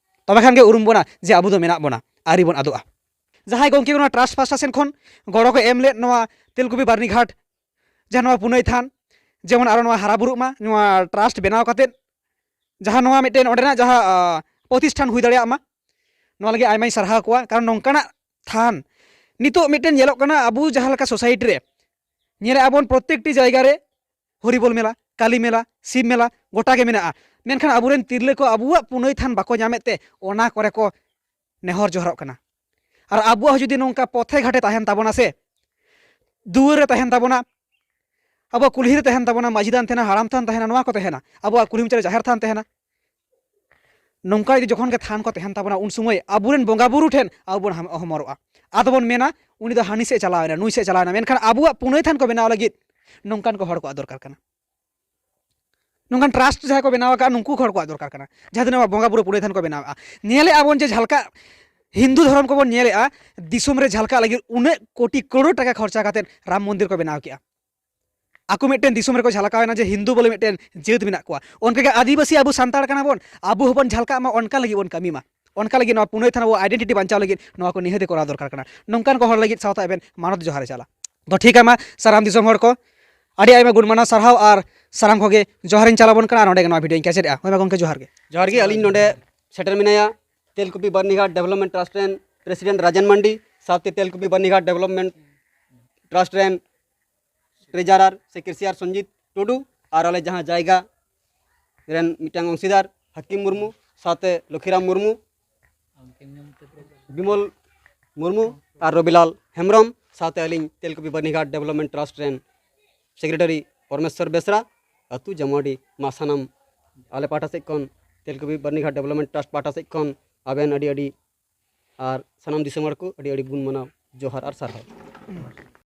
ᱛᱚᱵᱮ ᱠᱷᱟᱱ ᱜᱮ ᱩᱨᱩᱢ ᱵᱚᱱᱟ ᱡᱮ ᱟᱵᱚ ᱫᱚ ᱢᱮᱱᱟᱜ ᱵᱚᱱᱟ, ᱟᱹᱣᱨᱤ ᱵᱚᱱ ᱟᱫᱚᱜᱼᱟ᱾ ᱡᱟᱦᱟᱸᱭ ᱜᱚᱢᱠᱮ ᱠᱚ ᱱᱚᱣᱟ ᱴᱨᱟᱥᱴ ᱯᱟᱥᱴᱟ ᱥᱮᱱ ᱠᱷᱚᱱ ᱜᱚᱲᱚ ᱠᱚ ᱮᱢ ᱞᱮᱫ ᱱᱚᱣᱟ ᱛᱮᱞᱠᱩᱯᱤ ᱵᱟᱹᱨᱱᱤ ᱜᱷᱟᱴ, ᱡᱟᱦᱟᱸ ᱱᱚᱣᱟ ᱯᱩᱱᱟᱹᱭ ᱛᱷᱟᱱ, ᱡᱮᱢᱚᱱ ᱟᱨᱚ ᱱᱚᱣᱟ ᱦᱟᱨᱟ ᱵᱩᱨᱩᱜ ᱢᱟ, ᱱᱚᱣᱟ ᱴᱨᱟᱥᱴ ᱵᱮᱱᱟᱣ ᱠᱟᱛᱮᱫ ᱡᱟᱦᱟᱸ ᱱᱚᱣᱟ ᱢᱤᱫᱴᱮᱱ ᱚᱸᱰᱮᱱᱟᱜ ᱡᱟᱦᱟᱸ, ᱟ, ᱯᱨᱚᱛᱤᱥᱴᱷᱟᱱ ᱦᱩᱭ ᱫᱟᱲᱮᱭᱟᱜ ᱢᱟ, ᱱᱚᱣᱟ ᱞᱟᱹᱜᱤᱫ ᱟᱭᱢᱟᱧ ᱥᱟᱨᱦᱟᱣ ᱠᱚᱣᱟ᱾ ᱠᱟᱨᱚᱱ ᱱᱚᱝᱠᱟᱱᱟᱜ ᱛᱷᱟᱱ ᱱᱤᱛᱚᱜ ᱢᱤᱫᱴᱮᱱ ᱧᱮᱞᱚᱜ ᱠᱟᱱᱟ, ᱟᱵᱚ ᱡᱟᱦᱟᱸ ᱞᱮᱠᱟ ᱥᱳᱥᱟᱭᱴᱤ ᱨᱮ ᱧᱮᱞᱮᱫᱼᱟ ᱵᱚᱱ ᱯᱨᱚᱛᱮᱠᱴᱤ ᱡᱟᱭᱜᱟ ᱨᱮ ᱦᱚᱨᱤᱵᱚᱞ ᱢᱮᱞᱟ, ᱠᱟᱞᱤ ᱢᱮᱞᱟ, ᱥᱤᱵ ᱢᱮᱞᱟ ᱜᱚᱴᱟ ᱜᱮ ᱢᱮᱱᱟᱜᱼᱟ᱾ ᱢᱮᱱᱠᱷᱟᱱ ᱟᱵᱚᱨᱮᱱ ᱛᱤᱨᱞᱟᱹ ᱠᱚ ᱟᱵᱚᱣᱟᱜ ᱯᱩᱱᱟᱹᱭ ᱛᱷᱟᱱ ᱵᱟᱠᱚ ᱧᱟᱢᱮᱫ ᱛᱮ ᱚᱱᱟ ᱠᱚᱨᱮ ᱠᱚ ᱱᱮᱦᱚᱨ ᱡᱚᱦᱟᱨᱚᱜ ᱠᱟᱱᱟ᱾ ᱟᱨ ᱟᱵᱚᱣᱟᱜ ᱦᱚᱸ ᱡᱩᱫᱤ ᱱᱚᱝᱠᱟ ᱯᱚᱛᱷᱮ ᱜᱷᱟᱴᱮ ᱛᱟᱦᱮᱱ ᱛᱟᱵᱚᱱᱟ ᱥᱮ, ᱫᱩᱣᱟᱹᱨ ᱨᱮ ᱛᱟᱦᱮᱱ ᱛᱟᱵᱚᱱᱟ, ᱟᱵᱚᱣᱟᱜ ᱠᱩᱞᱦᱤ ᱨᱮ ᱛᱟᱦᱮᱱ ᱛᱟᱵᱚᱱᱟ, ᱢᱟᱹᱡᱷᱤ ᱛᱷᱟᱱ ᱛᱟᱦᱮᱱᱟ, ᱦᱟᱲᱟᱢ ᱛᱷᱟᱱ ᱛᱟᱦᱮᱱᱟ, ᱱᱚᱣᱟ ᱠᱚ ᱛᱟᱦᱮᱱᱟ, ᱟᱵᱚᱣᱟᱜ ᱠᱩᱞᱦᱤ ᱢᱩᱪᱟᱹᱫ ᱨᱮ ᱡᱟᱦᱮᱨ ᱛᱷᱟᱱ ᱛᱟᱦᱮᱱᱟ, ᱱᱚᱝᱠᱟ ᱡᱩᱫᱤ ᱡᱚᱠᱷᱚᱱ ᱜᱮ ᱛᱷᱟᱱ ᱠᱚ ᱛᱟᱦᱮᱱ ᱛᱟᱵᱚᱱᱟ, ᱩᱱ ᱥᱚᱢᱚᱭ ᱟᱵᱚᱨᱮᱱ ᱵᱚᱸᱜᱟ ᱵᱩᱨᱩ ᱴᱷᱮᱱ ᱟᱵᱚ ᱵᱚᱱ ᱦᱚᱢᱚᱨᱚᱜᱼᱟ᱾ ᱟᱫᱚ ᱵᱚᱱ ᱢᱮᱱᱟ, "ᱩᱱᱤ ᱫᱚ ᱦᱟᱹᱱᱤ ᱥᱮᱫ ᱪᱟᱞᱟᱣ ᱮᱱᱟ, ᱱᱩᱭ ᱥᱮᱫ ᱪᱟᱞᱟᱣ ᱮᱱᱟ", ᱢᱮᱱᱠᱷᱟᱱ ᱟᱵᱚᱣᱟᱜ ᱯᱩᱱᱟᱹᱭ ᱛᱷᱟᱱ ᱠᱚ ᱵᱮᱱᱟᱣ ᱞᱟᱹᱜᱤᱫ ᱱᱚᱝᱠᱟᱱ ᱠᱚ ᱦᱚᱲ ᱠᱚᱣᱟᱜ ᱫᱚᱨᱠᱟᱨ ᱠᱟᱱᱟ᱾ ᱱᱚᱝᱠᱟᱱ ᱴᱨᱟᱥᱴ ᱡᱟᱦᱟᱸᱭ ᱠᱚ ᱵᱮᱱᱟᱣ ᱟᱠᱟᱫᱼᱟ, ᱱᱩᱠᱩ ᱦᱚᱲ ᱠᱚᱣᱟᱜ ᱫᱚᱨᱠᱟᱨ ᱠᱟᱱᱟ, ᱡᱟᱦᱟᱸ ᱛᱤᱱᱟᱹᱜ ᱵᱚᱸᱜᱟ ᱵᱩᱨᱩ ᱯᱩᱱᱟᱹᱭ ᱛᱷᱟᱱ ᱠᱚ ᱵᱮᱱᱟᱣ ᱟᱠᱟᱫᱼᱟ᱾ ᱧᱮᱞᱮᱫᱼᱟ ᱵᱚᱱ ᱡᱮ ᱡᱷᱟᱞᱠᱟ, ᱦᱤᱱᱫᱩ ᱫᱷᱚᱨᱚᱢ ᱠᱚᱵᱚᱱ ᱧᱮᱞᱮᱫᱼᱟ, ᱫᱤᱥᱚᱢ ᱨᱮ ᱡᱷᱟᱞᱠᱟᱜ ᱞᱟᱹᱜᱤᱫ ᱩᱱᱟᱹᱜ ᱠᱳᱴᱤ ᱠᱨᱳᱲ ᱴᱟᱠᱟ ᱠᱷᱚᱨᱪᱟ ᱠᱟᱛᱮᱫ ᱨᱟᱢ ᱢᱚᱱᱫᱤᱨ ᱠᱚ ᱵᱮᱱᱟᱣ ᱠᱮᱫᱼᱟ᱾ ᱟᱠᱚ ᱢᱤᱫᱴᱮᱱ ᱫᱤᱥᱚᱢ ᱨᱮᱠᱚ ᱡᱷᱟᱞᱠᱟᱣ ᱮᱱᱟ ᱡᱮ ᱦᱤᱱᱫᱩ ᱵᱚᱞᱮ ᱢᱤᱫᱴᱮᱱ ᱡᱟᱹᱛ ᱢᱮᱱᱟᱜ ᱠᱚᱣᱟ᱾ ᱚᱱᱠᱟ ᱜᱮ ᱟᱹᱫᱤᱵᱟᱹᱥᱤ ᱟᱵᱚ ᱥᱟᱱᱛᱟᱲ ᱠᱟᱱᱟ ᱵᱚᱱ, ᱟᱵᱚ ᱦᱚᱸᱵᱚᱱ ᱡᱷᱟᱞᱠᱟᱜ ᱢᱟ, ᱚᱱᱠᱟ ᱞᱟᱹᱜᱤᱫ ᱵᱚᱱ ᱠᱟᱹᱢᱤ ᱢᱟ᱾ ᱚᱱᱠᱟ ᱞᱟᱹᱜᱤᱫ ᱱᱚᱣᱟ ᱯᱩᱱᱟᱹᱭ ᱛᱷᱟᱱ ᱟᱵᱚ ᱟᱭᱰᱮᱱᱴᱤᱴᱤ ᱵᱟᱧᱪᱟᱣ ᱞᱟᱹᱜᱤᱫ ᱱᱚᱣᱟ ᱠᱚ ᱱᱤᱦᱟᱹᱛ ᱜᱮ ᱠᱚᱨᱟᱣ ᱫᱚᱨᱠᱟᱨ ᱠᱟᱱᱟ᱾ ᱱᱚᱝᱠᱟᱱ ᱠᱚ ᱦᱚᱲ ᱞᱟᱹᱜᱤᱫ ᱥᱟᱶᱛᱟ ᱮᱵᱷᱮᱱ ᱢᱟᱱᱚᱛ ᱡᱚᱦᱟᱨ ᱮ ᱪᱟᱞᱟ᱾ ᱫᱚ ᱴᱷᱤᱠ ᱟᱭᱢᱟ, ᱥᱟᱱᱟᱢ ᱫᱤᱥᱚᱢ ᱦᱚᱲ ᱠᱚ ᱟᱹᱰᱤ ᱟᱭᱢᱟ ᱜᱩᱱ ᱢᱟᱱᱟᱣ ᱥᱟᱨᱦᱟᱣ ᱟᱨ ᱥᱟᱱᱟᱢ ᱠᱚᱜᱮ ᱡᱚᱦᱟᱨᱤᱧ ᱪᱟᱞ ᱟᱵᱚᱱ ᱠᱟᱱᱟ᱾ ᱟᱨ ᱱᱚᱸᱰᱮ ᱜᱮ ᱱᱚᱣᱟ ᱵᱷᱤᱰᱤᱭᱳᱧ ᱠᱮᱪᱮᱫᱮᱜᱼᱟ᱾ ᱦᱳᱭ ᱢᱟ ᱜᱚᱢᱠᱮ, ᱡᱚᱦᱟᱨ ᱜᱮ᱾ ᱡᱚᱦᱟᱨ ᱜᱮ᱾ ᱟᱹᱞᱤᱧ ᱱᱚᱸᱰᱮ ᱥᱮᱴᱮᱨ ᱢᱮᱱᱟᱭᱟ ᱛᱮᱞᱠᱩᱯᱤ ᱵᱟᱨᱱᱤᱜᱷᱟᱴ ᱰᱮᱵᱷᱞᱚᱯᱢᱮᱱᱴ ᱴᱨᱟᱥᱴ ᱨᱮᱱ ᱯᱨᱮᱥᱤᱰᱮᱱᱴ ᱨᱟᱡᱮᱱ ᱢᱟᱱᱰᱤ ᱥᱟᱶᱛᱮ ᱛᱮᱞᱠᱩᱯᱤ ᱵᱟᱨᱱᱤᱜᱷᱟᱴ ᱰᱮᱵᱷᱞᱚᱯᱢᱮᱱᱴ ᱴᱨᱟᱥᱴ ᱨᱮᱱ ᱴᱨᱮᱡᱟᱨᱟᱨ ᱥᱮ ᱠᱮᱥᱤᱭᱟᱨ ᱥᱚᱧᱡᱤᱛ ᱴᱩᱰᱩ ᱟᱨ ᱟᱞᱮ ᱡᱟᱦᱟᱸ ᱡᱟᱭᱜᱟ ᱨᱮᱱ ᱢᱤᱫᱴᱟᱝ ᱚᱝᱥᱤᱫᱟᱨ ᱦᱟᱹᱠᱤᱢ ᱢᱩᱨᱢᱩ ᱥᱟᱶᱛᱮ ᱞᱚᱠᱷᱤᱨᱟᱢ ᱢᱩᱨᱢᱩ, ᱵᱤᱢᱚᱞ ᱢᱩᱨᱢᱩ ᱟᱨ ᱨᱚᱵᱤᱞᱟᱞ ᱦᱮᱢᱵᱨᱚᱢ ᱥᱟᱶᱛᱮ ᱟᱹᱞᱤᱧ ᱛᱮᱞᱠᱩᱯᱤ ᱵᱟᱨᱱᱤᱜᱷᱟᱴ ᱰᱮᱵᱷᱞᱚᱯᱢᱮᱱᱴ ᱴᱨᱟᱥᱴ ᱨᱮᱱ ᱥᱮᱠᱨᱮᱴᱟᱨᱤ ᱯᱚᱨᱢᱮᱥᱣᱚᱨ ᱵᱮᱥᱨᱟ, ᱟᱹᱛᱩ ᱡᱟᱢᱩᱣᱟᱰᱤ᱾ ᱢᱟ ᱥᱟᱱᱟᱢ ᱟᱞᱮ ᱯᱟᱦᱴᱟ ᱥᱮᱫ ᱠᱷᱚᱱ, ᱛᱮᱞᱠᱩᱯᱤ ᱵᱟᱨᱱᱤᱜᱷᱟᱴ ᱰᱮᱵᱷᱞᱚᱯᱢᱮᱱᱴ ᱴᱨᱟᱥᱴ ᱯᱟᱦᱴᱟ ᱥᱮᱫ ᱠᱷᱚᱱ ᱟᱵᱮᱱ ᱟᱹᱰᱤ ᱟᱹᱰᱤ ᱟᱨ ᱥᱟᱱᱟᱢ ᱫᱤᱥᱚᱢ ᱦᱚᱲ ᱠᱚ ᱟᱹᱰᱤ ᱟᱹᱰᱤ ᱜᱩᱱ ᱢᱟᱱᱟᱣ ᱡᱚᱦᱟᱨ ᱟᱨ ᱥᱟᱨᱦᱟᱣ᱾